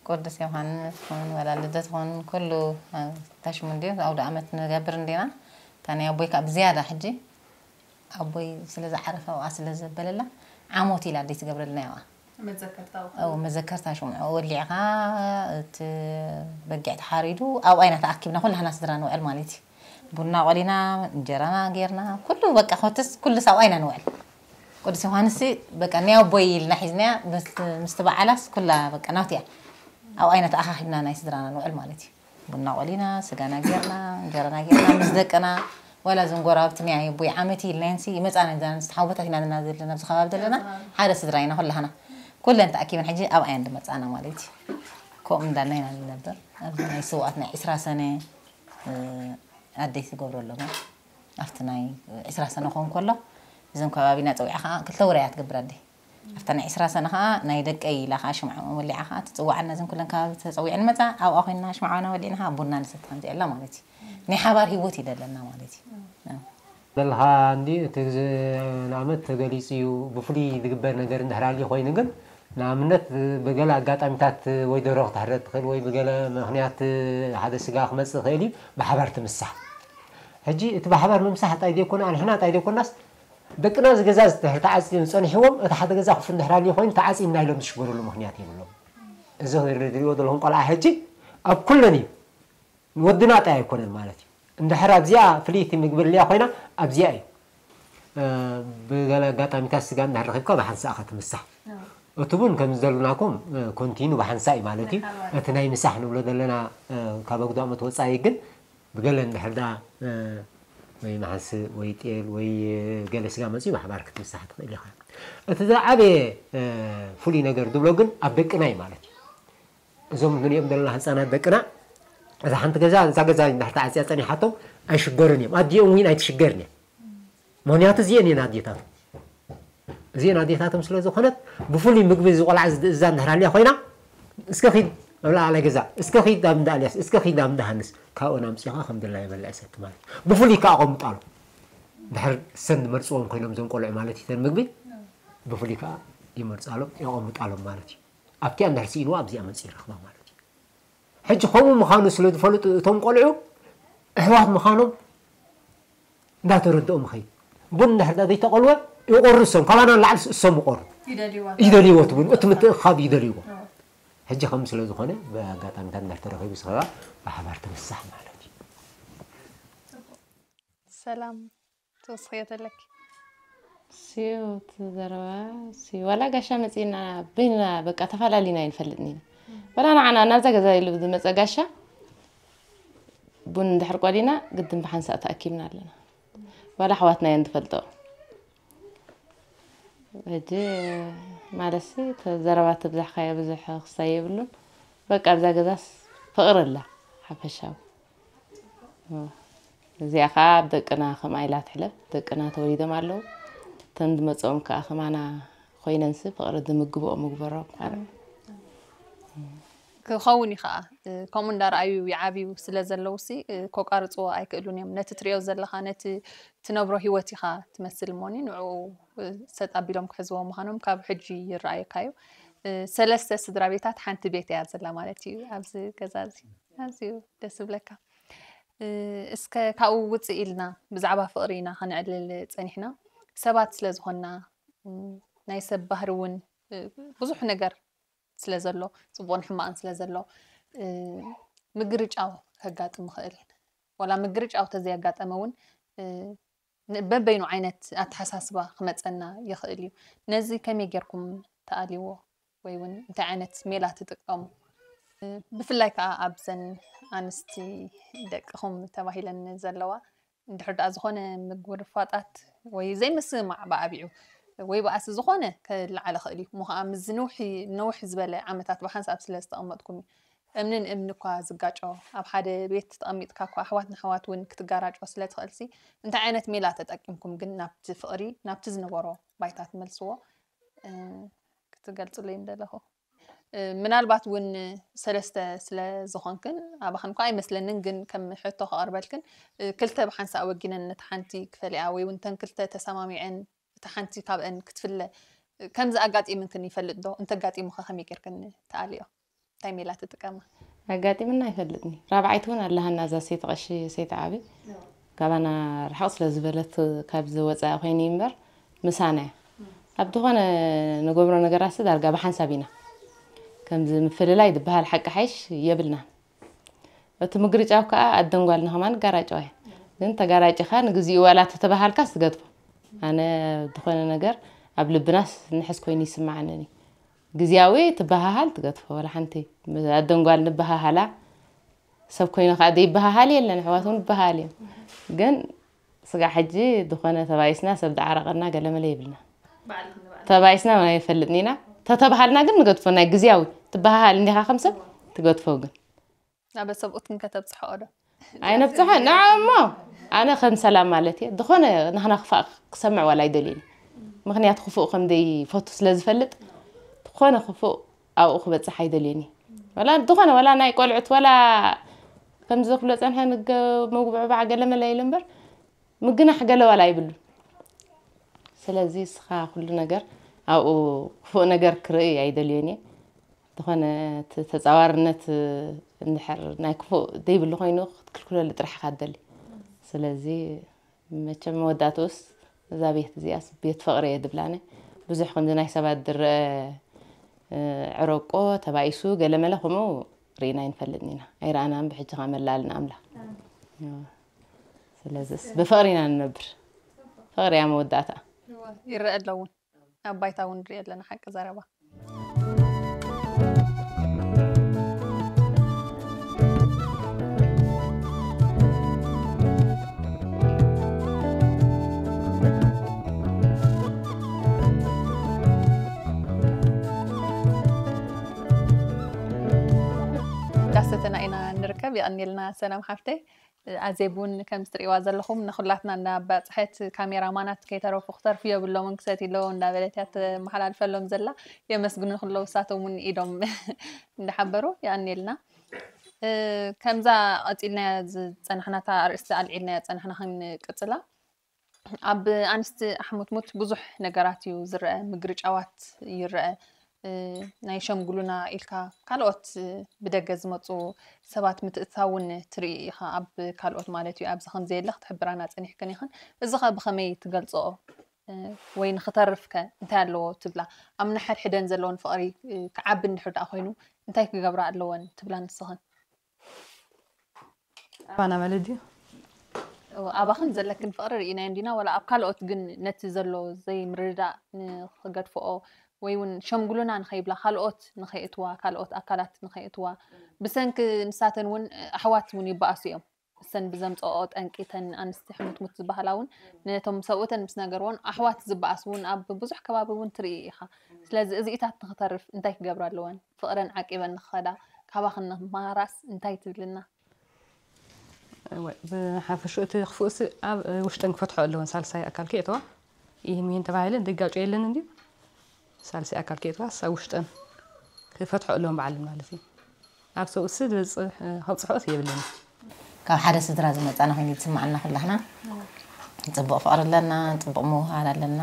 ቅዱስ ዮሃንስ ኹን ወላ ልደት ኹን ኩሉ ታሽሙ እንዲ ኣውደ ኣመት ንገብር እንዲና። እታ ናይ ኣቦይ ከዓ ብዝያዳ ሕጂ ኣቦይ ስለ ዝዓረፈ ኣብኣ ስለ ዘበለላ ዓሞት ኢላ ኣደይ ትገብረልና እያ። መዘከርታው መዘከርታ ሽምዖ ወሊዕኻ እቲ በጊዕ ተሓሪዱ ኣብኣ ኢና ተኣኪብና ኩላህና ስድራ ንውዕል ማለት እዩ። ቡና ቆሊና እንጀራና ጌርና ኩሉ በቃ ኮትስ ኩሉ ሳብኣ ኢና ንውዕል። ቅዱስ ዮሃንስ በቃ ናይ ኣቦይ ኢልና ሒዝናያ ምስቲ በዓላስ ኩላ በቃ ናቱ እያ። ኣብኣ ኢና ተኣኻኺብና ናይ ስድራና ንውዕል ማለት እዩ። ቡና ቆሊና ስጋና ጌርና እንጀራና ጌርና ምስ ደቅና ዋላ እዞም ጎረባብቲ ናይ ኣቦይ ዓመት ኢልናየንሲ ይመፃና እዛ ንስቲ ሓውቦታት ኢና ዘለና ዘለና ኣብዚ ከባቢ ዘለና ሓደ ስድራ ኢና ኩላህና ኩለን ተኣኪበን ሕጂ ኣብኣ እየን ዝመፃና ማለት እዩ። ከምኡ እንዳልና ኢና ንነብር። ኣብዚ ናይ ስውኣት ናይ ዕስራ ሰነ ኣደይ ትገብረሎም ኣብቲ ናይ ዕስራ ሰነ ክኸውን ከሎ እዞም ከባቢና ፀዊዓ ከዓ ክልተ ውራያ ትገብር ኣደይ ኣብታ ናይ ዕስራ ሰነ ከዓ ናይ ደቀይ ኢላ ከዓ ሽምዓ ወሊዓ ከዓ ትፅዋዓና እዘን ኩለን ከባቢ ተፀዊዐን መፃ ኣብኣ ኮይንና ሽምዓና ወሊዕና ከዓ ቡና ንሰቲ ከምዚ ኣላ ማለት እዩ ናይ ሓባር ሂወት እዩ ዘለና ማለት እዩ በልኻ እንዲ እቲ ንኣመት ተገሊፁ እዩ ብፍሉይ ዝግበር ነገር እንድሕር ኣልዩ ኮይኑ ግን ንኣብነት ብገለ ኣጋጣሚታት ወይ ደሮ ክትሕረድ ትኽእል ወይ ብገለ ምክንያት ሓደ ስጋ ክመፅእ ይኽእል እዩ ብሓባር ትምሳሕ ሕጂ እቲ ብሓባር ምምሳሕ ጣይ ዘይኮነ ኣንሕና ጣይ ዘይኮናስ ደቅና እዚ ገዛ እዚ ድሕሪ ተዓፅዩ ፀኒሕዎም እቲ ሓደ ገዛ ክፉት እንድሕር ኣልዩ ኮይኑ ተዓፅዩና ኢሎም ዝሽገርሉ ምክንያት የብሎም እዚ ዝሪእዎ ዘለኹም ቆልዓ ሕጂ ኣብ ኩለን እዩ ንወድና ጣይ ኣይኮነን ማለት እዩ እንድሕር ኣብዚኣ ፍልይቲ ምግቢ ኣልያ ኮይና ኣብዚኣ እዩ ብገለ ኣጋጣሚታት ስጋ እንድሕር ረኺብካ ብሓንሳእ ኢኻ ትምሳሕ እቲ ቡን ከም ዘሉናኩም ኮንቲኑ ብሓንሳእ እዩ ማለት እዩ እቲ ናይ ምሳሕ ንብሎ ዘለና ካብ ኣጉዶ ኣመት ወፃኢ ግን ብገለ እንድሕር ዳ ወይ መሓንስ ወይ ጤል ወይ ገለ ስጋ መፅዩ ብሓባር ክትምሳሕ ትኽእል ኢኻ። እቲ ዝዓበየ ፍሉይ ነገር ዝብሎ ግን ኣብ ደቅና እዩ ማለት እዩ። እዞም ንሪኦም ዘለና ህፃናት ደቅና እዛ ሓንቲ ገዛ እዛ ገዛ እንድሕር ተዓፅያ ፀኒሓቶም ኣይሽገሩን እዮም። ኣዲኦም እውን ኣይትሽገርን እያ። ምክንያቱ እዚአን እየን ኣዴታቶም። እዚአን ኣዴታቶም ስለ ዝኾነት ብፍሉይ ምግቢ እዚ ቆልዓ ዝእዛ እንድሕር ኣልያ ኮይና እስከ ኺድ ኣብ ላዕላይ ገዛ እስከ ኺድ ኣብ እንዳ ኣልያስ እስከ ኺድ ኣብ እንዳ ሃንስ ካብኦን ኣምፂኻ ከም ድላዮ በልዕ ሰቲ ማለት እዩ። ብፍሉይ ከዓ ኣቐምጣሎም። ድሕር ሰን ዝመርፅዎም ኮይኖም እዞም ቆልዑ ማለት እዩ ተን ምግቢ ብፍሉይ ከዓ ይመርፃሎም የቐምጣሎም ማለት እዩ። ኣብቲኣ እንድሕር ስኢንዋ ኣብዚኣ መፅኡ ይረኽባ ማለት እዩ። ሕጂ ከምኡ ምዃኑ ስለ ዝፈለጡ እቶም ቆልዑ ኣሕዋት ምዃኖም እንዳተረድኦም ይኸይድ። ቡን እንድሕር ዘይተቐልወ ይቆሩ እሶም፣ ካባና ንላዕሊ እሶም ይቆሩ። ይደልይዎ። ይደልይዎ እቲ ቡን፣ እቲ ምትእኻብ ይደልይዎ። ሕጂ ከም ስለ ዝኾነ ብኣጋጣሚታት እንድሕር ተረኺቡ ስኸባ ብሓባር ተምሳሕ ማለት እዩ። ሰላም ተወስኽዮ ተለኪ ስዮ እቲ ዘረባ ስዮ ዋላ ጋሻ መፂና በይንና በቃ ተፈላለና ኣይንፈልጥን ኢና ዋላ ንዓና ናብዛ ገዛ ኢሉ ዝመፀ ጋሻ ቡን እንድሕር ቆሊና ግድን ብሓንሳእ ተኣኪብና ኣለና ዋላ ኣሕዋትና እየን ዝፈልጥኦ ሕጂ ማለትሲ ዘረባ ተብዛሕካዮ ብዙሕ ክሳይ የብሉን በቃ ኣብዛ ገዛስ ፍቕሪ ኣላ ሓፈሻዊ እዚኣ ከዓ ኣብ ደቅና ከምኣ ኢላ ትሕለፍ ደቅና ተወሊዶም ኣለዉ እተን ዝመፅኦም ከዓ ከማና ኮይነንሲ ፍቕሪ ዝምግብኦም ምግበሮም ክኸውን እዩ ከዓ። ከምኡ እንዳረኣዩ ይዓብዩ ስለ ዘለዉ ሲ ከቋርፅዎ ኣይክእሉን እዮም። ነቲ ትሪኦ ዘለኻ፣ ነቲ ትነብሮ ህይወት ኢኻ ትመስል እሞኒ፣ ንዕኡ ሰጥ ኣቢሎም ክሕዝዎ ምዃኖም ካብ ሕጂ ይረኣየካ እዩ። ሰለስተ ስድራ ቤታት ሓንቲ ቤት እያ ዘላ ማለት እዩ ኣብዚ ገዛ እዚ። ኣዝዩ ደስ ዝብለካ። እስከ ካብኡ ውፅእ ኢልና ብዛዕባ ፍቕሪ ኢና ከነዕልል ፀኒሕና። ሰባት ስለ ዝኾንና፣ ናይ ሰብ ባህሪ እውን ብዙሕ ነገር ስለ ዘሎ፣ ፅቡቕን ሕማቕን ስለ ዘሎ፣ ምግርጫው ከጋጥም ይኽእል። ዋላ ምግርጫው ተዘየጋጠመ እውን፣ በበይኑ ዓይነት ኣተሓሳስባ ክመፀና ይኽእል እዩ። ነዚ ከመይ ጌርኩም ትኣልይዎ? ወይ እውን እንታይ ዓይነት ሜላ ትጥቀሙ? ብፍላይ ከዓ ኣብዘን ኣንስቲ ደቅኹም ተባሂለን ዘለዋ፣ እንድሕር ደኣ ዝኾነ ምግርፋጣት ወይ ዘይምስምማዕ ብዓቢዑ ወይ በኣሲ ዝኾነ ክለዓል ይኽእል እዩ። እሞ ከዓ ምስዚ ንውሒ-፣ ንውሕ ዝበለ ዓመታት ብሓንሳብ ስለ ዝተቐመጥኩም እዩ። እምንን እምኒ እኳ ዝጋጮ፣ ኣብ ሓደ ቤት ተቐሚጥካ እኳ ኣሕዋት ንኣሕዋት እውን ክትጋራጮ ስለ ትኽእልሲ፣ እንታይ ዓይነት ሜላ ተጠቂምኩም ግን ናብቲ ፍቕሪ፣ ናብቲ ዝነበሮ ባይታ ትመልስዎ? እ፣ ክትገልጽለይ ምደለኹ። እ፣ ምናልባት እውን ሰለስተ ስለ ዝኾንክን፣ ኣባኽን እኳ ኣይመስለንን፣ ግን ከም ሕቶ ከቐርበልክን፣ እ፣ ክልተ ብሓንሳእ ወጊነን ነታ ሓንቲ ክፈልያ ወይ እውን እተን ክልተ ተሰማሚዐን እታ ሓንቲ ካብአን ክትፍለ፣ እ፣ ከምዚ ኣጋጢምክን ይፈልጥ ዶ? እንተጋጢሙኸ ከመይ ጌርክን ትኣልዮ? እንታይ ሜላ ትጥቀማ? ኣጋጢምና ኣይፈልጥን እዩ። ራብዓይቲ እውን ኣለሃና፣ እዛ ሰይቲ ቀሺ፣ ሰይቲ ዓቢ። ካባና ርሕቕ ስለ ዝበለት ካብዚ ወፃኢ ኮይኑ እዩ እምበር፣ ምሳና እያ። ኣብ ዝኾነ ንገብሮ ነገራት ዳርጋ ብሓንሳብ ኢና። ከምዚ ምፍልላይ ዝበሃል ሓቂ ሓይሽ የብልናን። እቲ ምግርጫው ከዓ ኣደን ጓልን ከማን ይጋራጨዋ እያ። ግን ተጋራጭኻ ንግዚኡ ዋላ ተተባሃልካስ ትገድፎ። ኣነ ዝኾነ ነገር ኣብ ልብናስ ንሕስ ኮይኑ ይስምዓንን እዩ። ግዝያዊ ትበሃሃል ትገድፎ፣ ዋላ ሓንቲ። ኣደን ጓልን ንበሃሃላ፣ ሰብ ኮይኑ ከዓ ዘይበሃሃል የለን፣ ኣሕዋት እውን ይበሃሃል እዮም። ግን ስጋዕ ሕጂ ዝኾነ ተባኢስና፣ ሰብ ዝዓረቐና ገለመለ የብልና። ተባኢስና ኣይፈልጥን ኢና። ተተባሃልና ግን ንገድፎ፣ ናይ ግዝያዊ ትበሃሃል እንዲኻ ከም ሰብ ትገድፎ ግን። ናብ ሰብኡት እንከተብጽሖ ዶ? ኣይነብጽሖ፣ ንዓ እሞ ኣነ ከም ሰላም ማለት እየ። ዝኾነ ናህና ክፋእ ክሰምዕ ዋላ ኣይደልየን። ምኽንያቱ ክፉእ ከም ዘይፈቱ ስለ ዝፈልጥ፣ ዝኾነ ክፉእ ኣብኡ ክበጽሕ ኣይደልየን እየ። ዋላ ዝኾነ፣ ዋላ ናይ ቆልዑት፣ ዋላ ከምዚ ክብሎ ጸንሐ፣ ንገ-፣ መጉብዕባዕ ገለመለ ኢሉ እምበር፣ ምግናሕ ገለ ዋላ ኣይብሉን። ስለዚ እስኻ ኩሉ ነገር ኣብኡ ክፉእ ነገር ክርኢ ኣይደልዮን እየ። ዝኾነ እቲ ተጻዋርነት እንድሕር ናይ ክፉእ ዘይብሉ ኮይኑ ክትክልክለሉ ጥራሕ ኢኻ ትደሊ። ስለዚ መቸም መወዳእትኡስ እዛ ቤት እዚኣስ ቤት ፍቕሪ እየ ድብላነ። ብዙሕ ከምዚ ናይ ሰባት ዝረአ፣ እ፣ ዕረቆ ተባኢሱ ገለመለ ከምኡ ርኢና ኣይንፈልጥን ኢና። ኣይረኣናን ብሕጂ ኸኣ መላልና ኣምላኽ። እዎ። ስለዚስ ብፍቕሪ ኢና ንነብር። ፍቕሪ እያ መወዳእታ። እዎ፣ ይረአ ኣሎ እውን። ኣብ ባይታ እውን ንሪኦ ኣለና ሓቂ ዘረባ። እንዳሰተና ኢና ንርከብ። የቐንየልና ሰላም ሓፍተይ። ኣዜብ እውን ከምዚ ትርእይዋ ዘለኹም ንኹላትና እንዳባጽሐት፣ ካሜራ ማናት ከይተረፉ ክተርፉ የብሎምን፣ ክሰትዩ ኣለዎ እንዳበለት እያ ተመሓላልፈሎም ዘላ። የመስግኑ ኩለው፣ እሳቶም እውን ኢዶም እንዳሓበሩ። የቐንየልና። እ፣ ከምዛ ቀጺልናያ ዝጸናሕናታ ኣርእስቲ ኣልዒልናያ ዝጸናሕና ክንቅጽላ። ኣብ ኣንስቲ ኣሕሙትሙት ብዙሕ ነገራት እዩ ዝረአ፣ ምግርጫዋት ይረአ። እ፣ ናይ ሸምግሉና ኢልካ ካልኦት፣ እ፣ ብደገ ዝመጹ ሰባት ምትእትታው እውን ትርኢ ኢኻ፣ ኣብ ካልኦት ማለት እዩ። ኣብዚ ከም ዘየለ ክትሕብራና ጸኒሕክን ኢኽን። እዚ ኸ ብኸመይ ትገልጽኦ? እ፣ ወይ ንኽተርፍከ እንታይ ኣለዎ ትብላ? ኣብ ነሐድሕደን ዘለወን ፍቕሪ፣ እ፣ ክዓቢ እንድሕር ደኣ ኮይኑ እንታይ ክገብራ ኣለወን ትብላ ንስኽን? ኣባና ማለት ድዩ? እዎ፣ ኣባኽን ዘለክን ፍቕሪ ርኢናዮ እንዲና፣ ዋላ ኣብ ካልኦት ግን ነቲ ዘሎ ዘይምርድዳእ ንኽገድፍኦ ወይ እውን ሸምግሉና ንኸይብላ፣ ካልኦት ንኸይእትዋ፣ ካልኦት ኣካላት ንኸይእትዋ፣ ብሰንኪ ንሳተን እውን ኣሕዋት እውን ይበኣሱ እዮም። እሰን ብዘምጽኦ ጠንቂ፣ እተን ኣንስቲ ሕሙትሙት ዝበሃላ እውን ነቶም ሰብኡተን ምስ ነገርዎን፣ ኣሕዋት ዝበኣስ እውን ኣብ ብዙሕ ከባቢ እውን ትርኢ ኢኻ። ስለዚ እዚኢታት ንኽተርፍ እንታይ ክገብራ ኣለወን? ፍቕረን ዓቂበን ንኽኸዳ ካባኽን ንኽመሃራስ እንታይ ትብልና? እወ፣ ብሓፈሽኡ እቲ ክፉእሲ ኣብ ውሽጠን ክፈትሖ ኣለወን። ሳልሳይ ኣካል ከየእተዋ፣ ይህን ሚህን ተባሂለን ዝጋጮ የለን እንድዩ። ሳልሳይ ኣካል ከየእተዋ፣ ኣብ ውሽጠን ክፈትሖ ኣለወን ባዕለን ማለት እዩ። ኣብ ሰብኡት ስለ ዝጽ-፣ ከብጽሖስ የብልን። ካብ ሓደ ስድራ ዝመጻና ኮይኑ ዝስማዓና ኩላህና። ጽቡቕ ፍቕሪ ኣለና፣ ጽቡቕ ምውሃድ ኣለና።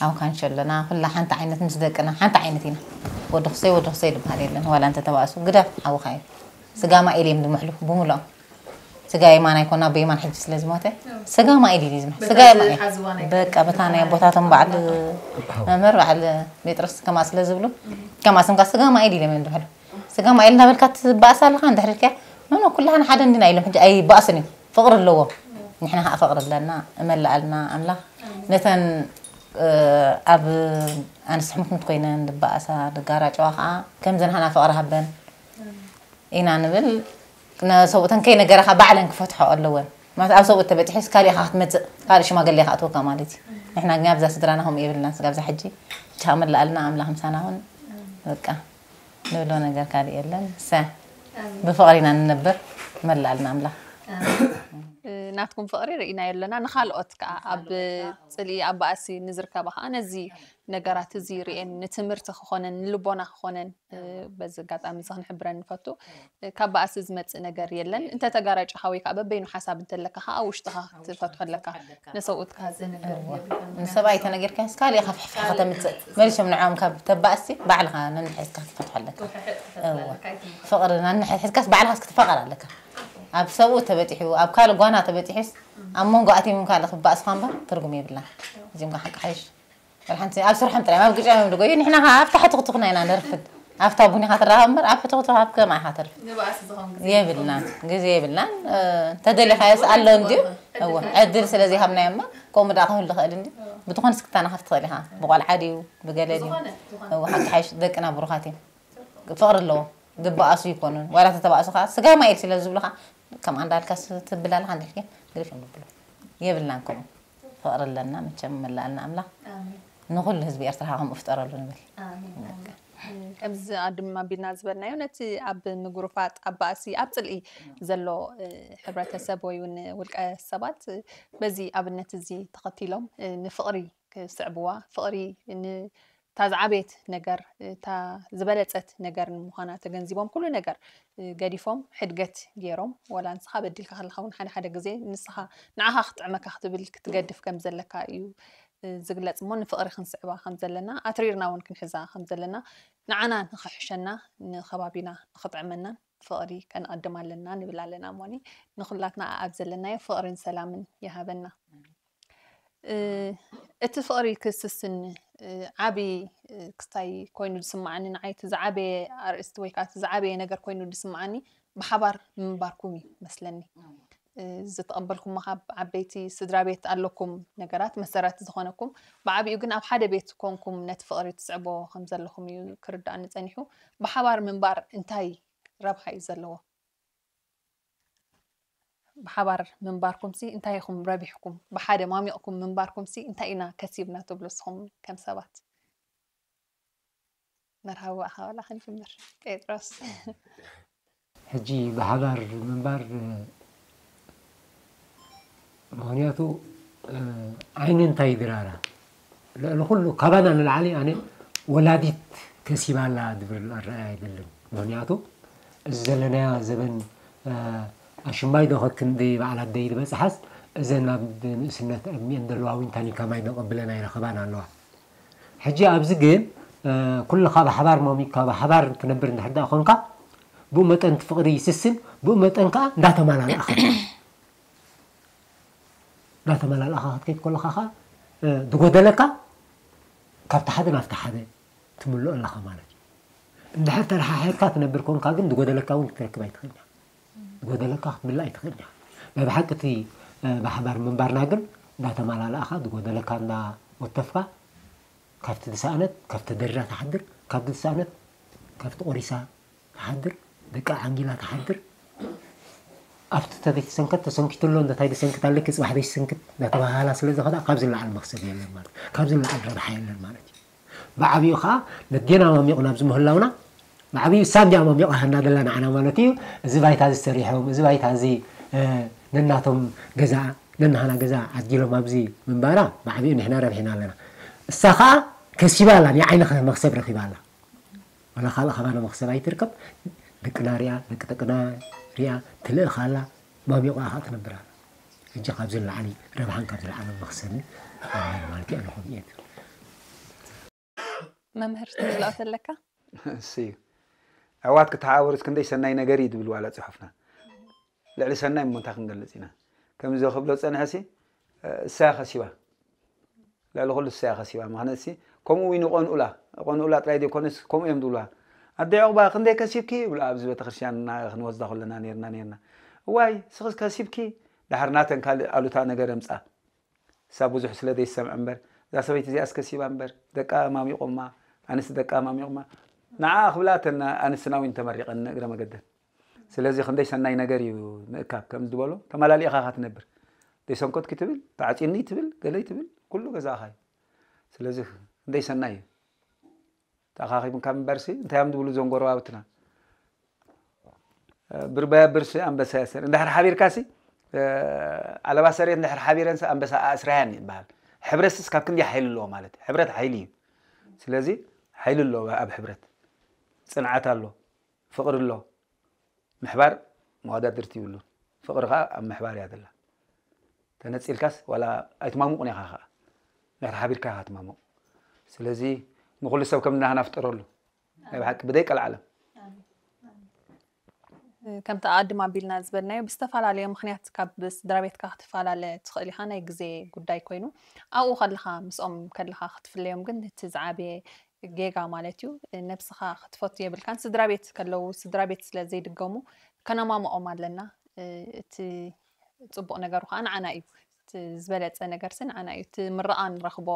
ኣብ ካንሾ ኣለና፣ ኩላ ሓንቲ ዓይነት ምስ ደቅና ሓንቲ ዓይነት ኢና። ወዲ ክሰይ ወዲ ክሰይ ዝበሃል የለን። ዋላ እንተ ተባእሱ ግደፍ ሓውኻ እዩ። ስጋ ማኢል እዮም ዝምሕሉ ብምልኦም። ስጋ የማን ኣይኮና ብየማን ሕጂ ስለ ዝሞተ ስጋ ማኢል እዩ ዝምሕ ስጋ የማን እዩ። በቃ በታ ናይ ኣቦታቶም በዓል መምህር በዓል ጴጥሮስ ከማ ስለ ዝብሉ ከማ ስምካ ስጋ ማኢል እዮም ዝምሕሉ። ስጋ ማኢል እናበልካ ትበኣስ ኣለኻ እንድሕር ኢልካ ኖ ኖ ኩላህና ሓደ እንዲና ኢሎም ሕጂ ኣይበኣሱን እዮም። ፍቕሪ ኣለዎም። ንሕና ከዓ ፍቕሪ ኣለና። እመልኣልና ኣምላኽ ነተን ኣብ ኣንስቲ ሕምትምት ኮይነን ዝበኣሳ ድጋራጨዋ ከዓ ከምዘን ሃና ፍቕሪ ሃበን ኢና ንብል። ነሰብኡተን ከይነገረኻ ባዕለን ክፈትሖ ኣለወን። ማለት ኣብ ሰብኡት ተበጢሑስ ካሊእ ኢኻ ክትመፅእ ካልእ ሽማግሌ ኢኻ ኣትወካ ማለት እዩ። ንሕና ግን ኣብዛ ስድራና ከምኡ የብልና ስጋ ኣብዛ ሕጂ ቻ መላኣልና ኣምላኽ ምሳና ኹን በቃ ንብሎ ነገር ካልእ የለን። ሰ ብፍቕሪ ኢና ንነብር። መላኣልና ኣምላኽ። ናትኩም ፍቕሪ ርኢናዮ ኣለና። ንኻልኦት ከዓ ኣብ ፅልኢ ኣብ ባእሲ ንዝርከባ ከዓ ነዚ ነገራት እዚ ርእየን ንትምህርቲ ክኾነን ንልቦና ክኾነን በዚ ኣጋጣሚ እዚ ክንሕብረን ንፈቱ። ካብ ባእሲ ዝመፅእ ነገር የለን። እንተ ተጋራጭኻ ወይ ከዓ በበይኑ ሓሳብ እንተለካ ከዓ ኣብ ውሽጥኻ ክትፈትሖ ኣለካ። ንሰብኡትካ ዝንግር ንሰብኣይ ተነጊርካ ስካል ኢኻ ፍሕፍሕ ከተምፅእ መሊሶም ንዕኦም ካብ ተባእሲ ባዕልኻ ነንሕዝካ ክትፈትሖ ኣለካ። ፍቕሪ ነንሕዝካስ ባዕልኻስ ክትፈቐር ኣለካ። ኣብ ሰብኡ ተበጢሑ ኣብ ካልእ ጓና ተበጢሑስ ኣብ መንጎ ኣቲምም ካልእ ክባእስኻ እምበር ትርጉም የብላን። እዚምካ ሓቂ ሓይሽ ሓንቲ ኣብ ስርሖም ጥራይ ኣብ ግጫ እዮም ዝጎዩ። ንሕና ከዓ ኣብታ ሕትኽትኽና ኢና ነርፍድ። ኣብታ ቡኒኻ ትረኸብ እምበር ኣብ ሕትኽትኽ ኣብ ከማ ኢኻ ተርፍድ? የብልናን፣ ግዜ የብልናን። ተደሊኻዮስ ኣሎ እንድዩ። እወ ዕድል ስለ ዘይሃብናዮ እማ ከምኡ ደኣ ክህሉ ይኽእል እንድዩ። ብትኾንስ ክተናኸፍ ትኽእል ኢኻ። ብቆልዓ ድዩ ብገለ ድዩ? እወ ሓንቲ ሓይሽ ደቅና ብሩኻት እዮም። ፍቕሪ ኣለዎም። ዝበኣሱ ይኮኑን ዋላ ተተባእሱ ከዓ ስጋ ማይል ስለ ዝብሉኻ ከም ኣንዳልካስ ትብል ኣለኻ እንድሕር ግን ግርፍ እዮም ዝብሉ። የብልናን ከምኡ። ፍቕሪ ኣለና መቸም መላኣልና ኣምላኽ ንኹሉ ህዝቢ ኤርትራ ከምኡ ፍጠረሉ ንብል። ከምዚ ኣድም ኣቢልና ዝበልናዮ ነቲ ኣብ ምጉርፋጥ ኣብ ባእሲ ኣብ ፅልኢ ዘሎ ሕብረተሰብ ወይ እውን ውልቀ ሰባት በዚ ኣብነት እዚ ተኸቲሎም ንፍቕሪ ክስዕብዋ ፍቕሪ እታ ዝዓበየት ነገር እታ ዝበለፀት ነገር ንምዃና ተገንዚቦም ኩሉ ነገር ገዲፎም ሕድገት ገይሮም ዋላ ንስኻ በዲልካ ከለኻ እውን ሓደ ሓደ ግዜ ንስኻ ንዓኻ ክጥዕመካ ክትብል ክትገድፍ ከም ዘለካ እዩ ዝግለፅ እሞ ንፍቕሪ ክንስዕባ ከም ዘለና ኣትሪርና እውን ክንሕዛ ከም ዘለና ንዓና ንኽሕሸና ንኸባቢና ንኽጥዕመናን ፍቕሪ ከነቐድም ኣለና ንብል ኣለና እሞኒ ንኹላትና ኣብ ዘለናዮ ፍቕርን ሰላምን ይሃበና። እቲ ፍቕሪ ክስስን ዓቢ ክስታይ ኮይኑ ዝስምዓኒ ንዓይ እቲ ዝዓበየ ኣርእስቲ ወይ ከዓ እቲ ዝዓበየ ነገር ኮይኑ ዝስምዓኒ ብሓባር ምንባርኩም እዩ መስለኒ ዝተቐበልኩሞ ካብ ዓበይቲ ስድራ ቤት ኣለኩም ነገራት መሰረት ዝኾነኩም ብዓብኡ ግን ኣብ ሓደ ቤት ኮንኩም ነቲ ፍቕሪ ትስዕቦ ከም ዘለኹም እዩ ክርዳእኒ ጸኒሑ ብሓባር ምንባር እንታይ ረብሓ እዩ ዘለዎ ብሓባር ምንባርኩም ሲ እንታይ ኢኹም ረቢሕኩም? ብሓደ ማሚቕኩም ምንባርኩም ሲ እንታይ ኢና ከሲብና ትብሉ ንስኹም ከም ሰባት? መርሃዊ ኣኻባላ ክንጅምር ጴጥሮስ። ሕጂ ብሓባር ምንባር ምኽንያቱ ዓይኒ እንታይ ድራራ ልዕሊ ኩሉ ካባና ንላዕሊ ኣነ ወላዲት ከሲባላ ዝብል ኣረኣያ ኣይደልን ምኽንያቱ እዚ ዘለናዮ ዘበን ኣሽማይ ዶ ከክንዲ በዓል ኣደይ ዝበፅሓስ እዘን ኣብ ንእስነት ዕድሚአን ዘለዋ እውን ታኒካ ማይ ዶ ቀብለን ኣይረኸባን ኣለዋ ሕጂ ኣብዚ ግን ኩልኻ ብሓባር ሞሚካ ብሓባር ትነብር እንድሕር ደኣ ኮንካ ብኡ መጠን እቲ ፍቕሪ ይስስን ብኡ መጠን ከዓ እንዳተማላልኣኻ እንዳተመላልኣኻ ክትከይድ ከለኻ ኸዓ ዝጎደለካ ካብቲ ሓደ ናብቲ ሓደ ትምልኦ ኣለኻ ማለት እዩ። እንድሕር ተረሓሒቕካ ትነብር ኮንካ ግን ዝጎደለካ እውን ክትረክብ ኣይትኽእልን ኢኻ። ዝጎደለካ ክትምልእ ኣይትኽእልን ኢኻ። ናይ ብሓቂ እቲ ብሓባር ምንባርና ግን እንዳተመላልኣኻ ዝጎደለካ እንዳወተፍካ ካብቲ ዝሰኣነት ካብቲ ተደሪራ ትሓድር፣ ካብቲ ዝሰኣነት ካብቲ ቆሪሳ ትሓድር፣ ደቃ ዓንጊላ ትሓድር። ኣብቲ ተዘይተሰንከት ተሰንኪቱ ኣሎ እንተ ታይ ዝሰንክት ኣለኪ ፅባሕ ዘይትሰንክት እንዳተባሃሃላ ስለ ዝኸዳ ካብዚ ንላዕሊ መኽሰብ የለን ማለት እዩ። ካብዚ ንላዕሊ ረብሓ የለን ማለት እዩ። ብዓብኡ ከዓ ነዴና ማሚቑ ናብዚ ምህላውና ብዓብኡ እሳ እንዲያ ማሚቑ ሃና ደላ ንዓና ማለት እዩ። እዚ ባይታ እዚ ሰሪሖም፣ እዚ ባይታ እዚ ነናቶም ገዛ ነናሃና ገዛ ዓዲሎም ኣብዚ ምንባራ ብዓብኡ ንሕና ረብሒና ኣለና። እሳ ከዓ ከሲባ ኣላ፣ ናይ ዓይኒ መኽሰብ ረኺባ ኣላ። ዋላ ካልእ ካባና መኽሰብ ኣይትርከብ። ደቅና ሪኣ፣ ደቂ ደቅና ሪኣ ትልእኽ ኣላ፣ ማሚቋ ኸዓ ትነብር ኣላ። ሕጂ ካብዚ ንላዕሊ ረብሓን ካብዚ ንላዕሊ መኽሰብን የለን ማለት እዩ። ኣነ ከምኡ እየ ትብል። መምህር ትምልኦ ዘለካ? እሱ እዩ። ኣሕዋት ክተሓባበሩስ ክንደይ ሰናይ ነገር እዩ ትብል ዋላ ጽሑፍና። ልዕሊ ሰናይ እሞ እንታይ ክንገልጽ ኢና? ከምዚ ክብሎ ዝጸንሐሲ እሳ እያ ከሲባ። ልዕሊ ኩሉ እሳ እያ ከሲባ። ምኽንያትሲ ከምኡ እውን ይቐንኡላ። ይቐንኡላ ጥራይ ዘይኮነስ ከምኡ እዮም ዝብሉዋ። ኣደ ዕቑባ ክንደይ ከሲብኪ ይብሉ ኣብዚ ቤተክርስትያን እና ክንወስዳ ከለና ነርና ነርና። እዋይ ስኽስ ከሲብኪ ድሓር ናተን ካልእ ኣሉታ ነገር የምጻ። እሳ ብዙሕ ስለ ዘይሰምዕ እምበር እዛ ሰበይቲ እዚኣስ ከሲባ እምበር ደቃ ማሚቖማ ኣንስቲ ደቃ ማሚቑማ ንዓ ክብላ ተን ኣንስትና እውን ተመሪቐን ንእግረ መገደን። ስለዚ ክንደይ ሰናይ ነገር እዩ ምእካብ ከም ዝበሎ ተመላሊእኻ ኢኻ ትነብር። ዘይሰንኮትኪ ትብል ተዓፂኒ ትብል ገለይ ትብል ኩሉ ገዛእኻ እዩ። ስለዚ ክንደይ ሰናይ እዩ። ተኣኻኺብን ካብ እምበርሲ እንታይ እዮም ዝብሉ እዞም ጎረባብትና ብርባያ ብርሲ ኣንበሳ ያሰር እንድሕር ሓቢርካሲ ኣለባሰሬት እንድሕር ሓቢረንሲ ኣንበሳ ኣስራያን ይበሃል። ሕብረትስ ካብ ክንዲ ሓይሊ ኣለዎ ማለት እዩ። ሕብረት ሓይሊ እዩ። ስለዚ ሓይሊ ኣለዎ ኣብ ሕብረት። ፅንዓት ኣሎ፣ ፍቕሪ ኣሎ። ምሕባር መወዳድርቲ ይብሉን። ፍቕሪ ከዓ ኣብ ምሕባር እያ ዘላ። ተነፂልካስ ዋላ ኣይትማሙቕን ኢኻ ከዓ። እንድሕር ሓቢርካ ኢኻ ትማሙቕ። ስለዚ ንኹሉ ሰብ ከም ናህና ፍጠረሉ። ናይ ብሓቂ ብደይ ቀልዓለም። ከምቲ ኣቐድም ኣቢልና ዝበልናዮ ብዝተፈላለየ ምኽንያት ካብ ስድራ ቤትካ ክትፈላለ ትኽእል ኢኻ። ናይ ግዜ ጉዳይ ኮይኑ ኣብኡ ከለኻ ምስኦም ከለኻ ክትፍለዮም ግን እቲ ዝዓበየ ጌጋ ማለት እዩ። ነብስኻ ክትፈቱ የብልካን። ስድራ ቤት ከለዉ ስድራ ቤት ስለ ዘይድገሙ ከነማምቖም ኣለና። እቲ ፅቡቕ ነገሩ ከዓ ንዓና እዩ። እቲ ዝበለፀ ነገርሲ ንዓና እዩ። እቲ ምርቓ ንረኽቦ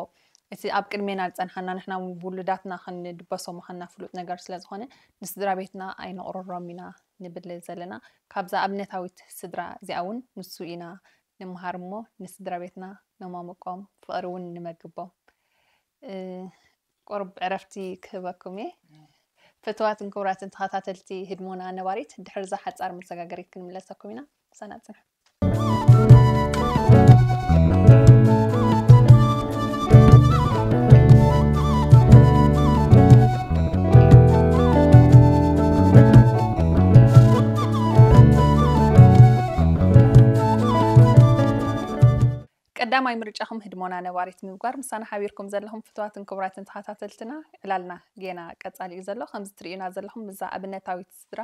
እቲ ኣብ ቅድሜና ዝፀንሓና ንሕና እውን ብውሉዳትና ክንድበሶ ምዃንና ፍሉጥ ነገር ስለ ዝኾነ ንስድራ ቤትና ኣይነቑርሮም ኢና ንብል ዘለና። ካብዛ ኣብነታዊት ስድራ እዚኣ እውን ንሱ ኢና ንምሃር እሞ ንስድራ ቤትና ነማምቆም ፍቕሪ እውን ንመግቦም። ቁሩብ ዕረፍቲ ክህበኩም እየ። ፍትዋትን ክቡራትን ተኸታተልቲ ህድሞና ነባሪት ድሕሪ እዛ ሓፃር መሰጋገሪት ክንምለሰኩም ኢና። ምሳና ፅንሑ። ቀዳማይ ምርጫኹም ህድሞና ነባሪት ምግባር ምሳና ሓቢርኩም ዘለኹም ፍትዋትን ክቡራትን ተኸታተልትና ዕላልና ጌና ቀጻሊ እዩ ዘሎ። ከምዚ ትርእዩና ዘለኹም ብዛ ኣብነታዊት ስድራ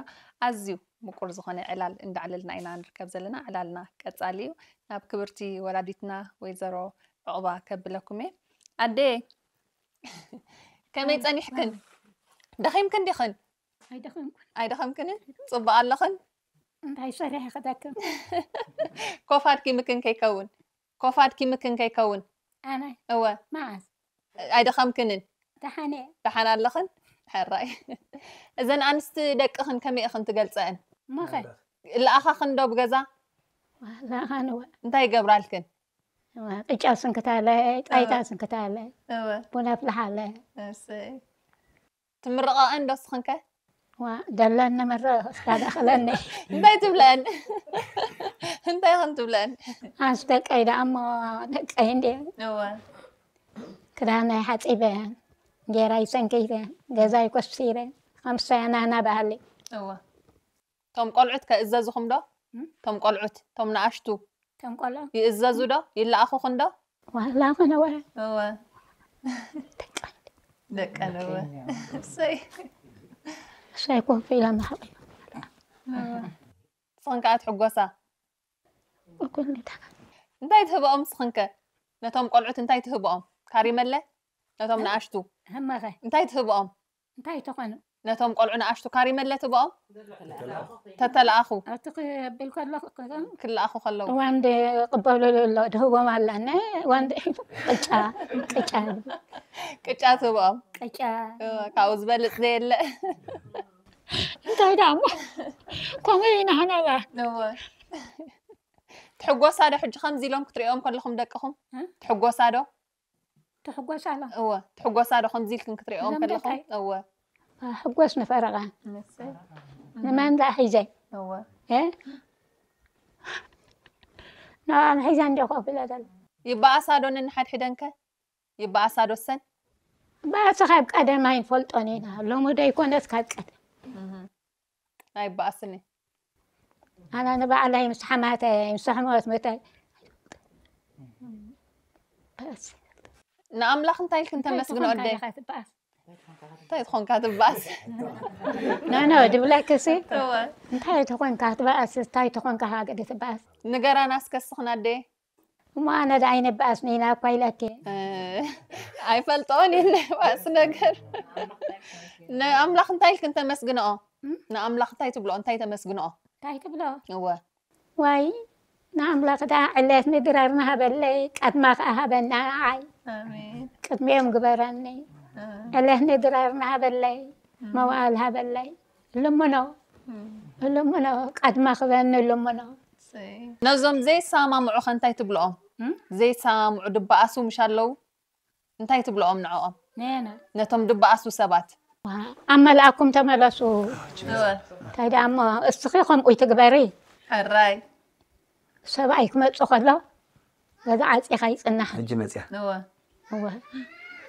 ኣዝዩ ምቁር ዝኾነ ዕላል እንዳዕለልና ኢና ንርከብ ዘለና። ዕላልና ቀጻሊ እዩ። ናብ ክብርቲ ወላዲትና ወይዘሮ ዕቑባ ከብለኩም እየ። ኣደ ከመይ ጸኒሕክን? ደኺምክን ዲኽን? ኣይደኸምኩን። ኣይደኸምክንን? ጽቡቕ ኣለኽን? እንታይ ሰሪሐ ክደክም? ኮፍ ኣድኪምክን ከይከውን? ኮፍ ኣድኪምክን ከይከውን? ኣነ እወ መዓዝ ኣይደኸምክንን? ደሓነ ደሓን ኣለኽን? ሕራይ። እዘን ኣንስቲ ደቅኽን ከመይ ኢኽን ትገልጸአን? እሞኸ ለኣኻኽን ዶ ብገዛ? ለኣኻንወ እንታይ ይገብራልክን? ቅጫ ስንክታለ ጣይታ ስንክታለ እወ ቡና ፍልሓለ እሰይ። ትምርቐአን ዶ ስኽንከ? ዋ ደለኒ መረ ስካዳኸለኒ እንታይ ትብለአን? እንታይ ኽን ትብለአን? ኣንስ ደቀይ ደኣ እሞ ደቀይ እንዲ እወ ክዳነይ ሓፂበ እንጌራይ ሰንኪተ ገዛይ ኮስቲረ ከምሰያ ናና ባህሊ እወ። ቶም ቆልዑት ከእዘዝኹም ዶ? ቶም ቆልዑት ቶም ንኣሽቱ ተንቆሎ ይእዘዙ ዶ? ይለኣኹኽን ዶ? ዋላ ኸነወ እወ ደቀን እወ። እሰይ እሳይ ኮፍ ኢላ መሓቂ ስኽን ከኣ ትሕጎሳ። እኩል እንታይ ትህብኦም ስኽንከ? ነቶም ቆልዑት እንታይ ትህብኦም? ካሪመለ? ነቶም ንኣሽቱ ህመኸ እንታይ ትህብኦም? እንታይ ተኾኑ ነቶም ቆልዑ ንኣሽቱ ካሪመለ ትህብኦም? ተተለኣኹ ኣብቲ ክብል ከለኹ ክለኣኹ ከለዉ እዋን ቅበሉ ኣሎ ድህቦም ኣለኒ እዋን ቅጫ ቅጫ ቅጫ ትህብኦም። ቅጫ ካብኡ ዝበልፅ ዘየለ እንታይ ደኣ እሞ ከምኡ ኢና ንሕና እወ። ትሕጎሳ ዶ ሕጂ ከምዚ ኢሎም ክትሪኦም ከለኹም ደቅኹም? ትሕጎሳ ዶ? ትሕጎሳ ኣሎ እወ ትሕጎሳ ዶ ከምዚ ኢልክን ክትሪኦም እዞም ከለኹም? ደቀይ። እወ ሕጎስ ንፈረቓ ንሰይ ንመን ደኣ ሒዘ እወ እ? ንዕኣን ሒዛ እንዲ ኮፍ ኢለ ዘሎ ይበኣሳ ዶ ነንሓድሕደንከ? ይበኣሳ ዶ ሰን? ባእሲ ካብ ቀደም ኣይንፈልጦን ኢና ሎሚ ዶ ይኮነስ ካብ ቀደም ኣይበኣስን እየ። ኣና ንባዕለይ ምስ ሓማተይ ምስ ሕሞት ምተይ ንኣምላኽ እንታይ ኢልክን ተመስግንኦ ኣደ? ትበኣስ እንታይ ትኾንካ ትበኣስ? ኖ ኖ ድብለክሲ እንታይ ትኾንካ ትበኣስ እንታይ ትኾንካ ሃገደ ትበኣስ? ንገራና እስከ ስኽና ኣደ። እሞ ኣነ ደኣ ኣይንበኣስን ኢና እኳ ኢለኪ። ኣይፈልጦን እየ ናይ ባእሲ ነገር። ንኣምላኽ እንታይ ኢልክን ተመስግንኦ? ንኣምላኽ እንታይ ትብልኦ እንታይ ተመስግንኦ? እንታይ ትብሎ? እወ። ዋይ ንኣምላኽ ደኣ ዕለት ንድራር ንሃበለይ ቀድማ ከኣ ሃበና ንዓይ። ኣሜን። ቅድሚኦም ግበረኒ። ዕለት ንድራር ንሃበለይ መዋእል ሃበለይ። ልምኖ ልምኖ ቀድማ ክበኒ ልምኖ። ነዞም ዘይሰማምዑ ከ እንታይ ትብልኦም? ዘይሰማምዑ ድበኣሱ ምሽ ኣለዉ? እንታይ ትብልኦም ንዕኦም? ነና ነቶም ድበኣሱ ሰባት? ኣብ መልኣኩም ተመለሱ። እንታይ ደኣ እሞ እስኺ ከምኡ ይትግበሪ። ሕራይ። ሰብኣይ ክመጽእ ከሎ ገዛ ዓጺኻ ይጽናሕ። ሕጂ መጽያ። እወ። እወ።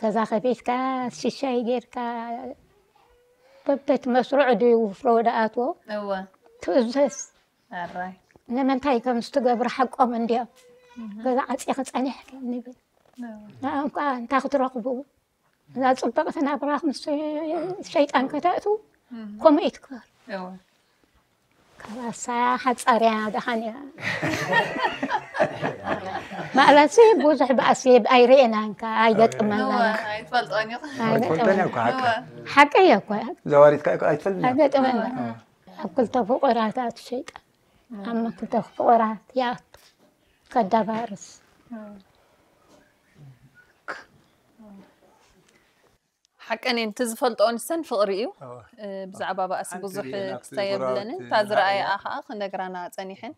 ገዛ ከፊትካ ሽሻይ ጌርካ በበቲ መስርዑ ድዩ ወፍሮ ደኣትዎ እወ። ትእዘዝ። ሕራይ። ንምንታይ ከም ዝትገብሩ ሓቆም እንድዮም። ገዛ ዓጺኺ ጸኒሕኪ ንብል። ንዕኦም ከዓ እንታይ ክትረኽቡ እዛ ፅብቕቲ ናብራኽ ምስ ሸይጣን ከተእትዉ ከምኡ እዩ ትግበር። ካብ ኣሳ ሓፃር እያ ደሓን እያ። ማለት ብዙሕ በኣሲ ኣይርእየናን ከዓ ኣይገጥመናን። ኣይትፈልጦን ኢኹ። ኣይትፈልጦን እያ እኮ ሓቂ። ሓቂ እያ እኮ። ዘዋሪትካ ኣይትፈልጥን እያ። ኣይገጥመና። ኣብ ክልተ ፍቑራት ኣቲ ሸይጣን ኣብ ክልተ ፍቑራት ይኣቱ ከዳባርስ። ሓቀን እየን እቲ ዝፈልጥኦ ንሰን ፍቕሪ እዩ። ብዛዕባ ባእሲ ብዙሕ ክስታይ የብለንን። እታ ዝረኣየኣ ከዓ ክነግራና ፀኒሐን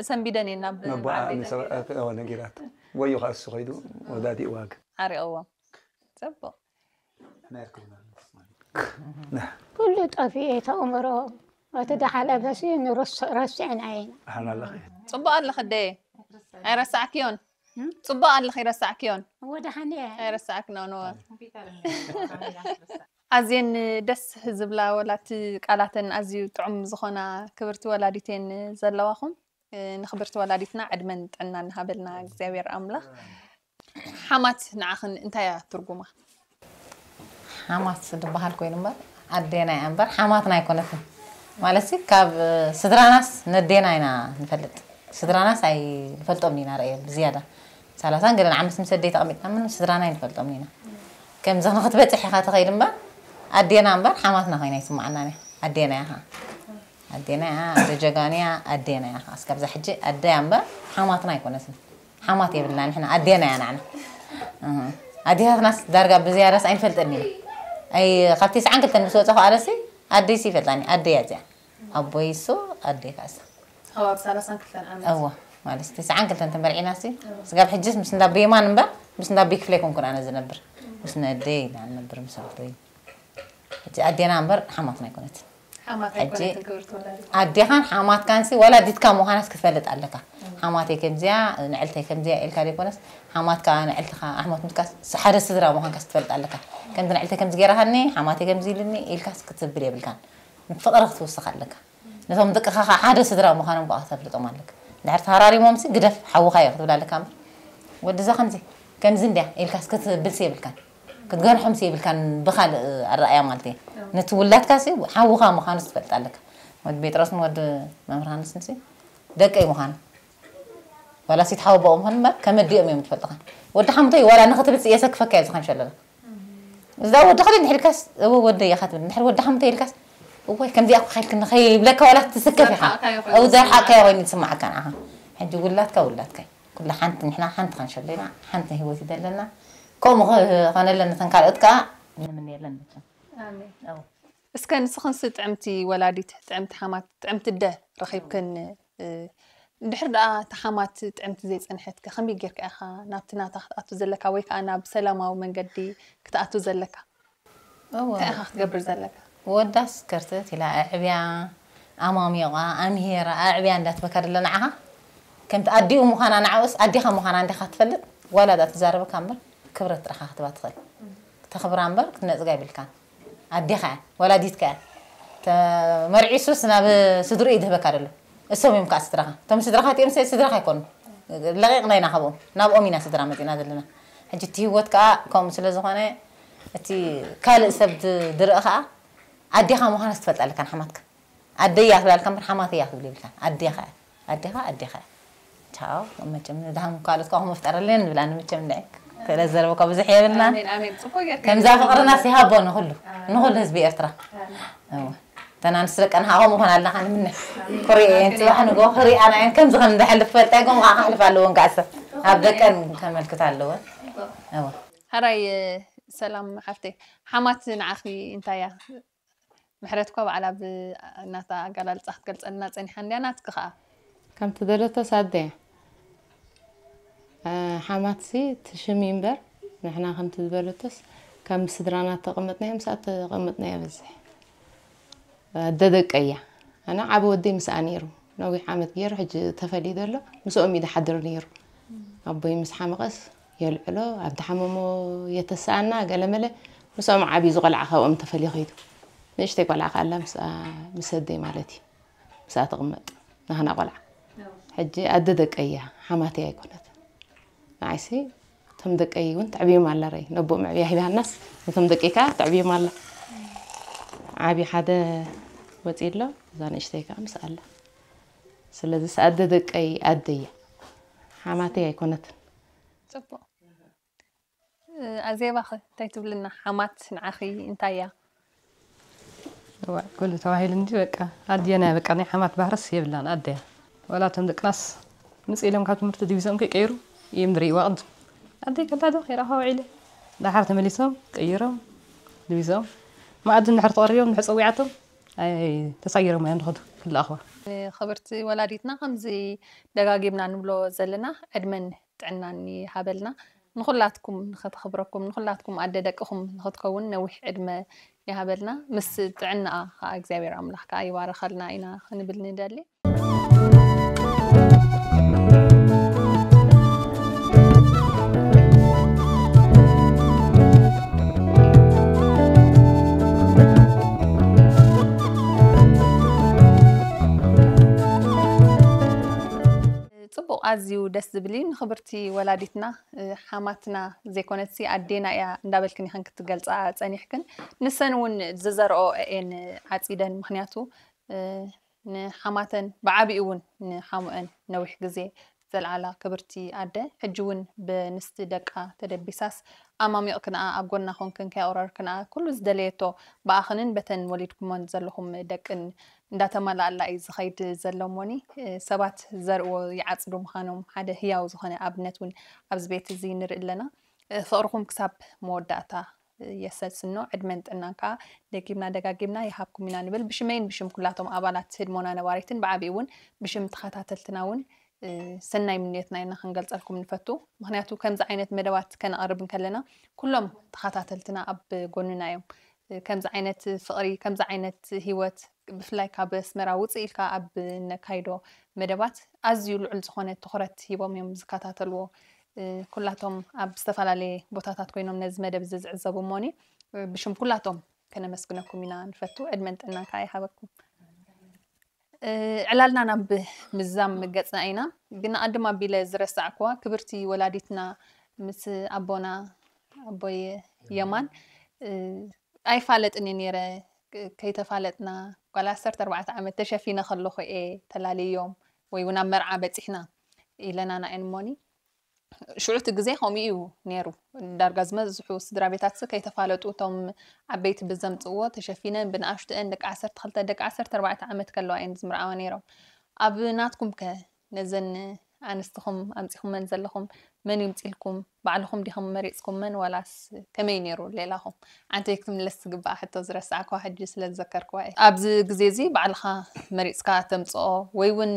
ሰንቢደን እየን ናብ ነቦኣ ነጊራት ወዮ ከዓ እሱ ከይዱ ወዳዲእዋ ግን ዓሪቕዎም። ፅቡቕ። ኩሉ ጠፊኡ ተእምሮ እቲ ደሓለፈሲ ንረስዕና ኢና። ፅቡቕ ኣለኺ ደየ ኣይረሳዕክዮን። ፅቡቕ ኣለኺ ኣይረሳዕክዮን። ወደሓኒ ኣይረሳዕክኖን። ኣዝየን ደስ ዝብላ ወላቲ ቃላተን ኣዝዩ ጥዑም ዝኾና ክብርቲ ወላዲት እየን ዘለዋኹም። ንክብርቲ ወላዲትና ዕድመን ጥዕናን ሃበልና እግዚኣብሔር ኣምላኽ። ሓማት ንዓኽን እንታይ እያ ትርጉማ? ሓማት ዝበሃል ኮይኑ እምበር ኣዴና እያ እምበር ሓማትና ኣይኮነትን። ማለት ሲ ካብ ስድራናስ ነዴና ኢና ንፈልጥ። ስድራናስ ኣይንፈልጦም ኢና ረእየ ብዝያዳ ሰላሳን ገለን ዓመት ምስ ኣደይ ተቐሚጥና ምን ስድራና ኣይንፈልጦም ኢና። ከምዚ ንክትበፅሕ ኢኻ ትኸይድ እምበር ኣዴና እምበር ሓማትና ኮይና ይስማዓና። ኣዴና እያ ኣዴና እያ ኣደ ጀጋኑ እያ ኣዴና እያ። እስካብዛ ሕጂ ኣደ እያ እምበር ሓማትና ኣይኮነትን። ሓማት የብልና ንሕና ኣዴና እያ ንዓና። ኣዴታትናስ ዳርጋ ብዝያዳስ ኣይንፈልጠን ኢና። ኣይ ካብ ተስዓን ክልተን ምስ ወፀኹ ኣነሲ ኣደይሲ ይፈልጣኒ ኣደይ እያ እዚኣ። ኣቦይ እሱ ኣደይ ከዓ እሳ። ከባቢ ሰላሳን ክልተን ዓመት። እወ ማለት ተስዓን ክልተን ተመርዒና ሲ ስጋብ ሕጅስ ምስ እንዳ ቤማን እምበር ምስ እንዳ ቤክፍለ ኣይኮንኩን ኣነ ዝነብር። ምስ ነደይ ኢና ንነብር ምስ ኣቦይ። ሕጂ ኣዴና እምበር ሓማትና ኣይኮነትን። ሓማት ኣይኮነትን ክብርቲ ወላዲት። ኣዴኻን ሓማትካን ሲ ወላዲትካ ምዃናስ ክትፈልጥ ኣለካ። ሓማተይ ከምዚያ ንዕልተይ ከምዚያ ኢልካ ዘይኮነስ ሓማትካ ንዕልትኻ ኣሕሞት ምትካስ ሓደ ስድራ ምዃንካስ ክትፈልጥ ኣለካ። ከምዚ ንዕልተይ ከምዚ ገይራኻኒ ሓማተይ ከምዚ ኢልኒ ኢልካስ ክትብል የብልካን። ፍቕሪ ክትውስኽ ኣለካ። ነቶም ደቅኻ ከዓ ሓደ ስድራ ምዃኖም ከዓ ክተፍልጦም ኣለካ። እንድሕር ተሃራሪሞም ሲ ግደፍ ሓውኻ እዮ ክትብል ኣለካ እምበር ወዲ እዛ ከምዚ ከምዚ እንድያ ኢልካስ ክትብል ሲ የብልካን። ክትገርሖም ሲ የብልካን ብኻልእ ኣረኣያ ማለት እየ። ነቲ ውላድካ ሲ ሓውኻ ምዃኑ ትፈልጥ ኣለካ። ወዲ ጴጥሮስን ወዲ መምህር ሃንስን ሲ ደቀይ ምዃኑ ዋላ ሲ ተሓወቦኦም ኾን እምበር ከመዲኦም እዮም ትፈልጥኻ። ወዲ ሓሙተይ ዋላ ንኽትብል ሲ የሰክፈካ እየ ዝኸንሸለላ። እዛ ወዲ ኸሊ ንሕልካስ እወ ወደይ ኢኻ ትብል። ንሕር ወዲ ሓሙተ ኢልካስ እወይ ከምዚኣ እኮ ኸልክኒ ኸይብለካ ዋላ ትስከፍ ኢኻ። ዘርሓቕካዮ ኮይኑ እው ዘርሓቕካዮ ኮይኑ ትስምዓካ ንዓኻ። ሕጂ ውላድካ ውላድካ እዩ። ኩላ ሓንቲ ንሕና ሓንቲ ኸንሸለና ሓንቲ ህይወት እዩ ዘለና። ከምኡ ኸ- ኸነለን ነተን ካልኦት ከዓ ንምንየለን መቸም። ኣሜን። እስከ ንስኽንስ ጥዕምቲ ወላዲት ጥዕምቲ ሓማት ጥዕምቲ ኣደ ረኺብክን እንድሕር ደኣ እታ ሓማት ጥዕምቲ ዘይጸንሐትከ ከመይ ጌርካ ኢኻ ናብቲ ናታ ክትኣቱ ዘለካ ወይ ከኣ ናብ ሰላማዊ መንገዲ ክትኣቱ ዘለካ? እንታይ ኢኻ ክትገብር ዘለካ? ወዳስ ከርተት ኢላ ኣዕብያ ኣማሚቓ ኣምሂራ ኣዕብያ እንዳትበካ ደለ ንዓኻ ከምቲ ኣዲኡ ምዃና ንዓኡስ ኣዴኻ ምዃና እንዲኻ ትፈልጥ ዋላ እዛ ትዛረበካ እምበር ክብረት ጥራኻ ክትባ ትኽእል ክተኽብራ እምበር ክትነጽጋ ይብልካን ኣዴኻ እያ ወላዲትካ እያ ተመርዒሱስ ናብ ስድርኡ እዩ ዝህበካ ዘሎ። እሶም እዮም ከዓ ስድራኻ። እቶም ስድራኻ እቲኦም ሰ-፣ ስድራኻ ኣይኮኑን። ለቒቕና ኢና ካብኦም። ናብኦም ኢና ስድራ መፂና ዘለና። ሕጂ እቲ ህይወት ከዓ ከምኡ ስለ ዝኾነ፣ እቲ ካልእ ሰብ ዝ-፣ ዝርእ ከዓ ኣዴኻ ምዃናስ ትፈልጥ ኣለካ ንሓማትካ። ኣደይ እያ ትብላ ኣለካ እምበር ሓማተይ እያ ክትብል የብልካን። ኣዴኻ እያ። ኣዴኻ፣ ኣዴኻ እያ። ቻው። መቸም ንድሃም ካልኦት ከዓ ክመፍጠረለን ንብል፣ ኣነ መቸም እንድዒ። ስለ ዘረበካ ብዙሕ የብልናን። ኣሜን፣ ኣሜን። ጽቡቅ ጌርካ ከምዛ ጌርካ ፍቅርና ጌርካ። ሲሃቦ ንኹሉ፣ ንኹሉ ህዝቢ ኤርትራ። እወ። እተን ኣንስቲ ደቀና ከዓ ከምኡ ኾን ኣለኻ ንምነ። ክሪኤን ጽባሕ ንጎ ክሪኣና እየን ከምዚ ከም ዝሕልፍ ፈልጣ ይጎም ከዓ ክሕልፍ ኣለዎን ከዓ ሰብ። ኣብ ደቀን ከመልክት ኣለወን። እወ። ሕራይ ሰላም ሓፍተይ። ሓማት ንዓኺ እንታይ እያ? ምሕረት እኳ ባዕላ ብ-፣ ናታ ኣገላልጻ ክትገልጸልና ጸኒሓ እንድያ፣ ናትኪ ኸኣ? ከምቲ ዝበለቶ ሳደ እያ። እ፣ ሓማትሲ እቲ ሽም እዩ እምበር፣ ንሕና ከምቲ ዝበለቶስ፣ ከም ስድራና እተቐመጥናዮ፣ ምስኣ እተቐመጥናዮ በዝሕ። ኣደ ደቀይ እያ። ኣነ ዓቢ ወደይ ምስኣ ነይሩ። ነዊሕ ዓመት ገይሩ፣ ሕጂ ተፈልዩ ዘሎ፣ ምስኦም እዩ ዝሓድር ነይሩ። ኣቦይ ምስ ሓመቐስ የልዕሎ፣ ኣብ ዝሓመሞ የተስኣና፣ ገለመለ፣ ምስኦም ዓብዩ ዝቆልዓ ካብኦም ተፈልዩ ኸይዱ። ንእሽተይ ቆልዓ ከኣላ ምስኣ፣ ምስ ኣደይ ማለት እዩ። ምስኣ ትቕመጥ፣ ናህና ቆልዓ። ሕጂ ኣደ ደቀይ እያ፣ ሓማተይ ኣይኮነትን። ንዓይሲ፣ እቶም ደቀይ እውን ተዕብዮም ኣላ፣ ረይ። ነቦኦም መዕብያ ሂባናስ፣ ነቶም ደቀይ ከኣ ተዕብዮም ኣላ። ዓብዩ ሓደ ወፂኡ ኣሎ፣ እዛ ንእሽተይ ከኣ ምስ ኣላ። ስለዚ፣ ኣደ ደቀይ ኣደ እያ። ሓማተይ ኣይኮነትን። ጽቡቕ። እ፣ ኣዜባ ኸ እንታይ ትብልና? ሓማት ንዓኺ እንታይ እያ? እዋ፣ ኩሉ ተባሂሉ እንጂ በቃ፣ ኣዴና እያ በቃ፣ ናይ ሓማት ባህርስ የብላን፣ ኣደ እያ። ወላ እቶም ደቅናስ ምጽእ ኢሎም ካብ ትምህርቲ ድቢዞም ከይቀይሩ እዮም ዝርእይዋ ቅድም። ኣደይ ከላ ዶ ከይረኣኹዋ ውዒለ? ደሓር ተመሊሶም፣ ቀይሮም፣ ድቢዞም። መኣዲ እንድሕር ተቐሪቦም፣ እንድሕር ጸዊዓቶም፣ ኣይ፣ ተሳጊሮም እዮም ዝኸዱ ክልኣኹዋ። ክብርቲ ወላዲትና፣ ከምዚ ደጋጊምና ንብሎ ዘለና፣ ዕድመን ጥዕናን ይሃበልና። ንኹላትኩም ንኸተኽብረኩም፣ ንኹላትኩም ኣደ ደቅኹም ንኽትከውን ነዊሕ ዕድመ ይሃበልና። ምስ ጥዕናኣ ኸዓ እግዚኣብሔር ኣምላኽ ከኣ ይባርኸልና ኢና ክንብል ንደሊ። ጽቡቕ፣ ኣዝዩ ደስ ዝብል እዩ። ንኽብርቲ ወላዲትና፣ እ፣ ሓማትና ዘይኮነትሲ ኣዴና እያ እንዳበልክን ኢኽን ክትገልጻ ጸኒሕክን። ንሰን እውን ዝዘርኦ እየን ዓጺደን። ምኽንያቱ፣ እ፣ ንሓማተን ብዓቢኡ እውን ንሓሙአን ነዊሕ ግዜ ዘልዓላ ክብርቲ ኣደ፣ ሕጂ እውን ብምስቲ ደቃ ተደቢሳስ ኣማሚቕክንኣ፣ ኣብ ጎና ኮንክን ከየቑረርክንኣ፣ ኩሉ ዝደለየቶ ብኣኽንን በተን ወሊድኩሞን ዘለኹም ደቅን እንዳተማልኣላ እዩ ዝኸይድ ዘሎ እሞኒ፣ እ፣ ሰባት ዘርእዎ ይዓጽዱ ምዃኖም ሓደ ህያው ዝኾነ ኣብነት እውን ኣብዚ ቤት እዚ ንርኢ ኣለና። እ፣ ፍቕርኹም ክሳብ መወዳእታ፣ እ፣ የሰስኖ፣ ዕድመን ጥዕናን ከኣ ደጊምና ደጋጊምና ይሃብኩም ኢና ንብል። ብሽመይን ብሽም ኩላቶም ኣባላት ህድሞና ነባሪትን ብዓቢኡ እውን ብሽም ተኸታተልትና እውን፣ እ፣ ሰናይ ምንዮትና ኢና ክንገልጸልኩም ንፈቱ። ምኽንያቱ ከምዚ ዓይነት መደባት ከነቕርብ እንከለና ኩሎም ተኸታተልትና ኣብ ጎንና እዮም። እ፣ ከምዚ ዓይነት ፍቕሪ፣ ከምዚ ዓይነት ህይወት ብፍላይ ካብ ኣስመራ ውፅእ ኢልካ ኣብ ነካይዶ መደባት ኣዝዩ ልዑል ዝኾነ ትኹረት ሂቦም እዮም ዝከታተልዎ። እ፣ ኩላቶም ኣብ ዝተፈላለየ ቦታታት ኮይኖም ነዚ መደብ እዚ ዝዕዘቡ እሞኒ፣ እ፣ ብሽም ኩላቶም ከነመስግነኩም ኢና ንፈቱ። ዕድመን ጥዕናን ከኣ ይሃበኩም። እ፣ ዕላልና ናብ ምዛም ገጽና ኢና። ግን ኣቐድም ኣቢለ ዝረሳዕክዋ ክብርቲ ወላዲትና ምስ ኣቦና፣ ኣቦይ የማን፣ እ፣ ኣይፋለጥን እየ ነይረ። ክ-፣ ከይተፋለጥና፣ ጓል ዓሰርተ ኣርባዕተ ዓመት ተሸፊነ ከለኹ እየ ተላልዮም፣ ወይ እውን ኣብ መርዓ በጺሕና ኢለናና እየን እሞኒ። ሽዑ እቲ ግዜ ከምኡ እዩ ነይሩ። ዳርጋ ዝበዝሑ ስድራ ቤታትሲ ከይተፋለጡ፣ እቶም ዓበይቲ ብዘምጽእዎ ተሸፊነን ብንኣሽቱአን ደቂ ዓሰርተ ክልተ፣ ደቂ ዓሰርተ ኣርባዕተ ዓመት ከለዋ እየን ዝምርዓዋ ነይሮም። ኣብ ናትኩም ከ ነዘን ኣንስትኹም ኣምጺኹመን ዘለኹም መን ይምጺልኩም? ባዕልኹም ዲኹም መሪጽኩመን ዋላስ ከመይ ነይሩ ሌላኹም? ዓንተይ ክትምለስ ዝግባኣ ሕቶ ዝረሳዕክዋ ሕጂ ስለ ዝዘከርክዋ እየ። ኣብዚ ግዜ እዚ ባዕልኻ መሪጽካ ተምጽኦ ወይ እውን፣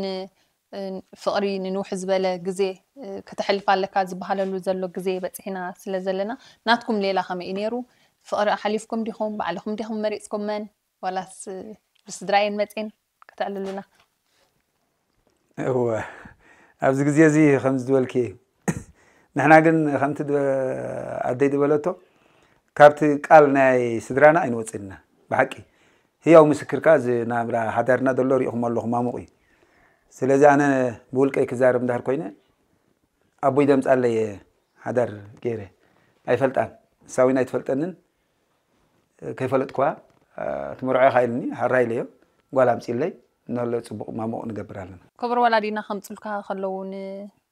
እ፣ ፍቕሪ ንንውሕ ዝበለ ግዜ፣ እ፣ ከተሕልፍ ኣለካ ዝበሃለሉ ዘሎ ግዜ በጺሕና ስለ ዘለና፣ ናትኩም ሌላ ከመይ እዩ ነይሩ? ፍቕሪ ኣሕሊፍኩም ዲኹም? ባዕልኹም ዲኹም መሪጽኩመን? ዋላስ ብስድራ እየን መፅየን? ከተዕልሉና። እወ፣ ኣብዚ ግዜ እዚ ከምዚ ዝበልኪ እዩ። ንሕና ግን ከምቲ ድ-፣ ኣደይ ዝበለቶ፣ ካብቲ ቃል ናይ ስድራና ኣይንወፅእና። ብሓቂ፣ ህያው ምስክርካ እዚ ናብራ ሓዳርና ዘሎ ሪኢኹም ኣለኹም፣ ኣሙቕ እዩ። ስለዚ ኣነ ብውልቀይ ክዛረብ እንድሕር ኮይነ፣ ኣቦይ ደምፃለየ ሓዳር ገይረ ኣይፈልጣን። ንሳ እውን ኣይትፈልጠንን። ከይፈለጥኩዋ ትምርዖ ኢኻ ኢልኒ፣ ሕራይ ኢለዮ። ጓል ኣምፂለይ፣ እንሆ ጽቡቕ ማሙቕ ንገብር ኣለና። ክቡር ወላዲና ከምፅልካ ከለዉ፣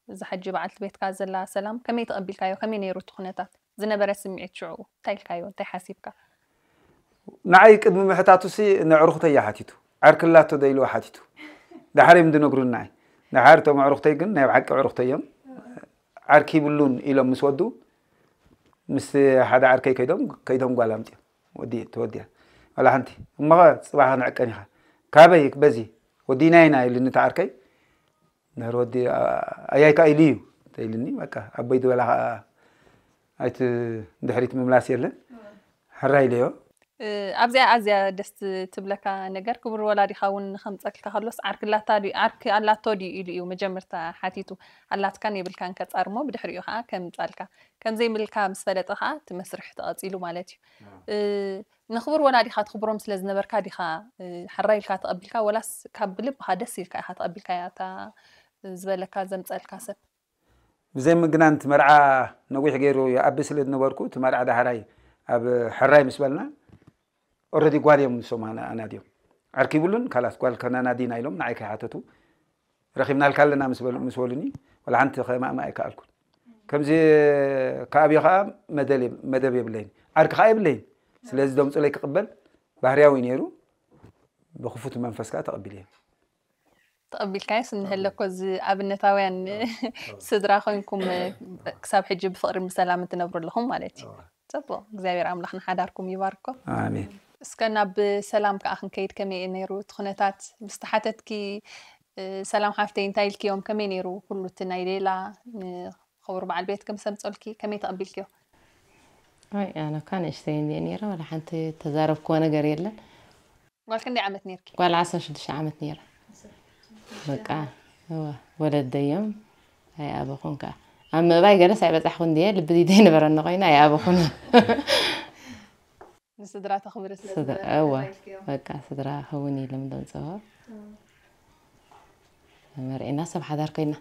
ንዛ ሕጂ በዓልቲ ቤትካ ዘላ ሰላም ከመይ ተቐቢልካዮ? ከመይ ነይሩ እቲ ኩነታት? ዝነበረ ስምዒት ሽዑ እንታይ ኢልካዮ? እንታይ ሓሲብካ? ንዓይ ቅድሚ ምሕታቱሲ ንዕሩኽተይ እያ ሓቲቱ። ዓርኪ ኣላቶ ዶ ኢልዋ ሓቲቱ። ደሓር እዮም ዝነግሩኒ ንዓይ። ደሓር እቶም ኣዕሩኽተይ ግን ናይ ብሓቂ ኣዕሩኽተይ እዮም። ዓርኪ ይብሉን ኢሎም ምስ ወዱ፣ ምስ ሓደ ዓርከይ ከይዶም፣ ከይዶም ጓል ኣምፅኦም። ወዲ-፣ ተወዲኣ። ዋላ ሓንቲ። እሞኸ ፅባሕ ክንዕቀን ኢኻ። ካበይ? በዚ። ወዲእና ኢና ኢሉኒ እቲ ዓርከይ። ድሕሪ ወዲ-፣ ኣ-፣ ኣያይ ከዓ ኢሉ እዩ። እንተ ኢሉኒ፣ በቃ፣ ኣቦይ ዝበላ ከዓ ኣይት-፣ ድሕሪት ምምላስ የለን። ሕራይ ኢለዮ። እ፣ ኣብዚኣ ኣዝያ ደስ ትብለካ ነገር፣ ክቡር ወላዲኻ እውን ከምፀልካ ከሎስ፣ ዓርኪ ኣላታ ድዩ፣ ዓርኪ ኣላቶ ድዩ ኢሉ እዩ መጀመርታ ሓቲቱ። ኣላትካን የብልካን ከጻር እሞ፣ ብድሕሪኡ ኸዓ ከምጻልካ። ከምዘይምልካ ምስ ፈለጠ ኸዓ፣ እቲ መስርሕ ተቐጺሉ ማለት እዩ። እ፣ ንክቡር ወላዲኻ ትኽብሮም ስለ ዝነበርካ ዲኻ፣ እ፣ ሕራይ ኢልካ ተቐቢልካ፣ ወላስ ካብ ልብኻ ደስ ኢልካ ኢኻ ተቐቢልካያ እታ ዝበለካ ዘምጸልካ ሰብ? ብዘይ ምግናን እቲ መርዓ ነዊሕ ገይሩ ይኣቢ ስለ ዝነበርኩ፣ እቲ መርዓ ዳሕራይ ኣብ ሕራይ ምስ በልና፣ ኦረዲ ጓል እዮም ንሶም ኣና-፣ ኣናድዮም። ዓርኪ ይብሉን፣ ካላስ ጓል ከናናዲና ኢሎም ንዓይ ከይሓተቱ፣ ረኺብናልካ ኣለና ምስ በሉ-፣ ምስ በሉኒ፣ ዋላ ሓንቲ ከማእማ ኣይከኣልኩን። ከምዚ ከኣብዮ ኸዓ መደል-፣ መደብ የብለይን። ዓርኪ ኸዓ የብለይን። ስለዚ ደምፅለይ ክቕበል ባህርያዊ ነይሩ። ብክፉት መንፈስ ከኣ ተቐቢለዮ። ተቐቢልካዮስ እንሀለኮ፣ እዚ ኣብነታውያን ስድራ ኮይንኩም፣ ክሳብ ሕጂ ብፍቕሪ ብሰላም እትነብሩ ኣለኹም ማለት እዩ። ጽቡቕ፣ እግዚኣብሔር ኣምላኽ ንሓዳርኩም ይባርኮ። ኣሜን። እስከ ናብ ሰላም ከኣ ክንከይድ፣ ከመይ እዩ ነይሩ እቲ ኩነታት? ምስ ተሓተትኪ፣ እ፣ ሰላም ሓፍተይ እንታይ ኢልክዮም? ከመይ ነይሩ ኩሉ እቲ ናይ ሌላ ንኽቡር በዓል ቤትኪ ምስ ኣምጸልኪ ከመይ ተቐቢልክዮ? ኣይ፣ ኣነ እኳ ንእሽተይ እንድየ ነይረ፣ ዋላ ሓንቲ ተዛረብክዎ ነገር የለን። ጓል ክንደይ ዓመት ነይርኪ? ጓል ዓሰርተ ሽዱሽተ ዓመት ነይረ። በቃ፣ እወ፣ ወለደዮም ኣይኣበኹን ከኣ። ኣብ ምእባይ ገለስ ኣይበጻሕኩን ድየ፣ ልቢ ዘይነበረኒ ኮይነ ኣይኣበኹን። ንስድራ ተኽብሪ ስለ ስድራ፣ ዝነበርኪ እወ፣ ተባሂልክዮ። በቃ፣ ስድራ ክውን ኢሎም ደምጽዎ። እም። መርዒና ሰብ ሓዳር ኮይና።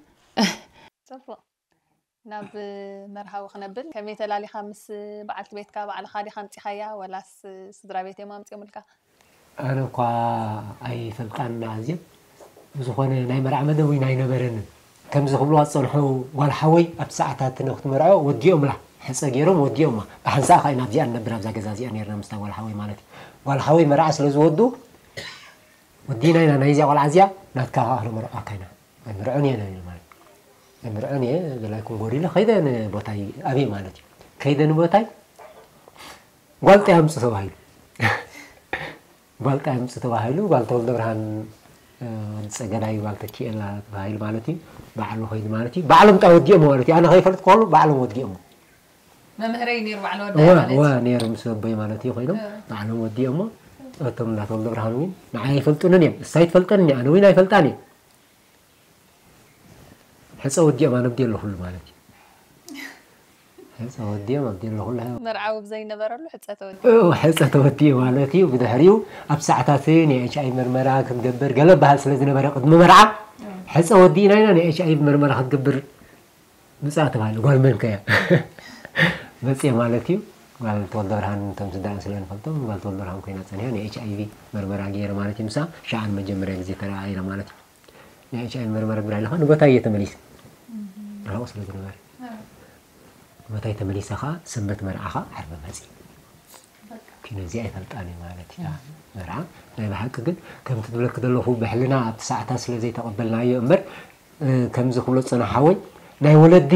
ጽቡቕ። ናብ መርሃዊ ክነብል፣ ከመይ ተላሊኻ ምስ በዓልቲ ቤትካ? ባዕልኻ ዲኻ ኣምጺኻያ ወላስ ስድራ ቤት እዮም ኣምጺኦምልካ? ኣነ እኳ ኣይፈልጣን ኣዝየን። ብዝኾነ ናይ መርዓ መደብ እውን ኣይነበረንን። ከምዚ ክብልዋ ዝጸንሑ ጓል ሓወይ ኣብቲ ሰዓታት ክትመርዖ ወዲኦምላ። ሕጸ ገይሮም ወዲኦማ። ብሓንሳእ ከኣ ኢና ኣብዚኣ ንነብር ኣብዛ ገዛ እዚኣ ነርና ምስታ ጓል ሓወይ ማለት እዩ። ጓል ሓወይ መርዓ ስለ ዝወዱ ወዲና ኢና ናይዚኣ ቆልዓ እዚኣ ናትካ ከኣ ክነመርዓካ ኢና። ኣይምርዖን እየ ንብል ማለት። ኣይምርዖን እየ፣ ገላይ ክንጎር ኢለ ከይደ ንቦታይ ኣብየ ማለት እዩ። ከይደ ንቦታይ ጓል ጣይ ኣምጽእ ተባሂሉ። ጓል ጣይ ኣምጽእ ተባሂሉ፣ ጓል ተወልደ ብርሃን፣ እ፣ ወዲ ጸገዳይ ጓል ተኪኤላ ተባሂሉ ማለት እዩ። ባዕሉ ከይዱ ማለት እዩ። ባዕሎም ጣይ ወዲኦም ማለት እዩ። ኣነ ከይፈልጥ ከሎ ባዕሎም ወዲኦም። መምህረይ ነይሩ ባዕሉ ወዳይ እዋ፣ ማለት እዋ፣ እዩ። ነይሩ ምስ ኣቦይ ማለት እዩ ኮይኖም። እ። ባዕሎም ወዲኦሞ፣ እቶም እንዳ ተወልደ ብርሃን እውን ንዓይ ኣይፈልጡንን እዮም። እሳ ኣይትፈልጠንን እያ፣ ኣነ እውን ኣይፈልጣን እየ። ሕፀ ወዲኦም ኣነ ኣብዲ ኣለኹሉ ማለት እዩ። ሕፀ ወዲኦም ኣብዲ ኣለኹሉ። መርዓዊ ብዘይነበረሉ ሕፀ ተወዲኡ። እው፣ ሕፀ ተወዲኡ ማለት እዩ። ብድሕሪኡ ኣብ ሰዓታት ናይ ኤች ኣይ ቪ መርመራ ክንገብር ገለ በሃል ስለ ዝነበረ ቅድሚ መርዓ፣ እ። ሕፀ ወዲእና ኢና ናይ ኤች ኣይ ቪ መርመራ ክትገብር ምፃእ ተባሃለ። ጓል መን ከያ? መፅየ ማለት እዩ። ጓል ተወልደ ብርሃን፣ እቶም ስድራ ስለ ንፈልጦም፣ ጓል ተወልደ ብርሃን ኮይና ፀኒሓ ናይ ኤች ኣይ ቪ መርመራ ገይረ ማለት እዩ። ምሳ ሸዓን መጀመርያ ግዜ ተረኣኢና ማለት እዩ። ናይ ኤች ኣይ ቪ መርመራ ግብራ ኣለኻ ንቦታይ እየ ተመሊሰ። ርሑቕ ስለ ዝነበረ። ንቦታይ ተመሊሰ ኸዓ ሰንበት መርዓ ኸዓ ዓርቢ መፅእ። ኪኖ እዚኣ ኣይፈልጣን እየ ማለት እዩ። መርዓ ናይ ብሓቂ ግን ከምቲ ትብለኪ ዘለኹ ብሕልና ኣብቲ ሰዓታት ስለ ዘይተቐበልናዮ እምበር፣ እ፣ ከምዚ ክብሎ ዝጸናሓ ሓወይ ናይ ወለዲ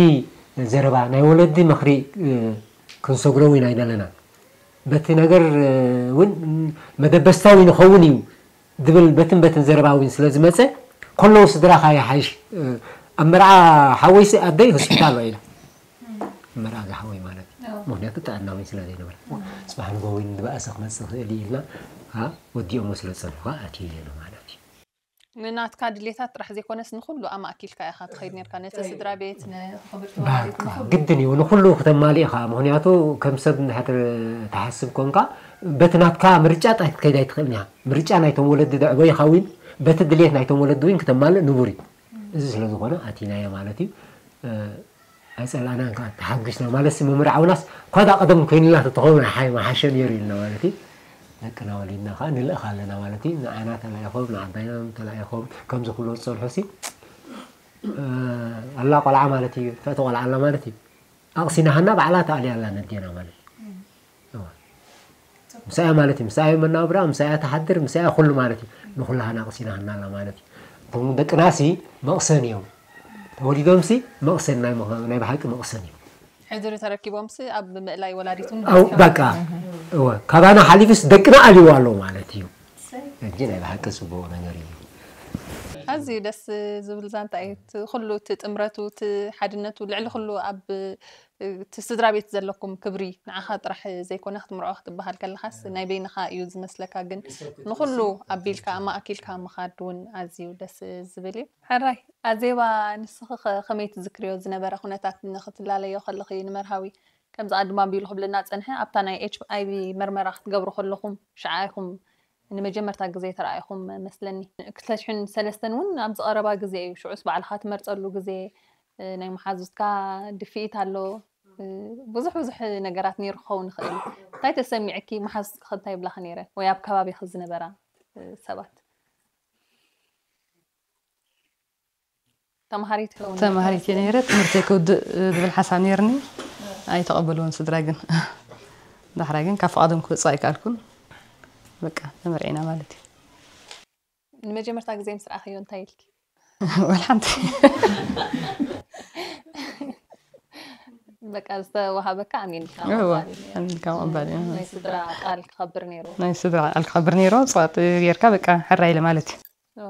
ዘረባ፣ ናይ ወለዲ ምኽሪ፣ እ፣ ክንሰግሮ እውን ኣይደለናን። በቲ ነገር፣ እ፣ እውን መደበስታ እውን ይኸውን እዩ ድብል በትን በትን ዘረባ እውን ስለ ዝመጸ፣ ከለዉ ስድራኻ ይሓይሽ። እ፣ ኣብ መርዓ ሓወይሲ ኣደይ ሆስፒታል ኢላ። ኣብ መርዓ ዝሓወይ ማለት እዩ። ኣዎ። ምኽንያቱ ጥዕና እውን ስለ ዘይነበረ። ኣዎ። ጽባሕ ንግሆ እውን ዝበኣሰ ክመጽእ ይኽእል እዩ ኢልና፣ ኣ፣ ወዲኦሞ ስለ ዝጸንሑ ኸኣ ኣትዩ ኢሉ ማለት እዩ። ንናትካ ድሌታት ጥራሕ ዘይኮነስ ንኹሉ ኣማእኪልካ ኢኻ ትኸይድ ነርካ። ነቲ ስድራ ቤት፣ ንኽብርቲ ወላዲት፣ ባቃ፣ ንኹሉ። ግድን እዩ። ንኹሉ ክተማልእ ኢኻ። ምኽንያቱ ከም ሰብ እንድሕር ትሓስብ ኮንካ፣ በቲ ናትካ ምርጫ ጣይ ክትከይድ ኣይትኽእልን ኢኻ። ምርጫ ናይቶም ወለዲ ዘዕበዩኻ እውን በቲ ድሌት ናይቶም ወለዲ እውን ክተማልእ ንቡር እዩ። እዚ ስለ ዝኾነ ኣቲናዮ ማለት እዩ። ኣይጸላእናን ከኣ ተሓጒስና ማለት ሲ መምህር ዓውናስ ኳዳ ቀደም ኮይንና ተተኸውን ሓይ መሓሸ ነይሩ ኢልና ማለት እዩ። ደቅና ወሊድና ከኣ ንልእኽ ኣለና ማለት እዩ። ንዓና ተላኢኾም ንዓባይና ተላኢኾም ከምዚ ክብሎ ዝጸንሑ ሲ ኣላ ቆልዓ ማለት እዩ። ፈእቲ ቆልዓ ኣላ ማለት እዩ። ኣቕሲናሃና ባዕላ ተኣልያ ኣላ ነዴና ማለት እዩ። ምሳያ ማለት እዩ። ምሳያ መናብራ ምሳያ ተሓድር ምሳያ ኩሉ ማለት እዩ። ንኩላሃና ኣቕሲናሃና ኣላ ማለት እዩ። እቶም ደቅናሲ መቕሰን እዮም። ተወሊዶምሲ መቕሰን ናይ ምዃ- ናይ ብሓቂ መቕሰን እዩ። ሕድሪ ተረኪቦምሲ ኣብ ምእላይ ወላዲቱን ኣው በቃ እወ ካባና ሓሊፍስ ደቅና ኣልይዋ ኣሎ ማለት እዩ። እጂ ናይ ብሓቂ ጽቡቕ ነገር እዩ። ኣዝዩ ደስ ዝብል ዛንታ እዩ። እቲ ኩሉ እቲ ጥምረቱ እቲ ሓድነቱ ልዕሊ ኩሉ ኣብ እቲ ስድራ ቤት ዘለኩም ክብሪ ንዓኻ ጥራሕ ዘይኮነ ክትምርዖ ክትበሃል ከለኻስ ናይ በይንኻ እዩ ዝመስለካ ግን ንኹሉ ኣቢልካ ኣማእኪልካ ምኻድ እውን ኣዝዩ ደስ ዝብል እዩ። ሕራይ ኣዜባ ንስኺ ኸ ከመይ ትዝክርዮ ዝነበረ ኩነታት ንኽትላለዮ ከለኺ ንመርሃዊ ከምዚ ኣድማ ቢሉ ክብልና ጸንሐ ኣብታ ናይ ኤች ኣይ ቪ መርመራ ክትገብሩ ከለኹም ሽዓ ኢኹም ንመጀመርታ ግዜ ተራኢኹም መስለኒ ክልተ ሽሕን ሰለስተን እውን ኣብዚ ቀረባ ግዜ እዩ ሽዑስ ባዕልኻ ትመርጸሉ ግዜ ናይ መሓዙትካ ድፍኢት ኣሎ ብዙሕ ብዙሕ ነገራት ነይሩ ክኸውን ይኽእል እንታይ ተሰሚዕኪ መሓዙትኪ እንታይ ይብላኺ ነይረ ወይ ኣብ ከባቢኺ ዝነበራ ሰባት ተምሃሪት ከውን ተምሃሪት እየ ነይረ ትምህርተይ ክውድእ ዝብል ሓሳብ ነይርኒ ኣይተቐበልዎን ስድራይ ግን ዳሕራይ ግን ካብ ፍቓዶም ክወፅእ ኣይከኣልኩን በቃ ተመርዒና ማለት እዩ ንመጀመርታ ግዜ ምስ ረኣኽዮ እንታይ ኢልኪ ወላ ሓንቲ በቃ ዝተዋሃበካ ኣሚንካ እወ ምቕባል እዩ። ኣሚንካ ምቕባል እዩ ናይ ስድራ ቃል ክኸብር ነይሩ ናይ ስድራ ቃል ክኸብር ነይሩ ፅዋት ጌርካ በቃ ሕራይ ኢለ ማለት እዩ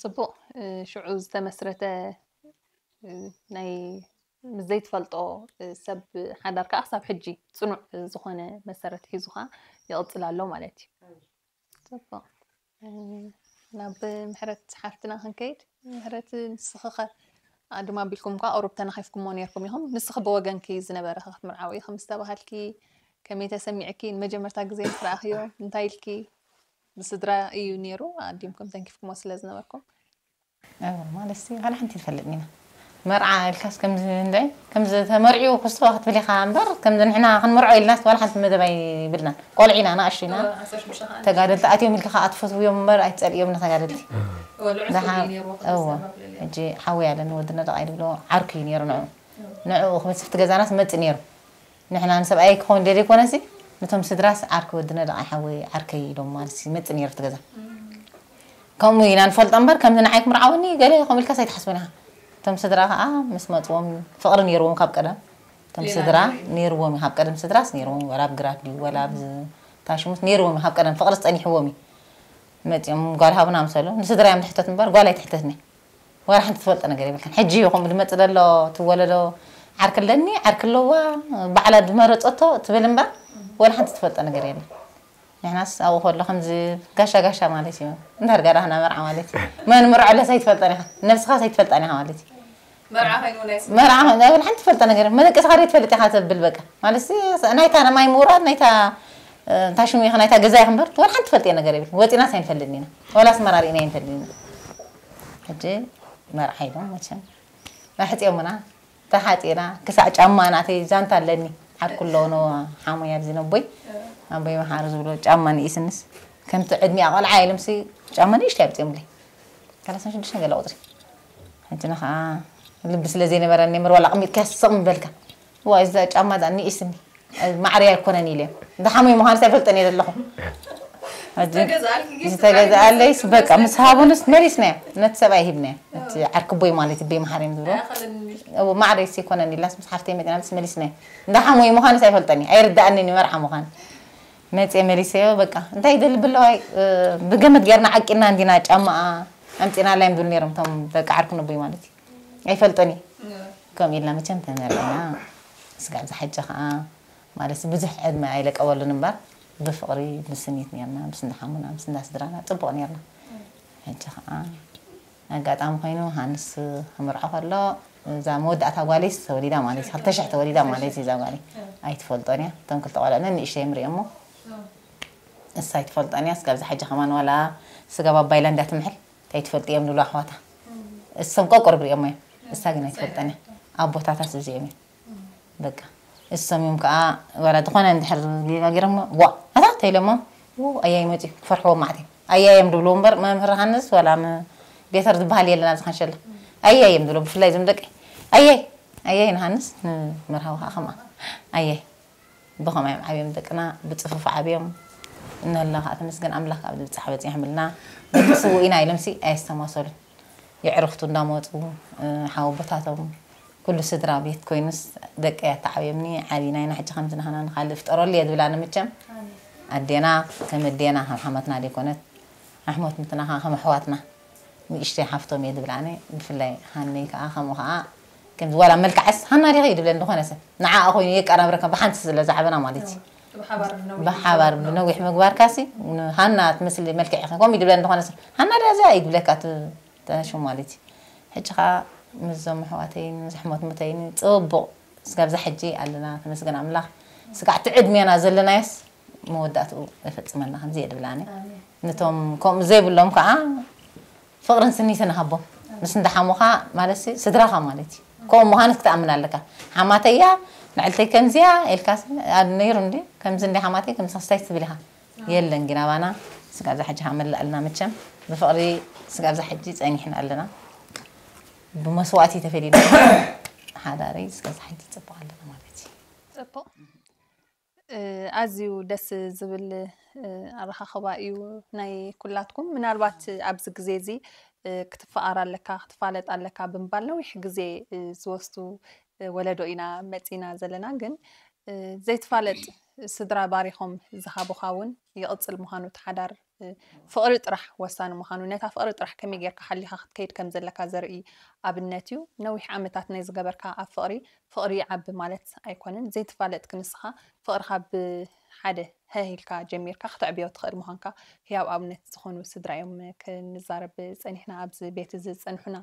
ጽቡቕ ሽዑ ዝተመስረተ ናይ ምስ ዘይትፈልጦ ሰብ ሓዳር ከዓ ክሳብ ሕጂ ፅኑዕ ዝኾነ መሰረት ሒዙ ከዓ ይቕፅል ኣሎ ማለት እዩ። ጽቡቕ ናብ ምሕረት ሓፍትና ክንከይድ ምሕረት ንስኺ ኸ ኣድማ ኣቢልኩም እኳ ቁሩብ ተናኺፍኩሞ ነይርኩም ኢኹም ንስኺ ብወገንኪ ዝነበረኺ ክትምርዓዊ ኢኺ ምስ ተባሃልኪ ከመይ ተሰሚዕኪ ንመጀመርታ ግዜ ምስ ረኣኽዮ እንታይ ኢልኪ ብስድራ እዩ ነይሩ ኣዲምኩም ተንኪፍኩሞ ስለ ዝነበርኩም ማለት ሲ ካል ሓንቲ ይፈልጥን ኢና መርዓ ኢልካስ ከምዚ እንደ ከምዚ ተመርዒው ክስቶ ክትብል ኢኻ እምበር ከምዚ ንሕና ክንመርዖ ኢልናስ ዋላ ሓንቲ መደብ ኣይብልናን ቆልዒና ንኣሽቱ ኢና ተጋደልቲ ኣትዮም ኢልካ ከዓ ትፈትውዮም እምበር ኣይትፀልእዮም ንተጋደልቲ እወ ሕጂ ሓወይ ኣለኒ ወዲ ነደቓይ ድብሎ ዓርኩ እዩ ነይሩ ንዑ ንዑ ክበፅሕ እቲ ገዛናስ መፅእ ነይሩ ንሕና ንሰብኣይ ክኸውን ደልየ ኮነሲ ነቶም ስድራስ ዓርኪ ወድነ ደቓይ ሓወይ ዓርከይ ኢሎም ማለት ይመጽእ ነይሩ እቲ ገዛ ከምኡ ኢና ንፈልጦ እምበር ከምዚ ንዓይ ክምርዓወኒ ገለ ከምኡ ኢልካስ ኣይትሓስብን ኢኻ እቶም ስድራ ከዓ ምስ መፅዎም ፍቕሪ ነይርዎም ካብ ቀደም እቶም ስድራ ነይርዎም እዩ ካብ ቀደም ስድራስ ነይርዎም ወላ ኣብ ግራት ድዩ ወላ ኣብ ታሽሙስ ነይርዎም እዩ ካብ ቀደም ፍቕሪ ዝፀኒሕዎም እዩ መፂኦም ጓል ሃቡና ምሰሉ ንስድራ እዮም ዝሕተት እምበር ጓል ኣይትሕተትኒ ዋላ ሓንቲ ትፈልጦ ነገር የብልካን። ሕጂ እዩ ከምኡ ዝመፅእ ዘሎ እቲ ወለዶ ዓርኪ ኣለኒ ዓርኪ ኣለዋ ባዕላ ዝመረፀቶ ትብል እምበር ዋላ ሓንቲ ትፈልጦ ነገር የለን። ንሕናስ ኣብኡ ከሎ ከምዚ ጋሻ ጋሻ ማለት እዩ። እንዳርጋዳህና መርዓ ማለት እዩ። መን ምርዖ ለስ ኣይትፈልጠን ኢኻ ነብስኻስ ኣይትፈልጣን ኢኻ ማለት እዩ። መርዓ ኮይኑ ናይ ስምዒት መርዓ ኮይኑ ኣይብል ሓንቲ ትፈልጦ ነገር የለን። መደቀስኻ ዶ ትፈልጥ ኢኻ ተብል በቃ ማለት ናይታ ማይ ምውራድ ናይታ እንታይ ሽሙ ኢኻ ናይታ ገዛ ኢኻ እምበር ዋላ ሓንቲ ትፈልጥዮ ነገር የብልክን። ወፂናስ ኣይንፈልጥን ኢና ዋላ ኣስመራ ርኢና ኣይንፈልጥን ኢና። ሕጂ መርዓ ኢሎም መቸም ኣሕፂኦምና ተሓፂና ክሳዕ ጫማ ናተይ ዛንታ ኣለኒ ዓርኩ ኣለዎ ሓሙይ ኣብዚ ነቦይ ኣቦይ መሓሪ ዝብሎ ጫማ ንኢስንስ ከምቲ ዕድሚኣ ቆልዓ ኢሎምሲ ጫማ ንእሽተይ ኣምፂኦምለይ ሰላሳን ሽዱሽተን ገለ ቁፅሪ ሕጂ ንኸዓ ልቢ ስለ ዘይነበረኒ ምር ዋላ ኣቕሚጥካ ስቕ ምበልካ ዋ እዛ ጫማ እዛ ንኢስኒ ማዕረ ኣይኮነን ኢለ ዝሓሙይ ምዃንስ ኣይፈልጠን እየ ዘለኹ ዝተገዝኣለይስ በቃ ምስ ሃቡንስ መሊስናዮ ነቲ ሰብኣይ ሂብናዮ እቲ ዓርኪቦይ ማለት ቤ መሓርም ዝብሎ ማዕረ ይኮነን ኢላስ ምስ ሓፍተይ መፂና ምስ መሊስናዮ እንዳ ሓሙይ ምዃንስ ኣይፈልጠን እየ ኣይርድኣንን እዩ መርዓ ምዃን መፅየ መሊሰዮ በቃ እንታይ ይደሊ ብለዋይ ብገመድ ጌርና ዓቂና እንዲና ጫማኣ ኣምፂናላ እዮም ዝብሉ ነይሮም እቶም ደቂ ዓርኪ ነቦይ ማለት እዩ ኣይፈልጦን እዩ ከምኡ ኢልና መቸም ተመርዕና ስጋዕ ዝሓጀ ከዓ ማለት ብዙሕ ዕድመ ኣይለቀበሉን እምበር ብፍቕሪ ብስኒት ነርና ምስ እንዳሓሙና ምስ እንዳስድራና ፅቡቕ ነርና ሕጂ ከዓ ኣጋጣሚ ኮይኑ ሃንስ ክምርዖ ከሎ እዛ መወዳእታ ጓለይስ ተወሊዳ ማለት እዩ። ክልተ ሽሕ ተወሊዳ ማለት እዩ እዛ ጓለይ። ኣይትፈልጦን እያ። እቶም ክልተ ቆልዑ ንእሽተይ እዮም ሪኦሞ። እሳ ኣይትፈልጦን እያ። እስካብ እዛ ሕጂ ከማን ዋላ ስጋ ባባይላ እንዳትምሕል እንታይ ትፈልጥ እዮም ዝብሉ ኣሕዋታ። እሶም ቆቆር ብሪኦም እዮም። እሳ ግን ኣይትፈልጠን እያ። ኣቦታታት እዚኦም እዮም። በቃ እሶም እዮም ከዓ ዋላ ዝኾነ እንድሕር ጌጋ ገይሮም ዋ ኣታ ተይሎሞ ኣያይ መፂ ክፈርሕዎ ማዕት እዮም። ኣያይ እዮም ዝብሉ እምበር መምህር ሃንስ ዋላ ም- ቤተር ዝበሃል የለን ኣብዚ ካንሸላ ኣያይ እዮም ዝብሉ ብፍላይ ዝም ደቂ ኣያይ ኣያይ ንሃንስ ንመርሃዊ ከዓ ከምኣ ኣያይ ብኸማይ እዮም ዓብዮም ደቅና ብፅፉፍ ዓብዮም እንህልና ከዓ ተመስገን ኣምላኽ ካብ ዝብፃሕ በፂሖምልና ደቂ ስውእ ኢና ኢሎምሲ ኣየስተማሰሉን የዕርኽቱ እንዳመፁ ሓወቦታቶም ኩሉ ስድራ ቤት ኮይኑስ ደቀይ ኣተዓብዮምኒ ዓብና ኢና ሕጂ ከምዚ ናህና ንካልእ ፍጠረሉ እየ ዝብላኒ መቸም ኣዴና ከም ኣዴና ከም ሓመትና ዘይኮነት ኣሕሞት ምትናኻ ከም ኣሕዋትና ንእሽተይ ሓፍቶም እየ ዝብላኒ ብፍላይ ሃነይ ከዓ ከምኡ ከዓ ከምዚ ዋላ መልክዓስ ሃና ዲኺ ይድብለን ዝኾነ ሰብ ንዓኣ ኮይኑ የቀራብረካ ብሓንቲ ስለ ዝዓበና ማለት እዩ ብሓባር ብነዊሕ ምግባርካሲ ሃና ትመስሊ መልክዕ ኢኺ ከምኡ ይድብለን ዝኾነ ሰብ ሃና ድያ እዚኣ ይድብለካ እቲ ተሹም ማለት እዩ ሕጂ ከዓ ምስዞም ኣሕዋተይን ዝሕሞት ሙተይን ፅቡቕ እስካብዛ ሕጂ ኣለና ተመስገን ኣምላኽ ስጋዕ እቲ ዕድሜና ዘለናዮስ መወዳእትኡ የፈፅመልና ከምዚ እየ ድብላኒ ነቶም ከምኡ ዘይብሎም ከዓ ፍቕርን ስኒትን ሃቦም ምስ እንዳሓሙኻ ማለት ስድራኻ ማለት እዩ ከምኡ ምዃንስ ክትኣምን ኣለካ ሓማተያ ንዕልተይ ከምዚያ ኢልካ ነይሩ እንዲ ከምዚ እንዲ ሓማተይ ከምዚ ክስታይ ትብል ኢኻ የለን ግን ኣባና ስጋብ ዛ ሕጂ ሃመላእልና መቸም ብፍቕሪ ስጋብ ዛ ሕጂ ጸኒሕና ኣለና ብመስዋእቲ ተፈሊና ሓዳሪ ስጋብ ዛ ሕጂ ጽቡቕ ኣለና ማለት እዩ ጽቡቕ ኣዝዩ ደስ ዝብል ኣረኻኽባ እዩ ናይ ኩላትኩም ምናልባት ኣብዚ ግዜ እዚ ክትፈኣር ኣለካ ክትፋለጥ ኣለካ ብምባል ነዊሕ ግዜ ዝወስዱ ወለዶ ኢና መፂና ዘለና ግን ዘይትፋለጥ ስድራ ባሪኾም ዝሃቡኻ እውን ይቕፅል ምዃኑ እቲ ሓዳር ፍቕሪ ጥራሕ ወሳኒ ምዃኑ ነታ ፍቕሪ ጥራሕ ከመይ ጌርካ ሓሊኻ ክትከይድ ከም ዘለካ ዘርኢ ኣብነት እዩ ነዊሕ ዓመታት ናይ ዝገበርካ ኣብ ፍቕሪ ፍቕሪ ይዓቢ ማለት ኣይኮነን ዘይትፋለጥ ክንስኻ ፍቕርኻ ብሓደ ሀህ ኢልካ ጀሚርካ ክተዕብዮ ትኽእል ምዃንካ ህያው ኣብነት ዝኾኑ ስድራ እዮም ክንዛረብ ጸኒሕና ኣብዚ ቤት እዚ ዝጸንሑና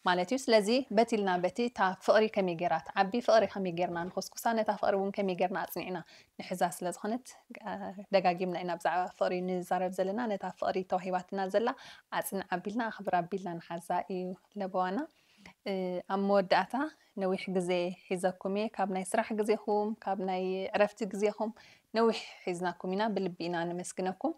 ማለት እዩ። ስለዚ በቲ ኢልና በቲ እታ ፍቕሪ ከመይ ጌራ ትዓቢ፣ ፍቕሪ ከመይ ጌርና ንኹስኩሳ፣ ነታ ፍቕሪ እውን ከመይ ጌርና ኣጽኒዕና ንሕዛ ስለ ዝኾነት ደጋጊምና ኢና ብዛዕባ ፍቕሪ ንዛረብ ዘለና። ነታ ፍቕሪ ተዋሂባትና ዘላ ኣጽንዕ ኣቢልና ኣኽብር ኣቢልና ንሓዛ እዩ ለበዋና። ኣብ መወዳእታ ነዊሕ ግዜ ሒዘኩም እየ ካብ ናይ ስራሕ ግዜኹም ካብ ናይ ዕረፍቲ ግዜኹም ነዊሕ ሒዝናኩም ኢና ብልቢ ኢና ነመስግነኩም።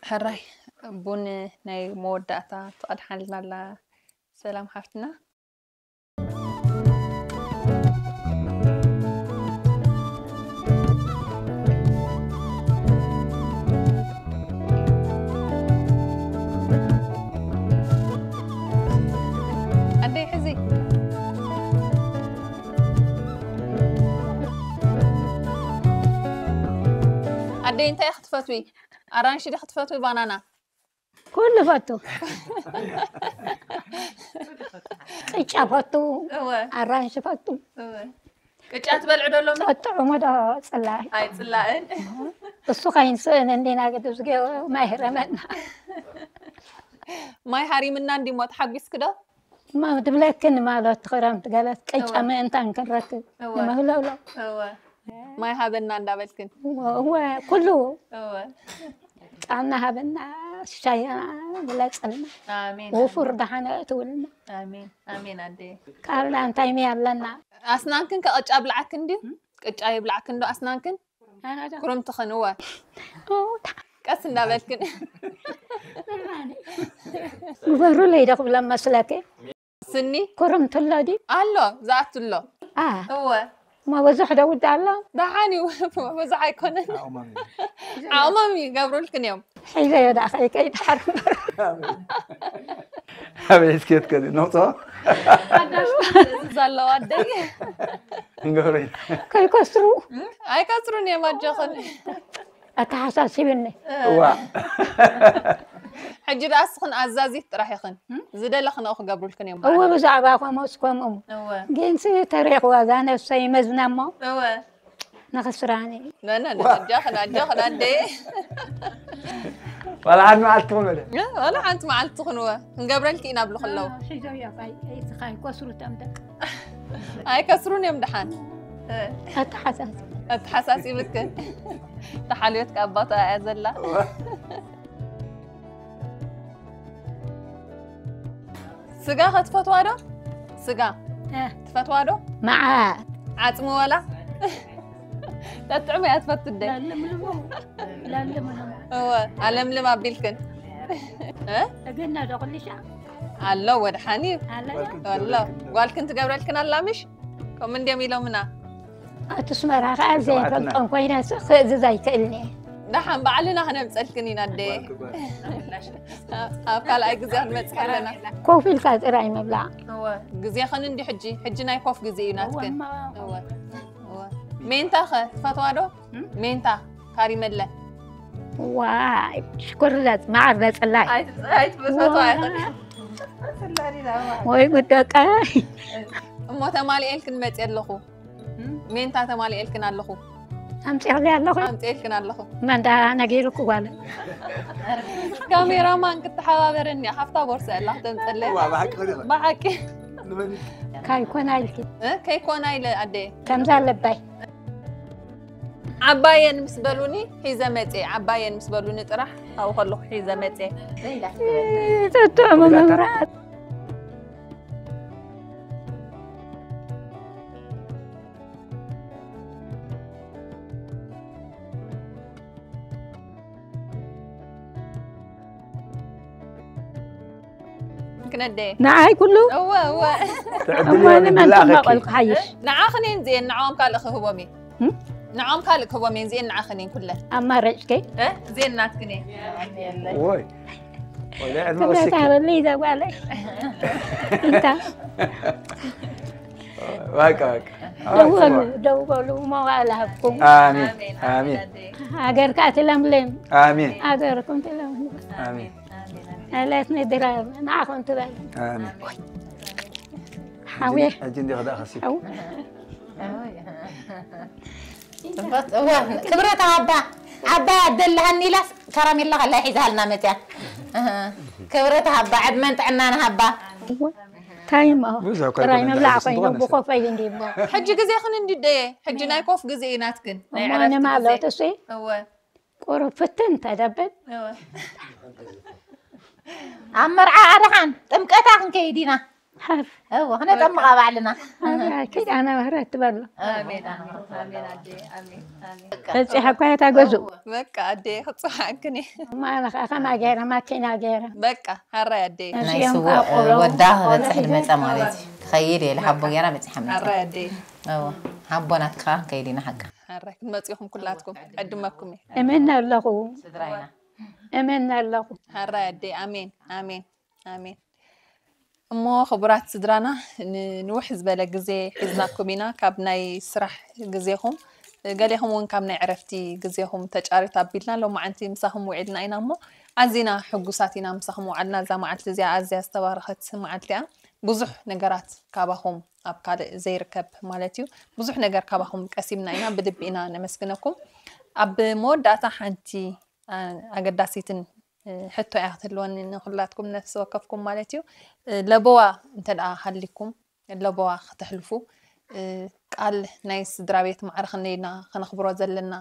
ሕራይ ቡን ናይ መወዳእታ ትቐድሓልና ኣላ ሰላም ሓፍትና። ኣደይ ሕዚ ኣደይ እንታይ ክትፈትዊ ኣራንሺ ዲ ክትፈትዊ ባናና ኩሉ ፈቱ። ቅጫ ፈቱ፣ ኣራንሺ ፈቱ። ቅጫ ትበልዕ ዶ ሎሚ? ጠጥዑሞ ዶ ፅላእ? ኣይ ፅላእን። እሱ ከይንስእን እንዲና ግድብ ዝገበሩ ማይ ህረመና። ማይ ሃሪምና እንዲሞ ተሓጒስክ ዶ? እማ ድብለክን ማለት ክረምቲ ገለ ቅጫ ምእንታን ክንረክብ ንምህለውሎ። እወ ማይ ሃበና እንዳበልክን። እወ ኩሉ እወ ጥዕና ሃበና ሻያ ግለፀልና። ኣሜን። ውፉር ደሓነ እትውልና። ኣሜን ኣሜን ኣደየ። ካልእ እንታይ ሚ ኣለና? ኣስናንክን ከ ቅጫ ብልዓክን ድዩ? ቅጫ ይብልዓክን ዶ ኣስናንክን? ኩርምትኽን እወ ቀስ እንዳበልክን ግበሩለይ ዶ ክብሎም መስለኪ ስኒ ኩርምቲ ኣሎ ድዩ ኣሎ ዝኣቱ ኣሎ እወ እሞ ብዙሕ ዶ ውዳ ኣሎ ደሓን እዩ ብዙሕ ኣይኮነን ዓቕሞም ይገብሩልክን እዮም ሒዘዮ ደኣ ከይከይድ ሓር ኣበይ እስኪ የትከዚ ነውፅኦ ሓዳሽ ትእዝዝ ኣለዋ ኣደይ ንገብረ ከይከስሩ ኣይከስሩን እዮም ኣጆኽን ኣተሓሳሲብኒ እዋ ሕጂ ደኣ እስኽን ኣዛዚት ጥራሕ ኢኽን። ዝደለኽንኦ ክገብሩልክን እዮም እወ በዓል። ብዛዕባ ከምኡስ ከምኡ እወ ግን ሲ ተሪኽዋ እዛ ነብሰይ መዝና እሞ እወ ንኽስራኒ እዩ። ነነ ኣጃኽን ኣጃኽን ኣደ ዋላ ሓንቲ መዓልቲ ትኾን በለ ዋላ ሓንቲ መዓልቲ ትኹንወ ክንገብረልኪ ኢና ብሉ ከለዉ ሒዞ እያ ካይ ኣይትኻይ ኮስሩ ተምደቅ ኣይከስሩን እዮም ደሓን ኣተሓሳስ ኣተሓሳሲብክን ተሓልዮት ካብ ኣባታ እያ ዘላ ስጋ ከትፈትዋ ዶ ስጋ ትፈትዋ ዶ መዓ ዓፅሚ ወላ ተጥዕሙ እያ ትፈቱ ደይ ላልምልሞ ላልምልሞ እወ ኣለምልም ኣቢልክን እ? እግና ዶ ክልሻ ኣሎ ወድሓኒ ኣለ ኣሎ ጓልክን ትገብረልክን ኣላ ምሽ ከምኡ እንዲዮም ኢሎምና ኣቲ ስመራ ከዓ ዘይፈልጦም ኮይነ ክእዝዝ ኣይክእልኒ ደሓን ባዕልና ክነምፀልክን ኢና ኣደ ኣብ ካልኣይ ግዜ ክንመፅእ ከለና ኮፍ ኢልካ ጥራይ ምብላዕ ግዜኽን እንዲ ሕጂ ሕጂ ናይ ኮፍ ግዜ እዩ ናትክን እወ፣ እወ። ሜንታ ኸ ትፈትዋ ዶ ሜንታ ካሪመለ ዋይ ሽኮር ዘፅ መዓር ዘፅላይ ኣይትፈትዋ ይኽእል ወይ ጉደቀ እሞ ተማሊኤልክን መፅእ ኣለኹ ሜንታ ተማሊኤልክን ኣለኹ ኣምፅዕሊ ኣለኹ ኣምፅኤልክን ኣለኹ መንዳ ነጊሩኩ ጓለ ካሜራማን ክትሓባበረኒ እያ ካብታ ቦርሳ ኣላ ክተምፀለይ ዋ፣ ብሓቂ ኸዲኻ? ብሓቂ ንመን እዩ? ካይኮና ኢልኪ እ? ከይኮና ኢለ ኣደየ ከምዛ ኣለባይ ዓባየን ምስ በሉኒ ሒዘ መፅየ ዓባየን ምስ በሉኒ ጥራሕ ኣብኡ ከለኹ ሒዘ መፅየ ጥጥዑሙ መብራት ክንደ ንዓይ ኩሉ እወ እወ ትዕድል እሞ ይበል ንመን ብላኸኪ። ተማቐልኩ ሓይሽ ንዓኽን እየን ዝየን ንዓኦም ካልእ ክህቦም እየ እም? ንዓኦም ካልእ ክህቦም እየን ዝየን ንዓኽን እየን ኩለን ኣማረጭከይ እ? ዝየን ናትክን እየን ወይ ወይ ዕድመ ክብረት ወሲኪ ሃበለይ ዘጓለይ እንታ በቃ በቃ ደውበሉ ደውበሉ መዋዕል ሃብኩም ኣሜን ኣሜን ሃገርካ ትለምልም ኣሜን ሃገርኩም ትለምልም ኣሜን ዕለት ንድራብ ንዓኹም ትበል ኣሜን ሓውየ ሕጂ እንዲ ክዳ ከሲብ ሓው ክብረት ሃባ ዓባይ ኣደለሃኒ ኢላስ ከራሜላ ከላ ሒዛልና መፅያ ክብረት ሃባ ዕድመን ጥዕናን ሃባ ታይማ ብዙሕ እኮ ጥራይ ኣይኮነን ምብላዕ ዳይስ ኮይኑ ዝኾነ ሰብ። ብኮፍ ኢሉ እንዲሞ ሕጂ ግዜኽን እንዲ ደየ ሕጂ ናይ ኮፍ ግዜ እዩ ናትክን ናይ እሞ ዕረፍቲ ንማሎ ግዜ ትስይ ቁሩብ ፍትን ተደብል እወ። ኣብ መርዓ ኣድሓን ጥምቀታ ክንከይድ ኢና ሓፍ እወ ክነጠምቓ ባዕልና ኣብያ ኪዳነ ምህረት ትበሎ ኣሜን ኣሜን ኣሜን ኣዴ ኣሜን ኣሜን በፂሐ እኳ እታ ገዝኡ በቃ ኣዴ ክፅዋዕክን እየ ማለኻ ከማ ገይረ ማኪና ገይረ በቃ ሓራይ ኣዴ ናይ ስውእ ወዳ ክበፅሕ ዝመፀ ማለት እዩ ክኸይድ እየ ሓቦ ገይራ በፂሓ መፀ ሓራይ ኣዴ ሓቦ ናትካ ክንከይድ ኢና ሓቂ ሓራይ ክትመፅኹም ኩላትኩም ዕድመኩም እየ እምን ኣለኹ ስድራይና እምን ኣለኹ ሓራይ ኣዴ ኣሜን ኣሜን ኣሜን እሞ ክቡራት ስድራና ንንውሕ ዝበለ ግዜ ሒዝናኩም ኢና ካብ ናይ ስራሕ ግዜኹም ገሌኹም እውን ካብ ናይ ዕረፍቲ ግዜኹም ተጫሪት ኣቢልና ሎማዓንቲ ምሳኹም ውዒልና ኢና እሞ ኣዚና ሕጉሳት ኢና ምሳኹም ውዓልና እዛ መዓልቲ እዚኣ ኣዝያ ዝተባረኸት መዓልቲ እያ ብዙሕ ነገራት ካባኹም ኣብ ካልእ ዘይርከብ ማለት እዩ ብዙሕ ነገር ካባኹም ቀሲምና ኢና ብልቢ ኢና ነመስግነኩም ኣብ መወዳእታ ሓንቲ ኣገዳሲትን ሕቶ እያ ክትህልወኒ ንኩላትኩም ነፍሲ ወከፍኩም ማለት እዩ ለበዋ እንተ ደኣ ሃሊኩም ለበዋ ክተሕልፉ ቃል ናይ ስድራ ቤት ማዕረ ክንደይና ከነኽብሮ ዘለና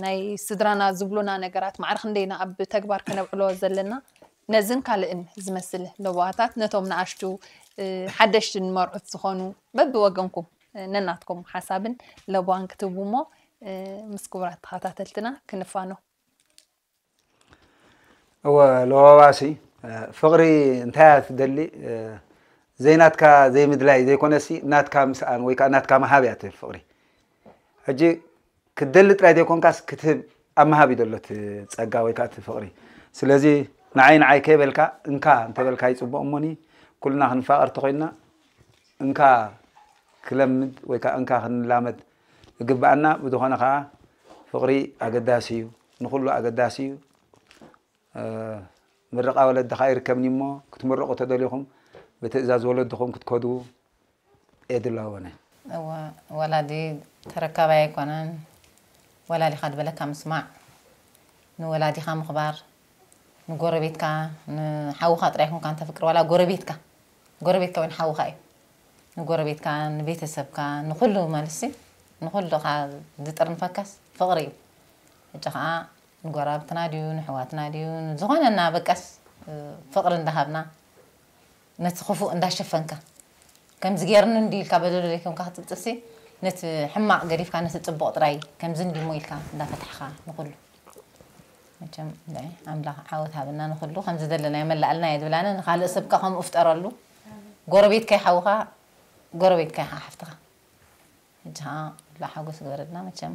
ናይ ስድራና ዝብሉና ነገራት ማዕረ ክንደይና ኣብ ተግባር ከነብዕሎ ዘለና ነዝን ካልእን ዝመስል ለበዋታት ነቶም ንኣሽቱ ሓደሽቲ ንመርዑት ዝኾኑ በብወገንኩም ነናትኩም ሓሳብን ለበዋን ክትህቡ እሞ ምስ ክቡራት ተኸታተልትና ክንፋኖ እወ ለዋዋሲ ፍቕሪ እንታይ እያ ትደሊ ዘይናትካ ዘይምድላይ ዘይኮነሲ ናትካ ምስኣን ወይ ከዓ ናትካ ምሃብ እያ ትብል ፍቕሪ ሕጂ ክትደሊ ጥራይ ዘይኮንካስ ክትህብ ኣብ ምሃብ እዩ ዘሎ እቲ ፀጋ ወይ ከዓ እቲ ፍቕሪ ስለዚ ንዓይ ንዓይ ከይበልካ እንካ እንተበልካ ይፅቡቕ እሞኒ ኩልና ክንፋቐር ተኮይንና እንካ ክለምድ ወይ ከዓ እንካ ክንላመድ ዝግበኣና ብዝኾነ ከዓ ፍቕሪ ኣገዳሲ እዩ ንኩሉ ኣገዳሲ እዩ ምርቓ ወለድኻ ኣይርከብን እሞ ክትምርቑ ተደሊኹም ብትእዛዝ ወለድኹም ክትከዱ የድላወነ። እወ፣ ወላዲ ተረካባይ ኣይኮነን። ወላዲኻ ዝበለካ ምስማዕ፣ ንወላዲኻ ምኽባር፣ ንጎረቤትካ፣ ንሓውኻ ጥራይ ይኹን ካንተ ፍቅር ዋላ ጎረቤትካ፣ ጎረቤትካ ወይ ንሓውኻ እዩ። ንጎረቤትካ፣ ንቤተሰብካ፣ ንኹሉ ማለትሲ ንኹሉ ኻ ዝጥርንፈካስ ፍቕሪ እዩ። ሕጂ ኸዓ ንጎራብትና ድዩ ንሕዋትና ድዩ ዝኾነና በቃስ ፍቕሪ እንዳሃብና ነቲ ክፉእ እንዳሸፈንካ ከምዚ ገይርኒ እንዲ ኢልካ በደሎ ዘይኮንካ ክትጥብጥብሲ ነቲ ሕማቕ ገዲፍካ ነቲ ጽቡቕ ጥራይ ከምዚ እንዲሞ ኢልካ እንዳፈታሕካ ንኹሉ መቸም ኣምላኽ ዓወት ሃበና ንኹሉ ከምዚ ዘለና የመላኣልና እየ ዝብላነ ንኻልእ ሰብካ ከምኡ ፍጠረሉ ጎረቤትካ ይሓውኻ ጎረቤትካ ይሓፍትኻ ሕጂ ከዓ ኩላ ሓጎስ ግበረልና መቸም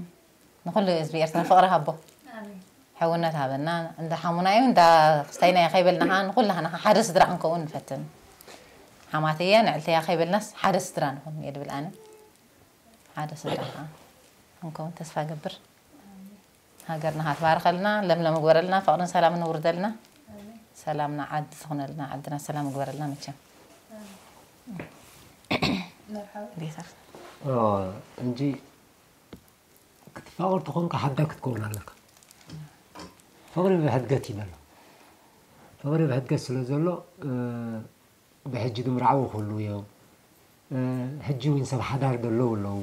ንኩሉ ህዝቢ ኤርትራ ፍቅሪ ሃቦ ሕውነት ሃበና እንዳ ሓሙና እዩ እንዳ ክስታይና እዩ ከይበልና ከዓ ንኩላህና ከዓ ሓደ ስድራ ክንከውን ንፈትን ሓማተያ ንዕልተያ ከይበልናስ ሓደ ስድራ ንኹን እየ ድብል ኣነ ሓደ ስድራ ከዓ ክንከውን ተስፋ ገብር ሃገርና ሃትባርኸልና ለምለም ግበረልና ፍቕርን ሰላምን ንውርደልና ሰላምና ዓዲ ዝኾነልና ዓድና ሰላም ግበረልና መቸም ቤተር እንጂ ክትፋቕር ተኾንካ ሓዳግ ክትከውን ኣለካ። ፍቕሪ ብሕድገት እዩ ዘሎ። ፍቕሪ ብሕድገት ስለ ዘሎ ብሕጂ ድምርዓዊ ክህልዉ እዮም። ሕጂ እውን ሰብ ሓዳር ዘለዉ ኣለዉ።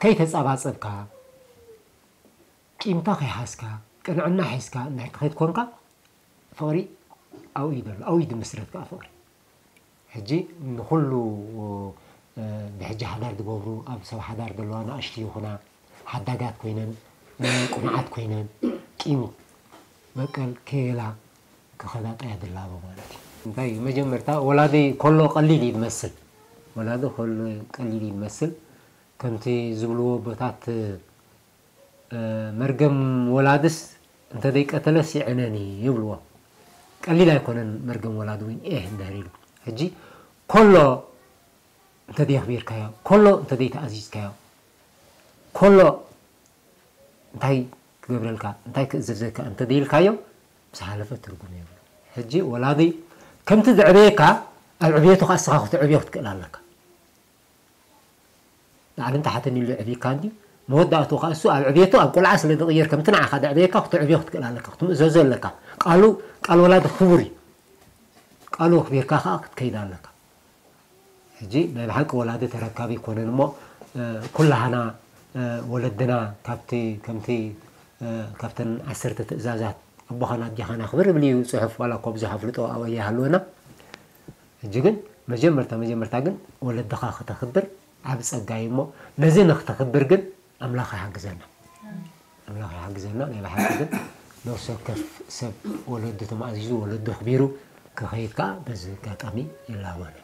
ከይተፃባፀብካ ቂምታ ከይሓዝካ ቅንዕና ሒዝካ እንድሕር ትኸይድ ኮንካ ፍቕሪ ኣብኡ እዩ ዘሎ ኣብኡ እዩ ድምስረት ከዓ ፍቕሪ ሕጂ ንኹሉ ብሕጂ ሓዳር ዝገብሩ ኣብ ሰብ ሓዳር ዘለዋ ንኣሽቱ ይኹና ሓዳጋት ኮይነን ቁኑዓት ኮይነን ቂም በቀል ከየላ ክኸዳ ጥያ ድላቦ ማለት እዩ እንታይ መጀመርታ ወላዲ ከሎ ቀሊል እዩ ዝመስል ወላዲ ከሎ ቀሊል እዩ ዝመስል ከምቲ ዝብልዎ ኣቦታት መርገም ወላድስ እንተዘይቀተለስ ይዕነኒ ይብልዎ። ቀሊል ኣይኮነን መርገም ወላዲ እውን ኤህ እንድሕር ኢሉ። ሕጂ ኮሎ እንተዘየኽቢርካዮ፣ ኮሎ እንተዘይተኣዚዝካዮ፣ ኮሎ እንታይ ክገብረልካ፣ እንታይ ክእዘዘካ እንተዘይኢልካዮ ምስ ሓለፈ ትርጉም የብሉን። ሕጂ ወላዲ ከምቲ ዘዕበየካ ኣብ ዕብየቱ ከዓ እስኻ ክትዕብዮ ክትክእል ኣለካ። ላዕልን ታሕትን ኢሉ የዕብየካ እንድዩ መወዳእትኡ ከዓ እሱ ኣብ ዕብየቱ ኣብ ቆልዓ ስለ ዝቕየር ከምቲ ንዓኻ ዘዕበየካ ክተዕብዮ ክትክእል ኣለካ ክትምእዘዞ ኣለካ ቃሉ ቃል ወላዲ ክቡር እዩ ቃሉ ኣኽቢርካ ከዓ ክትከይድ ኣለካ ሕጂ ናይ ብሓቂ ወላዲ ተረካቢ ኣይኮነን እሞ ኩላህና ወለድና ካብቲ ከምቲ ካብተን ዓሰርተ ትእዛዛት ኣቦኻን ኣዴኻን ኣኽብር ይብል እዩ ፅሑፍ ዋላ እኳ ብዙሕ ኣፍልጦ ኣብኣ ይሃልወና ሕጂ ግን መጀመርታ መጀመርታ ግን ወለድኻ ክተኽብር ዓብ ፀጋ እዩ እሞ ነዚ ንክተኽብር ግን ኣምላኽ ይሓግዘና ኣምላኽ ይሓግዘና ናይ ብሓቂ ግን ነፍሲ ወከፍ ሰብ ወለዱ ተማእዚዙ ወለዱ ኣኽቢሩ ክኸይድ ከዓ በዚ ኣጋጣሚ ይላወነ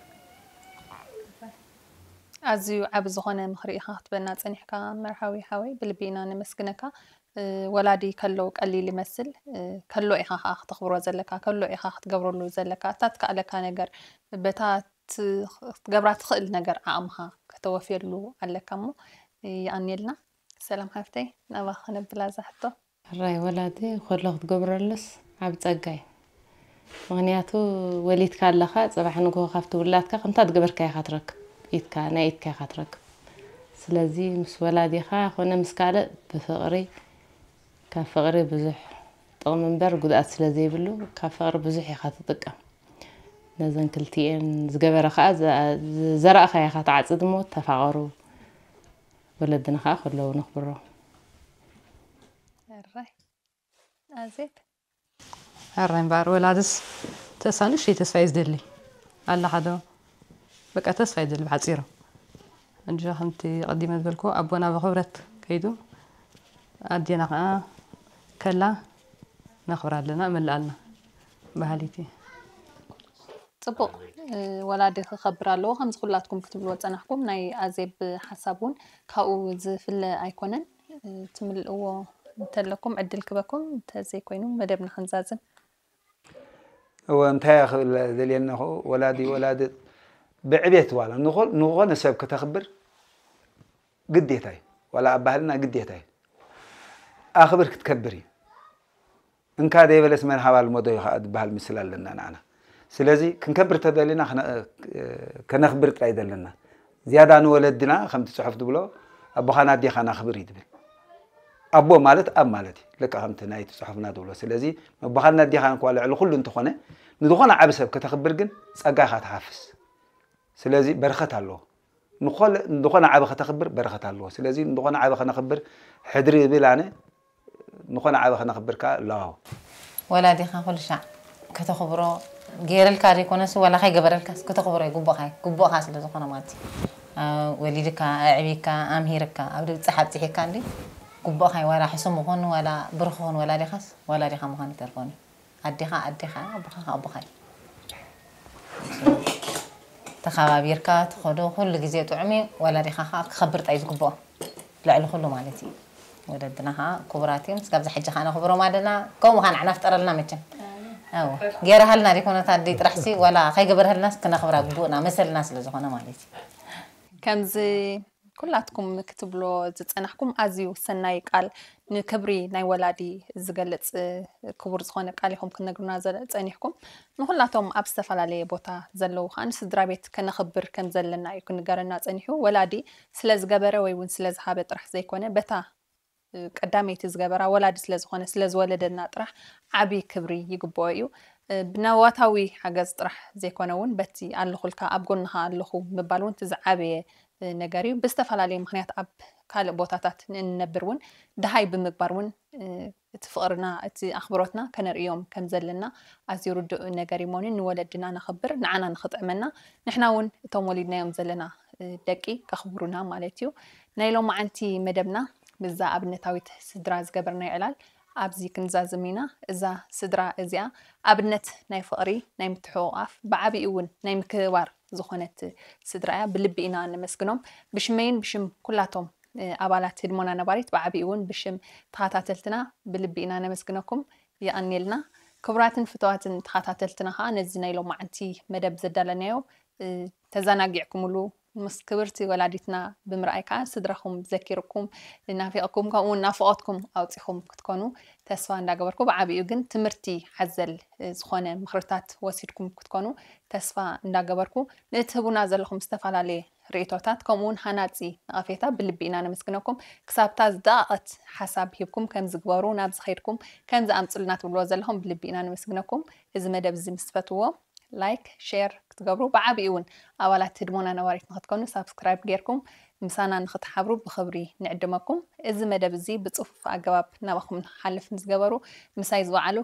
ኣዝዩ ዓቢ ዝኾነ ምኽሪ ኢኻ ክትበና ጸኒሕካ መርሃዊ ሓወይ ብልቢ ኢና ነመስግነካ ወላዲ ከሎ ቀሊል ይመስል ከሎ ኢኻ ከዓ ክተኽብሮ ዘለካ ከሎ ኢኻ ክትገብረሉ ዘለካ እታ ትከኣለካ ነገር በታ ክትገብራ ትኽእል ነገር ዓቕምኻ ከተወፍየሉ ኣለካ እሞ ይኣንየልና ሰላም ሓፍተይ ናባኻ ከነብላ እዛ ሕቶ ሕራይ ወላዲ ከሎ ክትገብረሉስ ዓቢ ጸጋ እዩ። ምኽንያቱ ወሊድካ ኣለኻ ጽባሕ ንግሆ ካብቲ ውላድካ ከምታ ዝገበርካዮ ኢኻ ትረክብ። ኢድካ ናይ ኢድካ ኢኻ ትረክብ። ስለዚ ምስ ወላዲኻ ኮነ ምስ ካልእ ብፍቕሪ ካብ ፍቕሪ ብዙሕ ጥቕሚ እምበር ጉድኣት ስለ ዘይብሉ ካብ ፍቕሪ ብዙሕ ኢኻ ትጥቀም። ነዘን ክልቲኤን ዝገበረ ኸኣ ዝዘራእኻዮ ኢኻ ትዓጽድ እሞ ተፋቐሩ። ወለድና ኸኣ ከለዉ ነኽብሮም። ሕራይ ኣዜብ ሕራይ እምበኣር ወላድስ ተስፋ ንእሽተይ ተስፋ እዩ ዝደሊ ኣለኻ ዶ በቃ ተስፋ እዩ ዝደሊ ብሓፂሩ እንጂ ከምቲ ኣቐዲመ ዝበልክዎ ኣቦና ብኽብረት ከይዱ ኣዴና ኸዓ ከላ ነኽብራ ኣለና እምልኣ ኣለና በሃሊት እየ። ጽቡቕ ወላዲ ክኸብር ኣለዎ ከምዚ ኩላትኩም ክትብልዎ ዝጸናሕኩም ናይ ኣዜብ ሓሳብ እውን ካብኡ ዝፍለ ኣይኮነን ትምልእዎ እንተለኩም ዕድል ክበኩም እንተዘይኮይኑ መደብና ክንዛዝም እወ እንታይ እየ ክብል ዘልየ ኣለኹ ወላዲ ወላዲ ብዕቤት ዋላ ንኾነ ሰብ ክተኽብር ግዴታ እዩ ዋላ ኣብ ባህልና ግዴታ እዩ ኣኽብር ክትከብር እዩ እንካ ዘይበለስ መን ሃባ ልመዶ እዩ ከዓ ዝበሃል ምስል ኣለና ንዓና። ስለዚ ክንከብር ተደሊና ክነ-፣ ከነኽብር ጥራይ ዘለና። ዝያዳ ንወለድና ከምቲ ጽሑፍ ዝብሎ ኣቦኻን ኣዴኻን ኣኽብር እዩ ዝብል። ኣቦ ማለት ኣብ ማለት እዩ። ልክዕ ከምቲ ናይቲ ጽሑፍና ዝብሎ። ስለዚ ኣቦኻን ኣዴኻን እኳ ልዕሊ ኩሉ እንተኾነ ንዝኾነ ዓቢ ሰብ ከተኽብር ግን ጸጋኻ ትሓፍስ። ስለዚ በረኸት ኣለዎ። ንኾለ-፣ ንዝኾነ ዓቢ ከተኽብር በረኸት ኣለዎ። ስለዚ ንዝኾነ ዓቢ ከነኽብር ሕድሪ እብል ኣነ። ንኾነ ዓቢ ከነኽብር ከኣ ለዋው። ወላዲኻ ኩሉ ሻዕ ከተኽብሮ ገይረልካ ዘይኮነስ ዋላ ከይገበረልካስ ከተኽብሮ ይግቡእኻ እዩ። ግቡእኻ ስለ ዝኾነ ማለት እዩ። አ፣ ወሊድካ ኣዕቢካ ኣምሂርካ ኣብ ድብፅሕ ኣብፅሒካ እንዲ ግቡእኻ እዩ። ዋላ ሕሱም ይኹን ዋላ ብሩኽ ይኹን ወላዲኻስ ወላዲኻ ምዃን ይተርፎን እዩ። ኣዴኻ ኣዴኻ ኣቦኻ ከኣ ኣቦኻ እዩ። ተኸባቢርካ ትኸዶ ኩሉ ግዜ ጥዑም እዩ። ወላዲኻ ከዓ ክኸብር ጥራይ ዝግብኦ ልዕሊ ኩሉ ማለት እዩ። ወለድና ከዓ ክቡራት እዮም። ስጋብ ዝሕጂ ከዓ ነኽብሮም ኣለና። ከምኡ ከዓ ንዓና ፍጠረልና መቸም። ኣዎ። ገይረሃልና ዘይኮነት ኣደይ ጥራሕሲ ዋላ ከይገበርሃልናስ ክነኽብራ ግቡእና መሰልና ስለ ዝኾነ ማለት እዩ። ከምዚ ኩላትኩም ክትብሎ ዝጸናሕኩም ኣዝዩ ሰናይ ቃል፣ ንክብሪ ናይ ወላዲ ዝገልጽ ክቡር ዝኾነ ቃል ኢኹም ክትነግሩና ዘለ-፣ ጸኒሕኩም። ንኹላቶም ኣብ ዝተፈላለየ ቦታ ዘለዉ ከኣ ንስድራ ቤት ከነኽብር ከም ዘለና እዩ ክንገረና ጸኒሑ። ወላዲ ስለ ዝገበረ ወይ እውን ስለ ዝሃበ ጥራሕ ዘይኮነ፣ በታ ቀዳመይቲ ዝገበራ ወላዲ ስለ ዝኾነ ስለ ዝወለደና ጥራሕ ዓቢ ክብሪ ይግብኦ እዩ። ብናዋታዊ ሓገዝ ጥራሕ ዘይኮነ እውን በቲ ኣለኹልካ ኣብ ጎንኻ ኣለኹ ምባል እውን እቲ ዝዓበየ ነገር እዩ። ብዝተፈላለየ ምኽንያት ኣብ ካልእ ቦታታት ንእንነብር እውን ድሃይ ብምግባር እውን እቲ ፍቕርና እቲ ኣኽብሮትና ከነርእዮም ከም ዘለና ኣዝዩ ርዱእ ነገር እዩ። እሞ ንወለድና ነኽብር፣ ንዓና ንኽጥዕመና፣ ንሕና እውን እቶም ወሊድናዮም ዘለና ደቂ ከኽብሩና ማለት እዩ። ናይ ሎማዓንቲ መደብና ምስዛ ኣብነታዊት ስድራ ዝገበርናዮ ዕላል ኣብዚ ክንዛዝም ኢና። እዛ ስድራ እዚኣ ኣብነት ናይ ፍቕሪ፣ ናይ ምትሕቑቓፍ፣ ብዓቢኡ እውን ናይ ምክብባር ዝኾነት ስድራ እያ። ብልቢ ኢና ነመስግኖም። ብሽመይን ብሽም ኩላቶም ኣባላት ህድሞና ነባሪት ብዓቢኡ እውን ብሽም ተኸታተልትና ብልቢ ኢና ነመስግነኩም። የቐንየልና። ክቡራትን ፍቱዋትን ተኸታተልትና ከዓ ነዚ ናይ ሎማዓንቲ መደብ ዘዳለናዮ ተዘናጊዕኩምሉ ምስ ክብርቲ ወላዲትና ብምርኣይ ከዓ ስድራኹም ዘኪርኩም ናፊቕኩም ከምኡ እውን ናፍቖትኩም ኣውፂኹም ክትኮኑ ተስፋ እንዳገበርኩ ብዓቢኡ ግን ትምህርቲ ሓዘል ዝኾነ ምኽርታት ወሲድኩም ክትኮኑ ተስፋ እንዳገበርኩ ንእትህቡና ዘለኹም ዝተፈላለየ ርእይቶታት ከምኡ እውን ሃናፂ ነቐፌታ ብልቢ ኢና ነመስግነኩም። ክሳብታ ዝደቐቐት ሓሳብ ሂብኩም ከም ዝግበሩ ናብዚ ከይድኩም ከም ዝኣምፅሉና ትብልዎ ዘለኹም ብልቢ ኢና ነመስግነኩም። እዚ መደብ እዚ ምስ ትፈትዎ ላይክ ሼር ክትገብሩ ብዓቢኡ እውን ኣባላት ህድሞና ነባሪት ንክትኮኑ ሳብስክራይብ ጌርኩም ምሳና ንክትሓብሩ ብክብሪ ንዕድመኩም። እዚ መደብ እዚ ብፅፉፍ ኣገባብ ናባኹም ንክሓልፍ ንዝገበሩ ምሳይ ዝወዓሉ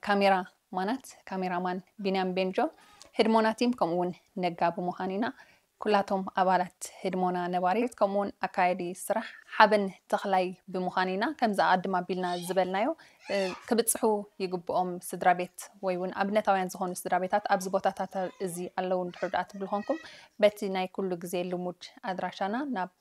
ካሜራ ማናት ካሜራማን ቢንያም ቤንጆ ህድሞና ቲም ከምኡ እውን ነጋ ብምዃን ኢና ኩላቶም ኣባላት ህድሞና ነባሪት ከምኡውን ኣካየዲ ስራሕ ሓበን ተኽላይ ብምዃን ኢና ከምዚ ኣቐድም ኣቢልና ዝበልናዮ ክብፅሑ ይግብኦም ስድራ ቤት ወይ እውን ኣብነታውያን ዝኾኑ ስድራ ቤታት ኣብዚ ቦታታት እዚ ኣለዉ እንድሕር ደኣ ትብሉ ኾንኩም በቲ ናይ ኩሉ ግዜ ልሙድ ኣድራሻና ናብ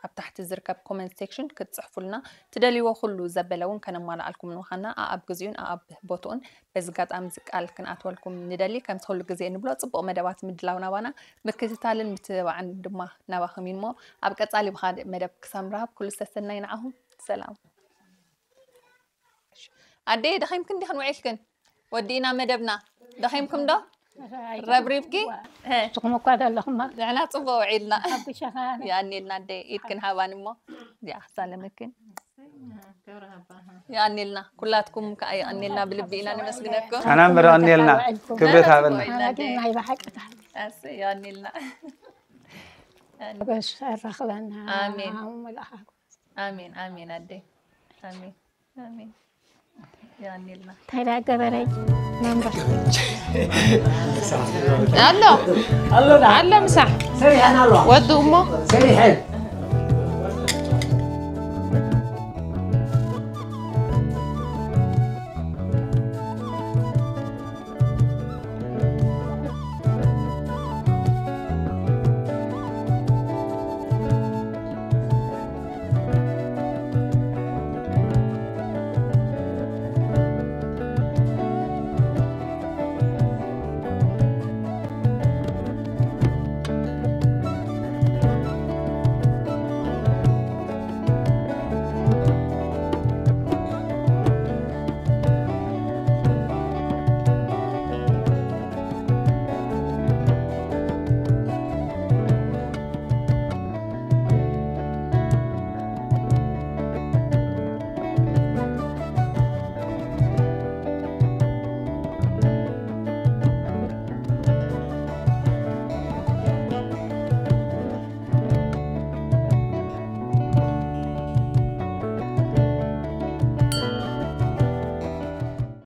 ኣብ ታሕቲ ዝርከብ ኮመንት ሴክሽን ክትፅሕፉልና ትደልይዎ ኩሉ ዘበለ እውን ከነማልኣልኩም ንምዃንና ኣኣብ ግዚኡን ኣኣብ ቦትኡን በዚ ኣጋጣሚ እዚ ቃል ክንኣትወልኩም ንደሊ። ከምቲ ኩሉ ግዜ እንብሎ ፅቡቕ መደባት ምድላው ናባና ምክትታልን ምትብባዕን ድማ ናባኹም እዩ እሞ ኣብ ቀፃሊ ብኻልእ መደብ ክሳብ ንረኸብ ኩሉ ሰሰናይ ንዓኹም። ሰላም። ኣደይ ደኺምክን ዲኽን ውዒልክን? ወዲእና መደብና። ደኺምኩም ዶ? ረብሪብኪ? ንስኹም እኳ ዘለኹም ንሕና ፅቡቕ ውዒልና። የኣኒልና ኣደይ ኢድክን ሃባን እሞ እዚኣ ክሳለመክን። የቐኔልና ኩላትኩም ከዓ የቐኔልና ብልቢ ኢና ነመስግነኩም። ኣና እምበር የቐኔልና ክብረት ሃበልና። ኣና ግን ናይ ብሓቂ ተሓ- ኣሰይ የቐኔልና። በስ ኣራኽበና ኣሜን። ኣሙ መልኣኻ ኣሜን ኣሜን ኣደይ ኣሜን ኣሜን። የቐኔልና እንታይ ዳገበረይ መንበር ኣሎ ኣሎ ምሳሕ ሰሪሐን ኣለዋ ወዱ እሞ ሰሪሐን